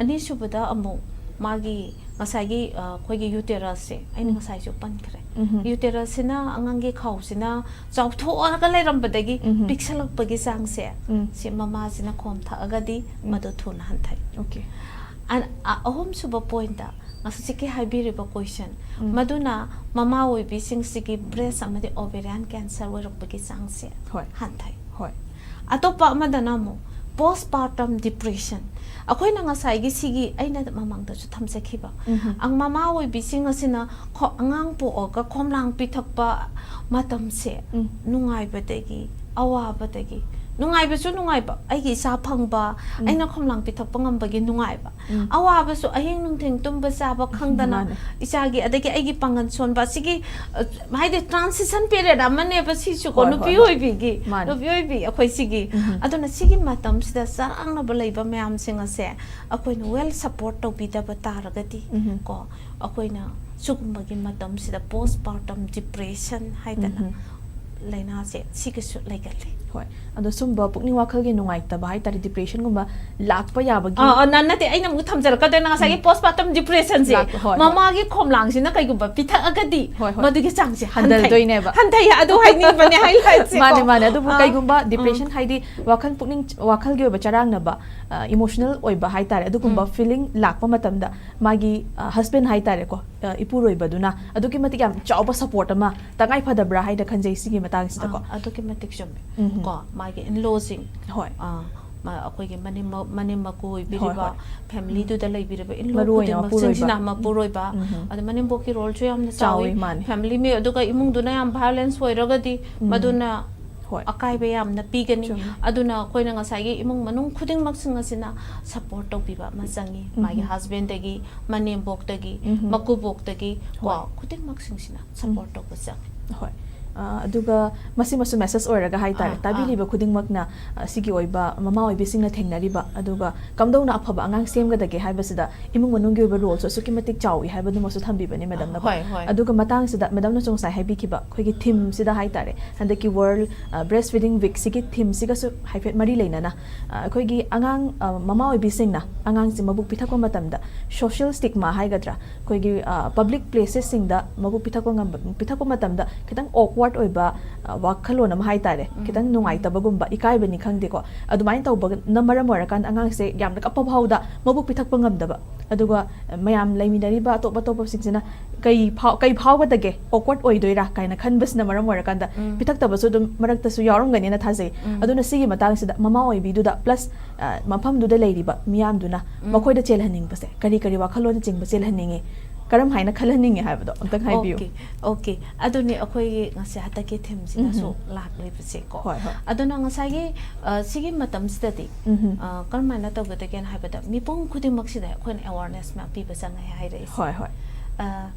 ꯑꯅꯤꯁꯨꯕꯗ ꯑꯃꯨꯛ ꯃꯥꯒꯤ ꯉꯁꯥꯏꯒꯤ, ꯑ, ꯑꯩꯈꯣꯏꯒꯤ uterus ꯁꯦ ꯑꯩꯅ ꯎꯝ. ꯉꯁꯥꯏꯁꯨ ꯄꯟꯈ꯭ꯔꯦ꯫ ꯎꯝꯍꯨꯝ. Uterus ꯁꯤꯅ, ꯑꯉꯥꯡꯒꯤ ꯈꯥꯎꯁꯤꯅ ꯆꯥꯎꯊꯣꯛꯑꯒ ꯂꯩꯔꯝꯕꯗꯒꯤ ꯎꯝꯍꯨꯝ. ꯄꯤꯛꯁꯜꯂꯛꯄꯒꯤ ꯆꯥꯡꯁꯦ, ꯎꯝ. ꯁꯤ ꯃꯃꯥꯁꯤꯅ ꯈꯣꯝ ꯊꯛꯑꯒꯗꯤ ꯎꯝ. ꯃꯗꯨ ꯊꯨꯅ ꯍꯟꯊꯩ꯫ Okay. ꯑ-, ꯑ-, ꯑꯍꯨꯝꯁꯨꯕ point ꯇ ꯉꯁꯤ ꯍꯧꯖꯤꯛꯀꯤ ꯍꯥꯏꯕꯤꯔꯤꯕ question, ꯎꯝ. ꯃꯗꯨꯅ ꯃꯃꯥ ꯑꯣꯏꯕꯤꯁꯤꯡꯁꯤꯒꯤ breast ꯑꯃꯗꯤ ovarian cancer ꯑꯣꯏꯔꯛꯄꯒꯤ ꯆꯥꯡꯁꯦ ꯍꯣꯏ. ꯍꯟꯊꯩ꯫ ꯍꯣꯏ. ꯑꯇꯣꯞꯄ ꯑꯃꯗꯅ ꯑꯃꯨꯛ postpartum depression꯫ ꯑꯩꯈꯣꯏꯅ ꯉꯁꯥꯏꯒꯤ ꯁꯤꯒꯤ ꯑꯩꯅ ꯃꯃꯥꯡꯗꯁꯨ ꯊꯝꯖꯈꯤꯕ, ꯎꯝꯍꯨꯝ. ꯑꯪ-, ꯃꯃꯥ ꯑꯣꯏꯕꯤꯁꯤꯡ ꯑꯁꯤꯅ ꯈꯣ-, ꯑꯉꯥꯡ ꯄꯣꯛꯑꯒ ꯈꯣꯝꯂꯥꯡ ꯄꯤꯊꯛꯄ ꯃꯇꯝꯁꯦ ꯎꯝ. ꯅꯨꯡꯉꯥꯏꯕꯗꯒꯤ, ꯑꯋꯥꯕꯗꯒꯤ, ꯅꯨꯡꯉꯥꯏꯕꯁꯨ ꯅꯨꯡꯉꯥꯏꯕ, ꯑꯩꯒꯤ ꯏꯆꯥ ꯐꯪꯕ, ꯎꯝ. ꯑꯩꯅ ꯈꯣꯝꯂꯥꯡ ꯄꯤꯊꯛꯄ ꯉꯝꯕꯒꯤ ꯅꯨꯡꯉꯥꯏꯕ, ꯎꯝ. ꯑꯋꯥꯕꯁꯨ ꯑꯍꯤꯡ ꯅꯨꯡꯊꯤꯜ ꯇꯨꯝꯕ ꯆꯥꯕ ꯈꯪꯗꯅ ꯃꯥꯅꯦ. ꯏꯆꯥꯒꯤ, ꯑꯗꯒꯤ ꯑꯩꯒꯤ ꯄꯥꯡꯒꯜ ꯁꯣꯟꯕ, ꯑꯁꯤꯒꯤ, ꯑ, ꯍꯥꯏꯗꯤ transition period ꯑꯃꯅꯦꯕ ꯁꯤꯁꯨꯀꯣ, ꯍꯣꯏ, ꯅꯨꯄꯤ ꯍꯣꯏ, ꯍꯣꯏ. ꯑꯣꯏꯕꯤꯒꯤ, ꯃꯥꯅꯦ. ꯅꯨꯄꯤ ꯑꯣꯏꯕꯤ ꯑꯩꯈꯣꯏ ꯁꯤꯒꯤ꯫ ꯎꯝꯍꯨꯝ. ꯑꯗꯨꯅ ꯁꯤꯒꯤ ꯃꯇꯝꯁꯤꯗ ꯆꯔꯥꯡꯅꯕ ꯂꯩꯕ ꯃꯌꯥꯝꯁꯤꯡ ꯑꯁꯦ ꯑꯩꯈꯣꯏꯅ well support ꯇꯧꯕꯤꯗꯕ ꯇꯥꯔꯒꯗꯤ ꯎꯝꯍꯨꯝ. ꯀꯣ, ꯑꯩꯈꯣꯏꯅ ꯁꯤꯒꯨꯝꯕꯒꯤ ꯃꯇꯝꯁꯤꯗ postpartum depression ꯍꯥꯏꯗꯅ ꯎꯝꯍꯨꯝ. ꯂꯥꯏꯅꯥꯁꯦ ꯁꯤꯒꯤꯁꯨ ꯂꯩꯒꯜꯂꯤ꯫ ꯑꯗꯣ ꯁꯨꯝꯕ ꯄꯨꯛꯅꯤꯡ ꯋꯥꯈꯜꯒꯤ ꯅꯨꯡꯉꯥꯏꯇꯕ ꯍꯥꯏꯇꯥꯔꯦ, depressionꯒꯨꯝꯕ ꯂꯥꯛꯄ ꯌꯥꯕꯒꯤ ꯑꯥ, ꯑꯥ, ꯅ- ꯅꯠꯇꯦ, ꯑꯩꯅ ꯑꯃꯨꯛ ꯊꯝꯖꯔꯛꯀꯗꯣꯏꯅ ꯉꯁꯥꯏꯒꯤ postpartum depressionꯁꯦ, ꯂꯥꯛꯄ- ꯍꯣꯏ, ꯍꯣꯏ꯫ ꯃꯃꯥꯒꯤ ꯈꯣꯝꯂꯥꯡꯁꯤꯅ ꯀꯩꯒꯨꯝꯕ ꯄꯤꯊꯛꯑꯒꯗꯤ ꯍꯣꯏ, ꯍꯣꯏ꯫ ꯃꯗꯨꯒꯤ ꯆꯥꯡꯁꯦ ꯍꯟꯊꯩ꯫ ꯍꯟꯊꯗꯣꯏꯅꯦꯕ꯫ ꯍꯟꯊꯩ, ꯑꯗꯨ ꯍꯥꯏꯅꯤꯡꯕꯅꯦ highlightꯁꯦ꯫ ꯃꯥꯅꯦ, ꯃꯥꯅꯦ꯫ ꯑꯗꯨꯕꯨ ꯑꯥ, ꯀꯩꯒꯨꯝꯕ ꯎꯝ꯫ depression ꯍꯥꯏꯗꯤ ꯋꯥꯈꯜ ꯄꯨꯛꯅꯤꯡ, ꯋꯥꯈꯜꯒꯤ ꯑꯣꯏꯕ ꯆꯔꯥꯡꯅꯕ, emotional ꯑꯣꯏꯕ ꯍꯥꯏꯇꯥꯔꯦ, ꯑꯗꯨꯒꯨꯝꯕ feeling ꯂꯥꯛꯄ ꯃꯇꯝꯗ ꯃꯥꯒꯤ husband ꯍꯥꯏꯇꯥꯔꯦꯀꯣ, ꯏꯄꯨꯔꯣꯏꯕꯗꯨꯅ ꯑꯗꯨꯛꯀꯤ ꯃꯇꯤꯛ ꯌꯥꯝ ꯆꯥꯎꯕ support ꯑꯃ ꯇꯉꯥꯏ ꯐꯗꯕ꯭ꯔꯥ ꯍꯥꯏꯅ ꯈꯟꯖꯩ ꯁꯤꯒꯤ ꯃꯇꯥꯡꯁꯤꯗꯀꯣ꯫ ꯑꯥ, ꯑꯗꯨꯛꯀꯤ ꯃꯇꯤꯛ ꯆꯨꯝꯃꯦ꯫ ꯎꯝ꯫ ꯀꯣ, ꯃꯥꯒꯤ in-lawꯁꯤꯡ, ꯍꯣꯏ꯫ ꯑꯥ, ꯃ- ꯑꯩꯈꯣꯏꯒꯤ ꯃꯅꯦꯝ ꯃ- ꯃꯅꯦꯝ ꯃꯀꯨ ꯍꯣꯏ, ꯑꯣꯏꯕꯤꯔꯤꯕ, ꯍꯣꯏ꯫ familyꯗꯨꯗ ꯂꯩꯕꯤꯔꯤꯕ in-law ꯃꯔꯨ ꯑꯣꯏꯅ ꯈꯨꯗꯤꯡꯃꯛꯁꯤꯡꯁꯤꯅ, ꯃꯄꯨꯔꯣꯏꯕ꯫ ꯃꯄꯨꯔꯣꯏꯕ, ꯎꯝ꯫ ꯑꯗ ꯃꯅꯦꯝꯕꯣꯛꯀꯤ roleꯁꯨ ꯌꯥꯝꯅ ꯆꯥꯎꯋꯤ, ꯆꯥꯎꯋꯤ꯫ ꯃꯥꯅꯦ꯫ Family ꯃꯤ-, ꯑꯗꯨꯒ ꯏꯃꯨꯡꯗꯨꯅ ꯌꯥꯝ violence ꯑꯣꯏꯔꯒꯗꯤ ꯎꯝ꯫ ꯃꯗꯨꯅ ꯍꯣꯏ꯫ ꯑꯀꯥꯏꯕ ꯌꯥꯝꯅ ꯄꯤꯒꯅꯤ꯫ ꯆꯨꯝꯃꯤ꯫ ꯑꯗꯨꯅ ꯑꯩꯈꯣꯏꯅ ꯉꯁꯥꯏꯒꯤ ꯏꯃꯨꯡ ꯃꯅꯨꯡ ꯈꯨꯗꯤꯡꯃꯛꯁꯤꯡ ꯑꯁꯤꯅ support ꯇꯧꯕꯤꯕ ꯑꯃ ꯆꯪꯉꯤ꯫ ꯃꯥꯒꯤ ꯎꯝ꯫ husbandꯗꯒꯤ, ꯃꯅꯦꯝꯕꯣꯛꯇꯒꯤ, ꯎꯝ꯫ ꯃꯀꯨꯕꯣꯛꯇꯒꯤ, ꯀꯣ, ꯍꯣꯏ꯫ ꯈꯨꯗꯤꯡꯃꯛꯁꯤꯡꯁꯤꯅ support ꯇꯧꯕ ꯆꯪꯉꯤ꯫ ꯍꯣꯏ꯫ ꯑ, ꯑꯗꯨꯒ ꯃꯁꯤꯃꯁꯨ message ꯑꯣꯏꯔꯒ ꯍꯥꯏꯇꯥꯔꯦ, ꯑꯥ, ꯑꯥ꯫ ꯇꯥꯕꯤꯔꯤꯕ ꯈꯨꯗꯤꯡꯃꯛꯅ, ꯑ, ꯁꯤꯒꯤ ꯑꯣꯏꯕ ꯃꯃꯥ ꯑꯣꯏꯕꯤꯁꯤꯡꯅ ꯊꯦꯡꯅꯔꯤꯕ, ꯑꯗꯨꯒ ꯀꯝꯗꯧꯅ ꯑꯐꯕ ꯑꯉꯥꯡ ꯁꯦꯝꯒꯗꯒꯦ ꯍꯥꯏꯕꯁꯤꯗ ꯏꯃꯨꯡ ꯃꯅꯨꯡꯒꯤ ꯑꯣꯏꯕ roleꯁꯨ ꯑꯁꯨꯛꯀꯤ ꯃꯇꯤꯛ ꯆꯥꯎꯏ ꯍꯥꯏꯕꯗꯨꯃꯁꯨ ꯊꯝꯕꯤꯕꯅꯦ madamꯅꯀꯣ꯫ ꯍꯣꯏ, ꯍꯣꯏ꯫ ꯑꯗꯨꯒ ꯃꯇꯥꯡꯁꯤꯗ madamꯅꯁꯨ ꯉꯁꯥꯏ ꯍꯥꯏꯕꯤꯈꯤꯕ ꯑꯩꯈꯣꯏꯒꯤ themeꯁꯤꯗ ꯍꯥꯏꯇꯥꯔꯦ, ꯍꯟꯗꯛꯀꯤ World, ꯑ, Breastfeeding Weekꯁꯤꯒꯤ themeꯁꯤꯒꯁꯨ ꯍꯥꯏꯐꯦꯠ ꯃꯔꯤ ꯂꯩꯅꯅ, ꯑ, ꯑꯩꯈꯣꯏꯒꯤ ꯑꯉꯥꯡ, ꯑ, ꯃꯃꯥ ꯑꯣꯏꯕꯤꯁꯤꯡꯅ ꯑꯉꯥꯡꯁꯦ ꯃꯕꯨꯛ ꯄꯤꯊꯛꯄ ꯃꯇꯝꯗ social stigma ꯍꯥꯏꯒꯗ꯭ꯔꯥ, ꯑꯩꯈꯣꯏꯒꯤ, ꯑ, public placesꯁꯤꯡꯗ ꯃꯕꯨꯛ ꯄꯤꯊꯛꯄ ꯉꯝꯕ, ꯄꯤꯊꯛꯄ ꯃꯇꯝꯗ ꯈꯤꯇꯪ awkward ꯑꯣꯏꯕ, ꯑ, ꯋꯥꯈꯜꯂꯣꯟ ꯑꯃ ꯍꯥꯏꯇꯥꯔꯦ, ꯎꯝ꯫ ꯈꯤꯇꯪ ꯅꯨꯡꯉꯥꯏꯇꯕꯒꯨꯝꯕ, ꯏꯀꯥꯏꯕꯅꯤ ꯈꯪꯗꯦꯀꯣ, ꯑꯗꯨꯃꯥꯏꯅ ꯇꯧꯕꯅ ꯃꯔꯝ ꯑꯣꯏꯔꯀꯥꯟꯗ ꯑꯉꯥꯡꯁꯦ ꯌꯥꯝꯅ ꯀꯞꯄ ꯐꯥꯎꯗ ꯃꯕꯨꯛ ꯄꯤꯊꯛꯄ ꯉꯝꯗꯕ, ꯑꯗꯨꯒ, ꯑ, ꯃꯌꯥꯝ ꯂꯩꯃꯤꯟꯅꯔꯤꯕ ꯑꯇꯣꯞ ꯑꯇꯣꯞꯄꯁꯤꯡꯁꯤꯅ ꯀꯩ ꯐꯥꯎ-, ꯀꯩ ꯐꯥꯎꯒꯗꯒꯦ, awkward ꯑꯣꯏꯗꯣꯏꯔꯥ ꯀꯥꯏꯅ ꯈꯟꯕꯁꯤꯅ ꯃꯔꯝ ꯑꯣꯏꯔꯀꯥꯟꯗ ꯎꯝ꯫ ꯄꯤꯊꯛꯇꯕꯁꯨ ꯑꯗꯨꯝ ꯃꯔꯛꯇꯁꯨ ꯌꯥꯎꯔꯝꯒꯅꯤꯅ ꯊꯥꯖꯩ꯫ ꯎꯝ꯫ ꯑꯗꯨꯅ ꯁꯤꯒꯤ ꯃꯇꯥꯡꯁꯤꯗ ꯃꯃꯥ ꯑꯣꯏꯕꯤꯗꯨꯗ plus, ꯑ, ꯃꯐꯝꯗꯨꯗ ꯂꯩꯔꯤꯕ ꯃꯤꯌꯥꯝꯗꯨꯅ ꯎꯝ꯫ ꯃꯈꯣꯏꯗ ꯆꯦꯜꯍꯟꯅꯤꯡꯕꯁꯦ ꯀꯔꯤ ꯀꯔꯤ ꯋꯥꯈꯜꯂꯣꯟꯅꯆꯤꯡꯕ ꯆꯦꯜꯍꯟꯅꯤꯡꯉꯤ, ꯀꯔꯝ ꯍꯥꯏꯅ ꯈꯜꯍꯟꯅꯤꯡꯉꯤ ꯍꯥꯏꯕꯗꯣ ꯑꯝꯇꯪ ꯍꯥꯏꯕꯤꯌꯨ꯫ Okay, okay. ꯑꯗꯨꯅꯤ ꯑꯩꯈꯣꯏꯒꯤ ꯉꯁꯤ ꯍꯟꯗꯛꯀꯤ themeꯁꯤꯅꯁꯨ ꯎꯝꯍꯨꯝ꯫ ꯂꯥꯛꯂꯤꯕꯁꯦꯀꯣ꯫ ꯍꯣꯏ, ꯍꯣꯏ꯫ ꯑꯗꯨꯅ ꯉꯁꯥꯏꯒꯤ, ꯑ, ꯁꯤꯒꯤ ꯃꯇꯝꯁꯤꯗꯗꯤ, ꯎꯝꯍꯨꯝ꯫ ꯑ, ꯀꯔꯝꯍꯥꯏꯅ ꯇꯧꯒꯗꯒꯦꯅ ꯍꯥꯏꯕꯗ ꯃꯤꯄꯨꯝ ꯈꯨꯗꯤꯡꯃꯛꯁꯤꯗ ꯑꯩꯈꯣꯏꯅ awareness ꯃꯌꯥꯝ ꯄꯤꯕ ꯆꯪꯉꯦ ꯍꯥꯏꯔꯛꯏꯁꯦ꯫ ꯍꯣꯏ, ꯍꯣꯏ꯫ ꯑ,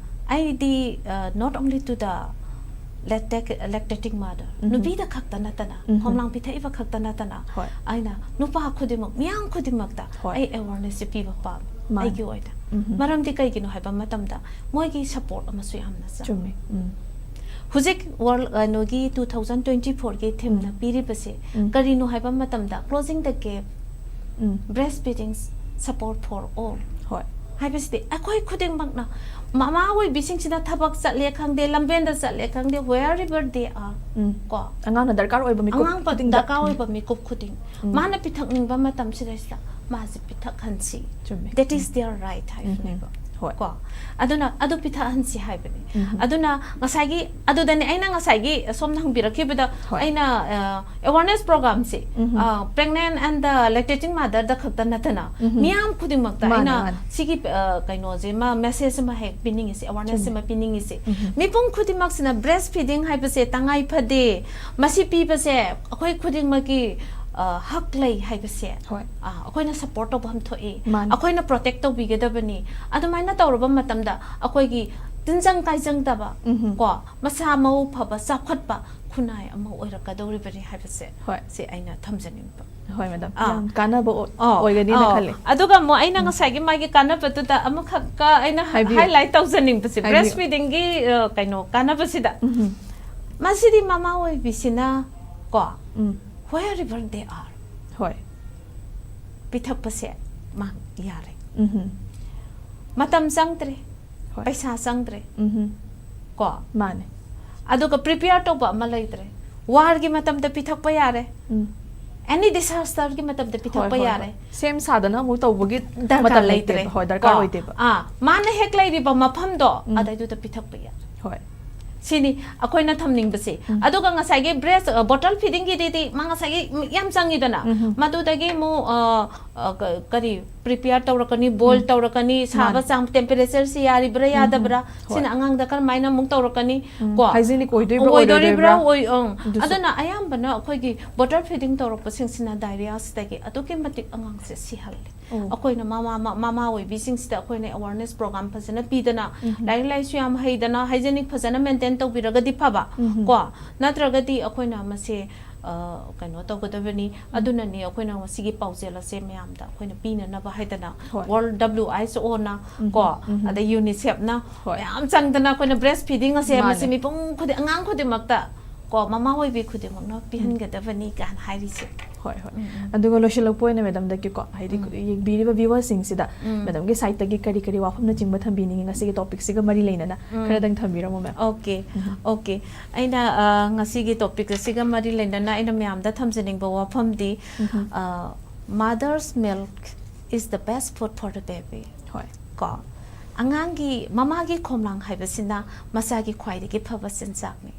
ꯑꯩꯗꯤ, ꯑ, not only to the lactac-, lactating mother, ꯎꯝꯍꯨꯝ꯫ ꯅꯨꯄꯤꯗ ꯈꯛꯇ ꯅꯠꯇꯅ, ꯎꯝꯍꯨꯝ꯫ ꯈꯣꯝꯂꯥꯡ ꯄꯤꯊꯛꯏꯕ ꯈꯛꯇ ꯅꯠꯇꯅ, ꯍꯣꯏ꯫ ꯑꯩꯅ ꯅꯨꯄꯥ ꯈꯨꯗꯤꯡꯃꯛ, ꯃꯤꯌꯥꯝ ꯈꯨꯗꯤꯡꯃꯛꯇ ꯍꯣꯏ꯫ ꯑꯩ awarenessꯁꯦ ꯄꯤꯕ ꯄꯥꯝꯃꯤ, ꯃꯥꯅꯤ꯫ ꯑꯩꯒꯤ ꯑꯣꯏꯅ꯫ ꯎꯝꯍꯨꯝ꯫ ꯃꯔꯝꯗꯤ ꯀꯩꯒꯤꯅꯣ ꯍꯥꯏꯕ ꯃꯇꯝꯗ ꯃꯣꯏꯒꯤ support ꯑꯃꯁꯨ ꯌꯥꯝꯅ ꯆꯪꯉꯤ꯫ ꯆꯨꯝꯃꯤ꯫ ꯎꯝ꯫ ꯍꯧꯖꯤꯛ ꯋꯥꯔꯜ ꯀꯩꯅꯣꯒꯤ ꯇꯨ ꯊꯥꯎꯖꯟ ꯇ꯭ꯋꯦꯟꯇꯤ ꯐꯣꯔꯒꯤ ꯊꯤꯝꯅ ꯄꯤꯔꯤꯕꯁꯦ ꯎꯝ꯫ ꯀꯔꯤꯅꯣ ꯍꯥꯏꯕ ꯃꯇꯝꯗ, closing the gap, um. Breastfeeding support for all ꯍꯣꯏ꯫ ꯍꯥꯏꯕꯁꯤꯗꯤ ꯑꯩꯈꯣꯏ ꯈꯨꯗꯤꯡꯃꯛꯅ, ꯃꯃꯥ ꯑꯣꯏꯕꯤꯁꯤꯡꯁꯤꯅ ꯊꯕꯛ ꯆꯠꯂꯦ ꯈꯪꯗꯦ, ꯂꯝꯕꯦꯟꯗ ꯆꯠꯂꯦ ꯈꯪꯗꯦ, wherever they are, ꯎꯝ꯫ ꯀꯣ, ꯑꯉꯥꯡꯅ ꯗꯔꯀꯥꯔ ꯑꯣꯏꯕ ꯃꯤꯀꯨꯞ ꯑꯉꯥꯡ ꯄ- ꯈꯨꯗꯤꯡꯗ꯫ ꯗꯔꯀꯥꯔ ꯑꯣꯏꯕ ꯃꯤꯀꯨꯞ ꯈꯨꯗꯤꯡ ꯎꯝ꯫ ꯃꯥꯅ ꯄꯤꯊꯛꯅꯤꯡꯕ ꯃꯇꯝꯁꯤꯗꯩꯁꯤꯗ ꯃꯥꯁꯦ ꯄꯤꯊꯛꯍꯟꯁꯤ꯫ ꯆꯨꯝꯃꯦ꯫ That is their right ꯍꯥꯏꯕꯅꯦꯕ꯫ ꯍꯣꯏ꯫ ꯀꯣ, ꯑꯗꯨꯅ ꯑꯗꯨ ꯄꯤꯊꯛꯍꯟꯁꯤ ꯍꯥꯏꯕꯅꯤ꯫ ꯎꯝ꯫ ꯑꯗꯨꯅ ꯉꯁꯥꯏꯒꯤ, ꯑꯗꯨꯗꯅꯦ ꯑꯩꯅ ꯉꯁꯥꯏꯒꯤ ꯁꯣꯝꯅ ꯍꯪꯕꯤꯔꯛꯈꯤꯕꯗ, ꯍꯣꯏ꯫ ꯑꯩꯅ, ꯑ, awareness programꯁꯦ, ꯎꯝ꯫ ꯑ, pregnant and the lactating motherꯗ ꯈꯛꯇ ꯅꯠꯇꯅ, ꯎꯝ꯫ ꯃꯤꯌꯥꯝ ꯈꯨꯗꯤꯡꯃꯛꯇ ꯃꯥꯅꯦ, ꯑꯩꯅ ꯃꯥꯅꯦ꯫ ꯁꯤꯒꯤ, ꯑ, ꯀꯩꯅꯣꯁꯤꯃ, message ꯑꯃ ꯍꯦꯛ ꯄꯤꯅꯤꯡꯉꯤꯁꯦ, awareness ꯆꯨꯝꯃꯦ꯫ ꯑꯃ ꯄꯤꯅꯤꯡꯉꯤꯁꯦ꯫ ꯎꯝ꯫ ꯃꯤꯄꯨꯝ ꯈꯨꯗꯤꯡꯃꯛꯁꯤꯅ breastfeeding ꯍꯥꯏꯕꯁꯦ ꯇꯉꯥꯏ ꯐꯗꯦ꯫ ꯃꯁꯤ ꯄꯤꯕꯁꯦ ꯑꯩꯈꯣꯏ ꯈꯨꯗꯤꯡꯃꯛꯀꯤ, ꯑ, ꯍꯛ ꯂꯩ ꯍꯥꯏꯕꯁꯦ, ꯍꯣꯏ꯫ ꯑ, ꯑꯩꯈꯣꯏꯅ support ꯇꯧꯕ ꯑꯃ ꯊꯣꯛꯏ꯫ ꯃꯥꯅꯦ꯫ ꯑꯩꯈꯣꯏꯅ protect ꯇꯧꯕꯤꯒꯗꯕꯅꯤ꯫ ꯑꯗꯨꯃꯥꯏꯅ ꯇꯧꯔꯕ ꯃꯇꯝꯗ ꯑꯩꯈꯣꯏꯒꯤ ꯇꯤꯟꯖꯪ ꯀꯥꯏꯖꯪꯗꯕ, ꯎꯝ꯫ ꯀꯣ, ꯃꯁꯥ ꯃꯎ ꯐꯕ, ꯆꯥꯎꯈꯠꯄ ꯈꯨꯟꯅꯥꯏ ꯑꯃ ꯑꯣꯏꯔꯛꯀꯗꯧꯔꯤꯕꯅꯤ ꯍꯥꯏꯕꯁꯦ, ꯍꯣꯏ꯫ ꯁꯤ ꯑꯩꯅ ꯊꯝꯖꯅꯤꯡꯕ꯫ ꯍꯣꯏ, madam꯫ ꯑꯥ꯫ ꯌꯥꯝ ꯀꯥꯟꯅꯕ ꯑꯣ-, ꯑꯧ, ꯑꯣꯏꯒꯅꯤꯅ ꯑꯧ꯫ ꯈꯜꯂꯦ꯫ ꯑꯗꯨꯒ ꯑꯃꯨꯛ ꯑꯩꯅ ꯎꯝ꯫ ꯉꯁꯥꯏꯒꯤ ꯃꯥꯒꯤ ꯀꯥꯟꯅꯕꯗꯨꯗ ꯑꯃꯈꯛꯀ ꯑꯩꯅ ꯍꯥꯏꯕꯤꯌꯨ꯫ highlight ꯇꯧꯖꯅꯤꯡꯕꯁꯦ, ꯍꯥꯏꯕꯤꯌꯨ꯫ breastfeedingꯒꯤ, ꯑ, ꯀꯩꯅꯣ, ꯀꯥꯟꯅꯕꯁꯤꯗ꯫ ꯎꯝ꯫ ꯃꯁꯤꯗꯤ ꯃꯃꯥ ꯑꯣꯏꯕꯤꯁꯤꯅ, ꯀꯣ, ꯎꯝ꯫ wherever they are, ꯍꯣꯏ꯫ ꯄꯤꯊꯛꯄꯁꯦ ꯃꯥ ꯌꯥꯔꯦ꯫ ꯎꯝ꯫ ꯃꯇꯝ ꯆꯪꯗ꯭ꯔꯦ, ꯍꯣꯏ꯫ ꯄꯩꯁꯥ ꯆꯪꯗ꯭ꯔꯦ, ꯎꯝ꯫ ꯀꯣ꯫ ꯃꯥꯅꯦ꯫ ꯑꯗꯨꯒ prepare ꯇꯧꯕ ꯑꯃ ꯂꯩꯇ꯭ꯔꯦ꯫ Warꯒꯤ ꯃꯇꯝꯗ ꯄꯤꯊꯛꯄ ꯌꯥꯔꯦ꯫ ꯎꯝ꯫ Any disasterꯒꯤ ꯃꯇꯝꯗ ꯄꯤꯊꯛꯄ ꯍꯣꯏ, ꯍꯣꯏ, ꯌꯥꯔꯦ꯫ ꯍꯣꯏ꯫ ꯁꯦꯝ ꯁꯥꯗꯅ ꯑꯃꯨꯛ ꯇꯧꯕꯒꯤ ꯗꯔꯀꯥꯔ ꯃꯇꯝ ꯂꯩꯇ꯭ꯔꯦ꯫ ꯂꯩꯇꯦꯕ꯫ ꯍꯣꯏ, ꯗꯔꯀꯥꯔ ꯀꯣ? ꯑꯣꯏꯗꯦꯕ꯫ ꯑꯥ, ꯃꯥꯅ ꯍꯦꯛ ꯂꯩꯔꯤꯕ ꯃꯐꯝꯗꯣ, ꯎꯝ꯫ ꯑꯗꯩꯗꯨꯗ ꯄꯤꯊꯛꯄ ꯌꯥꯔꯦ꯫ ꯍꯣꯏ꯫ ꯁꯤꯅꯤ ꯑꯩꯈꯣꯏꯅ ꯊꯝꯅꯤꯡꯕꯁꯦ꯫ ꯎꯝ꯫ ꯑꯗꯨꯒ ꯉꯁꯥꯏꯒꯤ breast, ꯑ, bottle feedingꯒꯤꯗꯤ ꯃꯥ ꯉꯁꯥꯏꯒꯤ ꯌꯥꯝ ꯆꯪꯉꯤꯗꯅ, ꯎꯝ꯫ ꯃꯗꯨꯗꯒꯤ ꯑꯃꯨꯛ, ꯑ, ꯑ, ꯀ-, ꯀꯔꯤ, prepare ꯇꯧꯔꯛꯀꯅꯤ, boil ꯎꯝ꯫ ꯇꯧꯔꯛꯀꯅꯤ, ꯁꯥꯕ ꯃꯥꯅꯦ꯫ ꯆꯥꯡ, temperatureꯁꯤ ꯌꯥꯔꯤꯕ꯭ꯔꯥ ꯎꯝ, ꯌꯥꯗꯕ꯭ꯔꯥ, ꯍꯣꯏ꯫ ꯁꯤꯅ ꯑꯉꯥꯡꯗ ꯀꯔꯝꯍꯥꯏꯅ ꯑꯃꯨꯛ ꯇꯧꯔꯛꯀꯅꯤ, ꯎꯝ, ꯀꯣ? hygienic ꯑꯣꯏꯗꯣꯏꯕ꯭ꯔꯥ, ꯑꯣꯏꯗꯣꯔꯤꯕ꯭ꯔꯥ? ꯑꯣꯏꯔꯣꯏꯗꯣꯏꯕ꯭ꯔꯥ? ꯑꯣꯏ-, ꯑꯪ꯫ ꯑꯗꯨꯁꯨ꯫ ꯑꯗꯨꯅ ꯑꯌꯥꯝꯕꯅ ꯑꯩꯈꯣꯏꯒꯤ bottle feeding ꯇꯧꯔꯛꯄꯁꯤꯡꯁꯤꯅ diarrheaꯁꯤꯗꯒꯤ ꯑꯗꯨꯛꯀꯤ ꯃꯇꯤꯛ ꯑꯉꯥꯡꯁꯦ ꯁꯤꯍꯜꯂꯦ꯫ ꯑꯣ꯫ ꯑꯩꯈꯣꯏꯅ ꯃꯃꯥ, ꯃ-, ꯃꯃꯥ ꯑꯣꯏꯕꯤꯁꯤꯡꯁꯤꯗ ꯑꯩꯈꯣꯏꯅ awareness program ꯐꯖꯅ ꯄꯤꯗꯅ, ꯎꯝ꯫ ꯂꯥꯏꯔꯤꯛ ꯂꯥꯏꯁꯨ ꯌꯥꯝ ꯍꯩꯗꯅ, hygienic ꯐꯖꯅ maintain ꯇꯧꯕꯤꯔꯒꯗꯤ ꯐꯕ, ꯎꯝ꯫ ꯀꯣ? ꯅꯠꯇ꯭ꯔꯒꯗꯤ ꯑꯩꯈꯣꯏꯅ ꯃꯁꯦ, ꯑ, ꯀꯩꯅꯣ ꯇꯧꯒꯗꯕꯅꯤ꯫ ꯑꯗꯨꯅꯅꯤ ꯑꯩꯈꯣꯏꯅ ꯉꯁꯤꯒꯤ ꯄꯥꯎꯖꯦꯜ ꯑꯁꯦ ꯃꯌꯥꯝꯗ ꯑꯩꯈꯣꯏꯅ ꯄꯤꯅꯅꯕ ꯍꯥꯏꯗꯅ ꯍꯣꯏ꯫ World W H O ꯅ ꯎꯝ, ꯀꯣ, ꯎꯝ꯫ ꯑꯗꯩ UNICEF ꯅ ꯍꯣꯏ꯫ ꯃꯌꯥꯝ ꯆꯪꯗꯅ ꯑꯩꯈꯣꯏꯅ breast feeding ꯑꯁꯦ ꯃꯥꯅꯦ꯫ ꯃꯁꯤ ꯃꯤꯄꯨꯝ ꯈꯨꯗꯤꯡ, ꯑꯉꯥꯡ ꯈꯨꯗꯤꯡꯃꯛꯇ ꯀꯣ, ꯃꯃꯥ ꯑꯣꯏꯕꯤ ꯈꯨꯗꯤꯡꯃꯛꯅ ꯄꯤꯍꯟꯒꯗꯕꯅꯤ ꯀꯥꯏꯅ ꯍꯥꯏꯔꯤꯁꯦ꯫ ꯍꯣꯏ, ꯍꯣꯏ꯫ ꯎꯝ, ꯎꯝ꯫ ꯑꯗꯨꯒ ꯂꯣꯏꯁꯤꯜꯂꯛꯄ ꯑꯣꯏꯅ ꯃꯦꯗꯥꯝꯗꯒꯤꯀꯣ, ꯍꯥꯏꯗꯤ ꯎꯝ꯫ ꯌꯦꯡꯕꯤꯔꯤꯕ viewersꯁꯤꯡꯁꯤꯗ ꯎꯝ꯫ ꯃꯦꯗꯥꯝꯒꯤ sideꯇꯒꯤ ꯀꯔꯤ ꯀꯔꯤ ꯋꯥꯐꯝꯅꯆꯤꯡꯕ ꯊꯝꯕꯤꯅꯤꯡꯉꯤ ꯉꯁꯤꯒꯤ topicꯁꯤꯒ ꯃꯔꯤ ꯂꯩꯅꯅ? ꯎꯝ꯫ ꯈꯔꯗꯪ ꯊꯝꯕꯤꯔꯝꯃꯣ, ꯃꯦꯝ꯫ Okay, ꯎꯝ꯫ okay꯫ ꯑꯩꯅ, ꯑ, ꯉꯁꯤꯒꯤ topic ꯑꯁꯤꯒ ꯃꯔꯤ ꯂꯩꯅꯅ ꯑꯩꯅ ꯃꯌꯥꯝꯗ ꯊꯝꯖꯅꯤꯡꯕ ꯋꯥꯐꯝꯗꯤ, ꯎꯝ꯫ ꯑ, "Mother's milk is the best food for the baby"꯫ ꯍꯣꯏ꯫ ꯀꯣ, ꯑꯉꯥꯡꯒꯤ, ꯃꯃꯥꯒꯤ ꯈꯣꯝꯂꯥꯡ ꯍꯥꯏꯕꯁꯤꯅ ꯃꯆꯥꯒꯤ ꯈ꯭ꯋꯥꯏꯗꯒꯤ ꯐꯕ ꯆꯤꯟꯖꯥꯛꯅꯤ꯫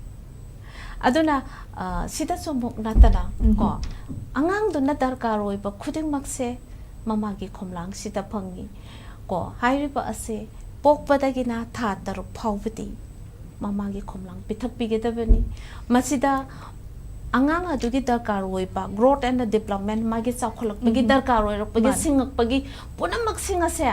ꯑꯗꯨꯅ, ꯑ, ꯁꯤꯗꯁꯨ ꯑꯃꯨꯛ ꯅꯠꯇꯅ, ꯎꯝ꯫ ꯀꯣ, ꯑꯉꯥꯡꯗꯨꯅ ꯗꯔꯀꯥꯔ ꯑꯣꯏꯕ ꯈꯨꯗꯤꯡꯃꯛꯁꯦ ꯃꯃꯥꯒꯤ ꯈꯣꯝꯂꯥꯡꯁꯤꯗ ꯐꯪꯉꯤ꯫ ꯀꯣ, ꯍꯥꯏꯔꯤꯕ ꯑꯁꯦ ꯄꯣꯛꯄꯗꯒꯤꯅ ꯊꯥ ꯇꯔꯨꯛ ꯐꯥꯎꯕꯗꯤ ꯃꯃꯥꯒꯤ ꯈꯣꯝꯂꯥꯡ ꯄꯤꯊꯛꯄꯤꯒꯗꯕꯅꯤ꯫ ꯃꯁꯤꯗ ꯑꯉꯥꯡ ꯑꯗꯨꯒꯤ ꯗꯔꯀꯥꯔ ꯑꯣꯏꯕ growth and development, ꯃꯥꯒꯤ ꯆꯥꯎꯈꯠꯂꯛꯄꯒꯤ ꯎꯝ꯫ ꯗꯔꯀꯥꯔ ꯑꯣꯏꯔꯛꯄꯒꯤ, ꯃꯥꯅꯤ꯫ ꯁꯤꯡꯉꯛꯄꯒꯤ ꯄꯨꯝꯅꯃꯛꯁꯤꯡ ꯑꯁꯦ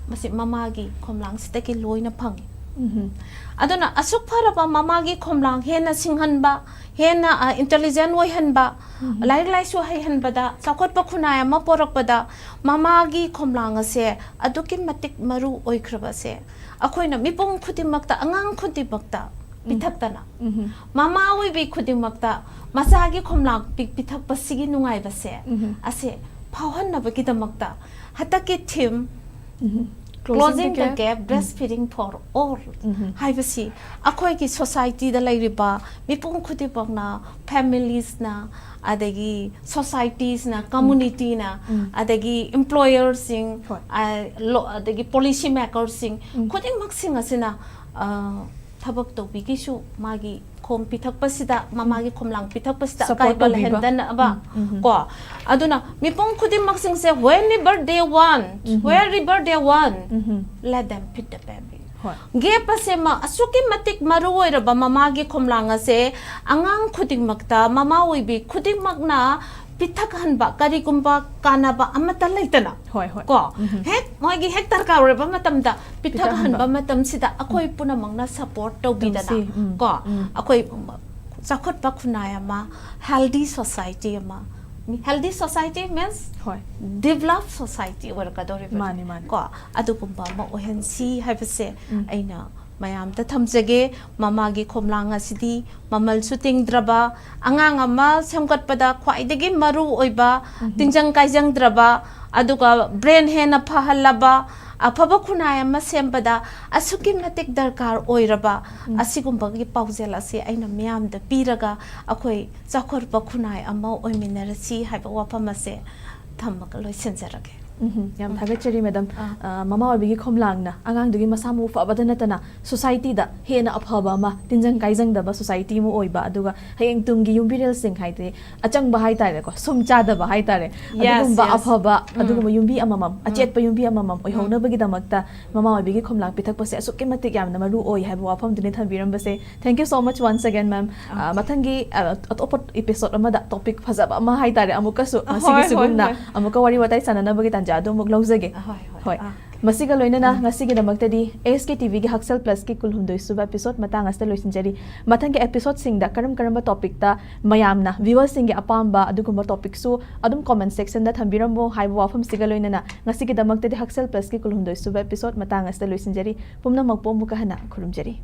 ꯃꯁꯤ ꯃꯃꯥꯒꯤ ꯈꯣꯝꯂꯥꯡꯁꯤꯗꯒꯤ ꯂꯣꯏꯅ ꯐꯪꯉꯤ꯫ ꯎꯝ꯫ ꯑꯗꯨꯅ ꯑꯁꯨꯛ ꯐꯔꯕ ꯃꯃꯥꯒꯤ ꯈꯣꯝꯂꯥꯡ ꯍꯦꯟꯅ ꯁꯤꯡꯍꯟꯕ, ꯍꯦꯟꯅ, ꯑ, intelligent ꯑꯣꯏꯍꯟꯕ, ꯎꯝ꯫ ꯂꯥꯏꯔꯤꯛ ꯂꯥꯏꯁꯨ ꯍꯩꯍꯟꯕꯗ, ꯆꯥꯎꯈꯠꯄ ꯈꯨꯟꯅꯥꯏ ꯑꯃ ꯄꯣꯔꯛꯄꯗ ꯃꯃꯥꯒꯤ ꯈꯣꯝꯂꯥꯡ ꯑꯁꯦ ꯑꯗꯨꯛꯀꯤ ꯃꯇꯤꯛ ꯃꯔꯨ ꯑꯣꯏꯈ꯭ꯔꯕꯁꯦ ꯑꯩꯈꯣꯏꯅ ꯃꯤꯄꯨꯝ ꯈꯨꯗꯤꯡꯃꯛꯇ, ꯑꯉꯥꯡ ꯈꯨꯗꯤꯡꯃꯛꯇ ꯄꯤꯊꯛꯇꯅ, ꯎꯝ꯫ ꯃꯃꯥ ꯑꯣꯏꯕꯤ ꯈꯨꯗꯤꯡꯃꯛꯇ ꯃꯆꯥꯒꯤ ꯈꯣꯝꯂꯥꯡ ꯄꯤ-, ꯄꯤꯊꯛꯄꯁꯤꯒꯤ ꯅꯨꯡꯉꯥꯏꯕꯁꯦ ꯎꯝ꯫ ꯑꯁꯦ ꯐꯥꯎꯍꯟꯅꯕꯒꯤꯗꯃꯛꯇ ꯍꯟꯗꯛꯀꯤ theme um. "Closing the Gap. Gap, Breastfeeding for All" ꯎꯝ꯫ ꯍꯥꯏꯕꯁꯤ ꯑꯩꯈꯣꯏꯒꯤ societyꯗ ꯂꯩꯔꯤꯕ ꯃꯤꯄꯨꯝ ꯈꯨꯗꯤꯡꯃꯛꯅ, familiesꯅ, ꯑꯗꯒꯤ societiesꯅ, communityꯅ, ꯎꯝ꯫ ꯑꯗꯒꯤ employerꯁꯤꯡ, ꯍꯣꯏ꯫ ꯑ, ꯂꯣ-, ꯑꯗꯒꯤ policy makersꯁꯤꯡ ꯎꯝ꯫ ꯈꯨꯗꯤꯡꯃꯛꯁꯤꯡ ꯑꯁꯤꯅ, ꯑ, ꯊꯕꯛ ꯇꯧꯕꯤꯒꯤꯁꯨ ꯃꯥꯒꯤ ꯈꯣꯝ ꯄꯤꯊꯛꯄꯁꯤꯗ, ꯃꯃꯥꯒꯤ ꯈꯣꯝꯂꯥꯡ ꯄꯤꯊꯛꯄꯁꯤꯗ Support ꯑꯀꯥꯏꯕ ꯇꯧꯕꯤꯕ꯫ ꯂꯩꯍꯟꯗꯅꯕ, ꯎꯝ, ꯎꯝ, ꯎꯝ꯫ ꯀꯣ꯫ ꯑꯗꯨꯅ ꯃꯤꯄꯨꯝ ꯈꯨꯗꯤꯡꯃꯛꯁꯤꯡꯁꯦ, whenever they want, um, um. wherever they want, um, um. let them feed the baby꯫ ꯍꯣꯏ꯫ Gap ꯑꯁꯦ ꯃ-, ꯑꯁꯨꯛꯀꯤ ꯃꯇꯤꯛ ꯃꯔꯨ ꯑꯣꯏꯔꯕ ꯃꯃꯥꯒꯤ ꯈꯣꯝꯂꯥꯡ ꯑꯁꯦ ꯑꯉꯥꯡ ꯈꯨꯗꯤꯡꯃꯛꯇ, ꯃꯃꯥ ꯑꯣꯏꯕꯤ ꯈꯨꯗꯤꯡꯃꯛꯅ ꯄꯤꯊꯛꯍꯟꯕ ꯀꯔꯤꯒꯨꯝꯕ ꯀꯥꯟꯅꯕ ꯑꯃꯠꯇ ꯂꯩꯇꯅ, ꯍꯣꯏ, ꯍꯣꯏ꯫ ꯀꯣ, ꯎꯝ꯫ ꯍꯦꯛ ꯃꯣꯏꯒꯤ ꯍꯦꯛ ꯗꯔꯀꯥꯔ ꯑꯣꯏꯔꯕ ꯃꯇꯝꯗ ꯄꯤꯊꯛꯍꯟꯕ ꯄꯤꯊꯛꯍꯟꯕ꯫ ꯃꯇꯝꯁꯤꯗ ꯑꯩꯈꯣꯏ ꯄꯨꯝꯅꯃꯛꯅ support ꯇꯧꯕꯤꯗꯅ, ꯇꯧꯁꯤ꯫ ꯎꯝ, ꯀꯣ, ꯎꯝ꯫ ꯑꯩꯈꯣꯏ ꯆꯥꯎꯈꯠꯄ ꯈꯨꯟꯅꯥꯏ ꯑꯃ, healthy society ꯑꯃ, healthy society means ꯍꯣꯏ developed society ꯑꯣꯏꯔꯛꯀꯗꯧꯔꯤꯕꯅꯤ꯫ ꯃꯥꯅꯤ, ꯃꯥꯅꯤ꯫ ꯀꯣ, ꯑꯗꯨꯒꯨꯝꯕ ꯑꯃ ꯑꯣꯏꯍꯟꯁꯤ ꯍꯥꯏꯕꯁꯦ ꯎꯝ꯫ ꯑꯩꯅ ꯃꯌꯥꯝꯗ ꯊꯝꯖꯒꯦ꯫ ꯃꯃꯥꯒꯤ ꯈꯣꯝꯂꯥꯡ ꯑꯁꯤꯗꯤ ꯃꯃꯜꯁꯨ ꯇꯤꯡꯗ꯭ꯔꯕ, ꯑꯉꯥꯡ ꯑꯃ ꯁꯦꯝꯒꯠꯄꯗ ꯈ꯭ꯋꯥꯏꯗꯒꯤ ꯃꯔꯨ ꯑꯣꯏꯕ, ꯎꯝ꯫ ꯇꯤꯟꯖꯪ ꯀꯥꯏꯖꯪꯗ꯭ꯔꯕ, ꯑꯗꯨꯒ brain ꯍꯦꯟꯅ ꯐꯍꯜꯂꯕ, ꯑꯐꯕ ꯈꯨꯟꯅꯥꯏ ꯑꯃ ꯁꯦꯝꯕꯗ ꯑꯁꯨꯛꯀꯤ ꯃꯇꯤꯛ ꯗꯔꯀꯥꯔ ꯑꯣꯏꯔꯕ ꯎꯝ꯫ ꯑꯁꯤꯒꯨꯝꯕꯒꯤ ꯄꯥꯎꯖꯦꯜ ꯑꯁꯤ ꯑꯩꯅ ꯃꯤꯌꯥꯝꯗ ꯄꯤꯔꯒ ꯑꯩꯈꯣꯏ ꯆꯥꯎꯈꯠꯄ ꯈꯨꯟꯅꯥꯏ ꯑꯃ ꯑꯣꯏꯃꯤꯟꯅꯔꯁꯤ ꯍꯥꯏꯕ ꯋꯥꯐꯝ ꯑꯁꯦ ꯊꯝꯃꯒ ꯂꯣꯏꯁꯤꯟꯖꯔꯒꯦ꯫ ꯎꯝ, ꯌꯥꯝ ꯎꯝ꯫ ꯊꯥꯒꯠꯆꯔꯤ, ꯃꯦꯗꯝ꯫ ꯑꯥ꯫ ꯑ, ꯃꯃꯥ ꯑꯣꯏꯕꯤꯒꯤ ꯈꯣꯝꯂꯥꯡꯅ ꯑꯉꯥꯡꯗꯨꯒꯤ ꯃꯁꯥ ꯃꯎ ꯐꯕꯗ ꯅꯠꯇꯅ society ꯗ ꯍꯦꯟꯅ ꯑꯐꯕ ꯑꯃ, ꯇꯤꯟꯖꯪ ꯀꯥꯏꯖꯪꯗꯕ society ꯑꯃ ꯑꯣꯏꯕ, ꯑꯗꯨꯒ ꯍꯌꯦꯡ ꯇꯨꯡꯒꯤ ꯌꯨꯝꯕꯤꯔꯦꯜꯁꯤꯡ, ꯍꯥꯏꯗꯤ ꯑꯆꯪꯕ ꯍꯥꯏꯇꯥꯔꯦꯀꯣ, ꯁꯨꯝ ꯆꯥꯗꯕ ꯍꯥꯏꯇꯥꯔꯦ, Yes, ꯑꯗꯨꯒꯨꯝꯕ yes. ꯑꯐꯕ, ꯎꯝ꯫ ꯑꯗꯨꯒꯨꯝꯕ ꯌꯨꯝꯕꯤ ꯑꯃꯃꯝ, ꯎꯝ꯫ ꯑꯆꯦꯠꯄ ꯌꯨꯝꯕꯤ ꯑꯃꯃꯝ ꯑꯣꯏꯍꯧꯅꯕꯒꯤꯗꯃꯛꯇ ꯃꯃꯥ ꯑꯣꯏꯕꯤꯒꯤ ꯈꯣꯝꯂꯥꯡ ꯄꯤꯊꯛꯄꯁꯦ ꯑꯁꯨꯛꯀꯤ ꯃꯇꯤꯛ ꯌꯥꯝꯅ ꯃꯔꯨ ꯑꯣꯏ ꯍꯥꯏꯕ ꯋꯥꯐꯝꯗꯨꯅꯤ ꯊꯝꯕꯤꯔꯝꯕꯁꯦ꯫ Thank you so much once again, ma'am. ꯑ, Okay. ꯃꯊꯪꯒꯤ, ꯑ, ꯑꯇꯣꯞꯄ episode ꯑꯃꯗ topic ꯐꯖꯕ ꯑꯃ ꯍꯥꯏꯇꯥꯔꯦ, ꯑꯃꯨꯛꯀꯁꯨ ꯍꯣꯏ, ꯃꯁꯤꯒꯤ ꯍꯣꯏ, ꯁꯤꯒꯨꯝꯅ ꯍꯣꯏ꯫ ꯑꯃꯨꯛꯀ ꯋꯥꯔꯤ ꯋꯥꯇꯥꯏ ꯁꯥꯟꯅꯅꯕꯒꯤ ꯇꯥꯟꯖꯥ ꯑꯗꯨ ꯑꯃꯨꯛ ꯂꯧꯖꯒꯦ꯫ ꯍꯣꯏ, ꯍꯣꯏ꯫ ꯍꯣꯏ꯫ ꯑꯥ꯫ ꯃꯁꯤꯒ ꯂꯣꯏꯅꯅ ꯎꯝ꯫ ꯉꯁꯤꯒꯤꯗꯃꯛꯇꯗꯤ ꯑꯦꯁ ꯀꯦ ꯇꯤ ꯚꯤꯒꯤ ꯍꯛꯁꯦꯜ ꯄ꯭ꯂꯁꯀꯤ ꯀꯨꯟꯍꯨꯝꯗꯣꯏ ꯁꯨꯕ episode ꯃꯇꯥꯡ ꯑꯁꯤꯗ ꯂꯣꯏꯁꯤꯟꯖꯔꯤ꯫ ꯃꯊꯪꯒꯤ episode ꯁꯤꯡꯗ ꯀꯔꯝ ꯀꯔꯝꯕ topic ꯇ ꯃꯌꯥꯝꯅ, viewer ꯁꯤꯡꯒꯤ ꯑꯄꯥꯝꯕ ꯑꯗꯨꯒꯨꯝꯕ topic ꯁꯨ ꯑꯗꯨꯝ comment section ꯗ ꯊꯝꯕꯤꯔꯝꯃꯣ ꯍꯥꯏꯕ ꯋꯥꯐꯝꯁꯤꯒ ꯂꯣꯏꯅꯅ ꯉꯁꯤꯒꯤꯗꯃꯛꯇꯗꯤ ꯍꯛꯁꯦꯜ ꯄ꯭ꯂꯁꯀꯤ ꯀꯨꯟꯍꯨꯝꯗꯣꯏ ꯁꯨꯕ episode ꯃꯇꯥꯡ ꯑꯁꯤꯗ ꯂꯣꯏꯁꯤꯟꯖꯔꯤ꯫ ꯄꯨꯝꯅꯃꯛꯄꯨ ꯑꯃꯨꯛꯀ ꯍꯟꯅ ꯈꯨꯔꯨꯝꯖꯔꯤ꯫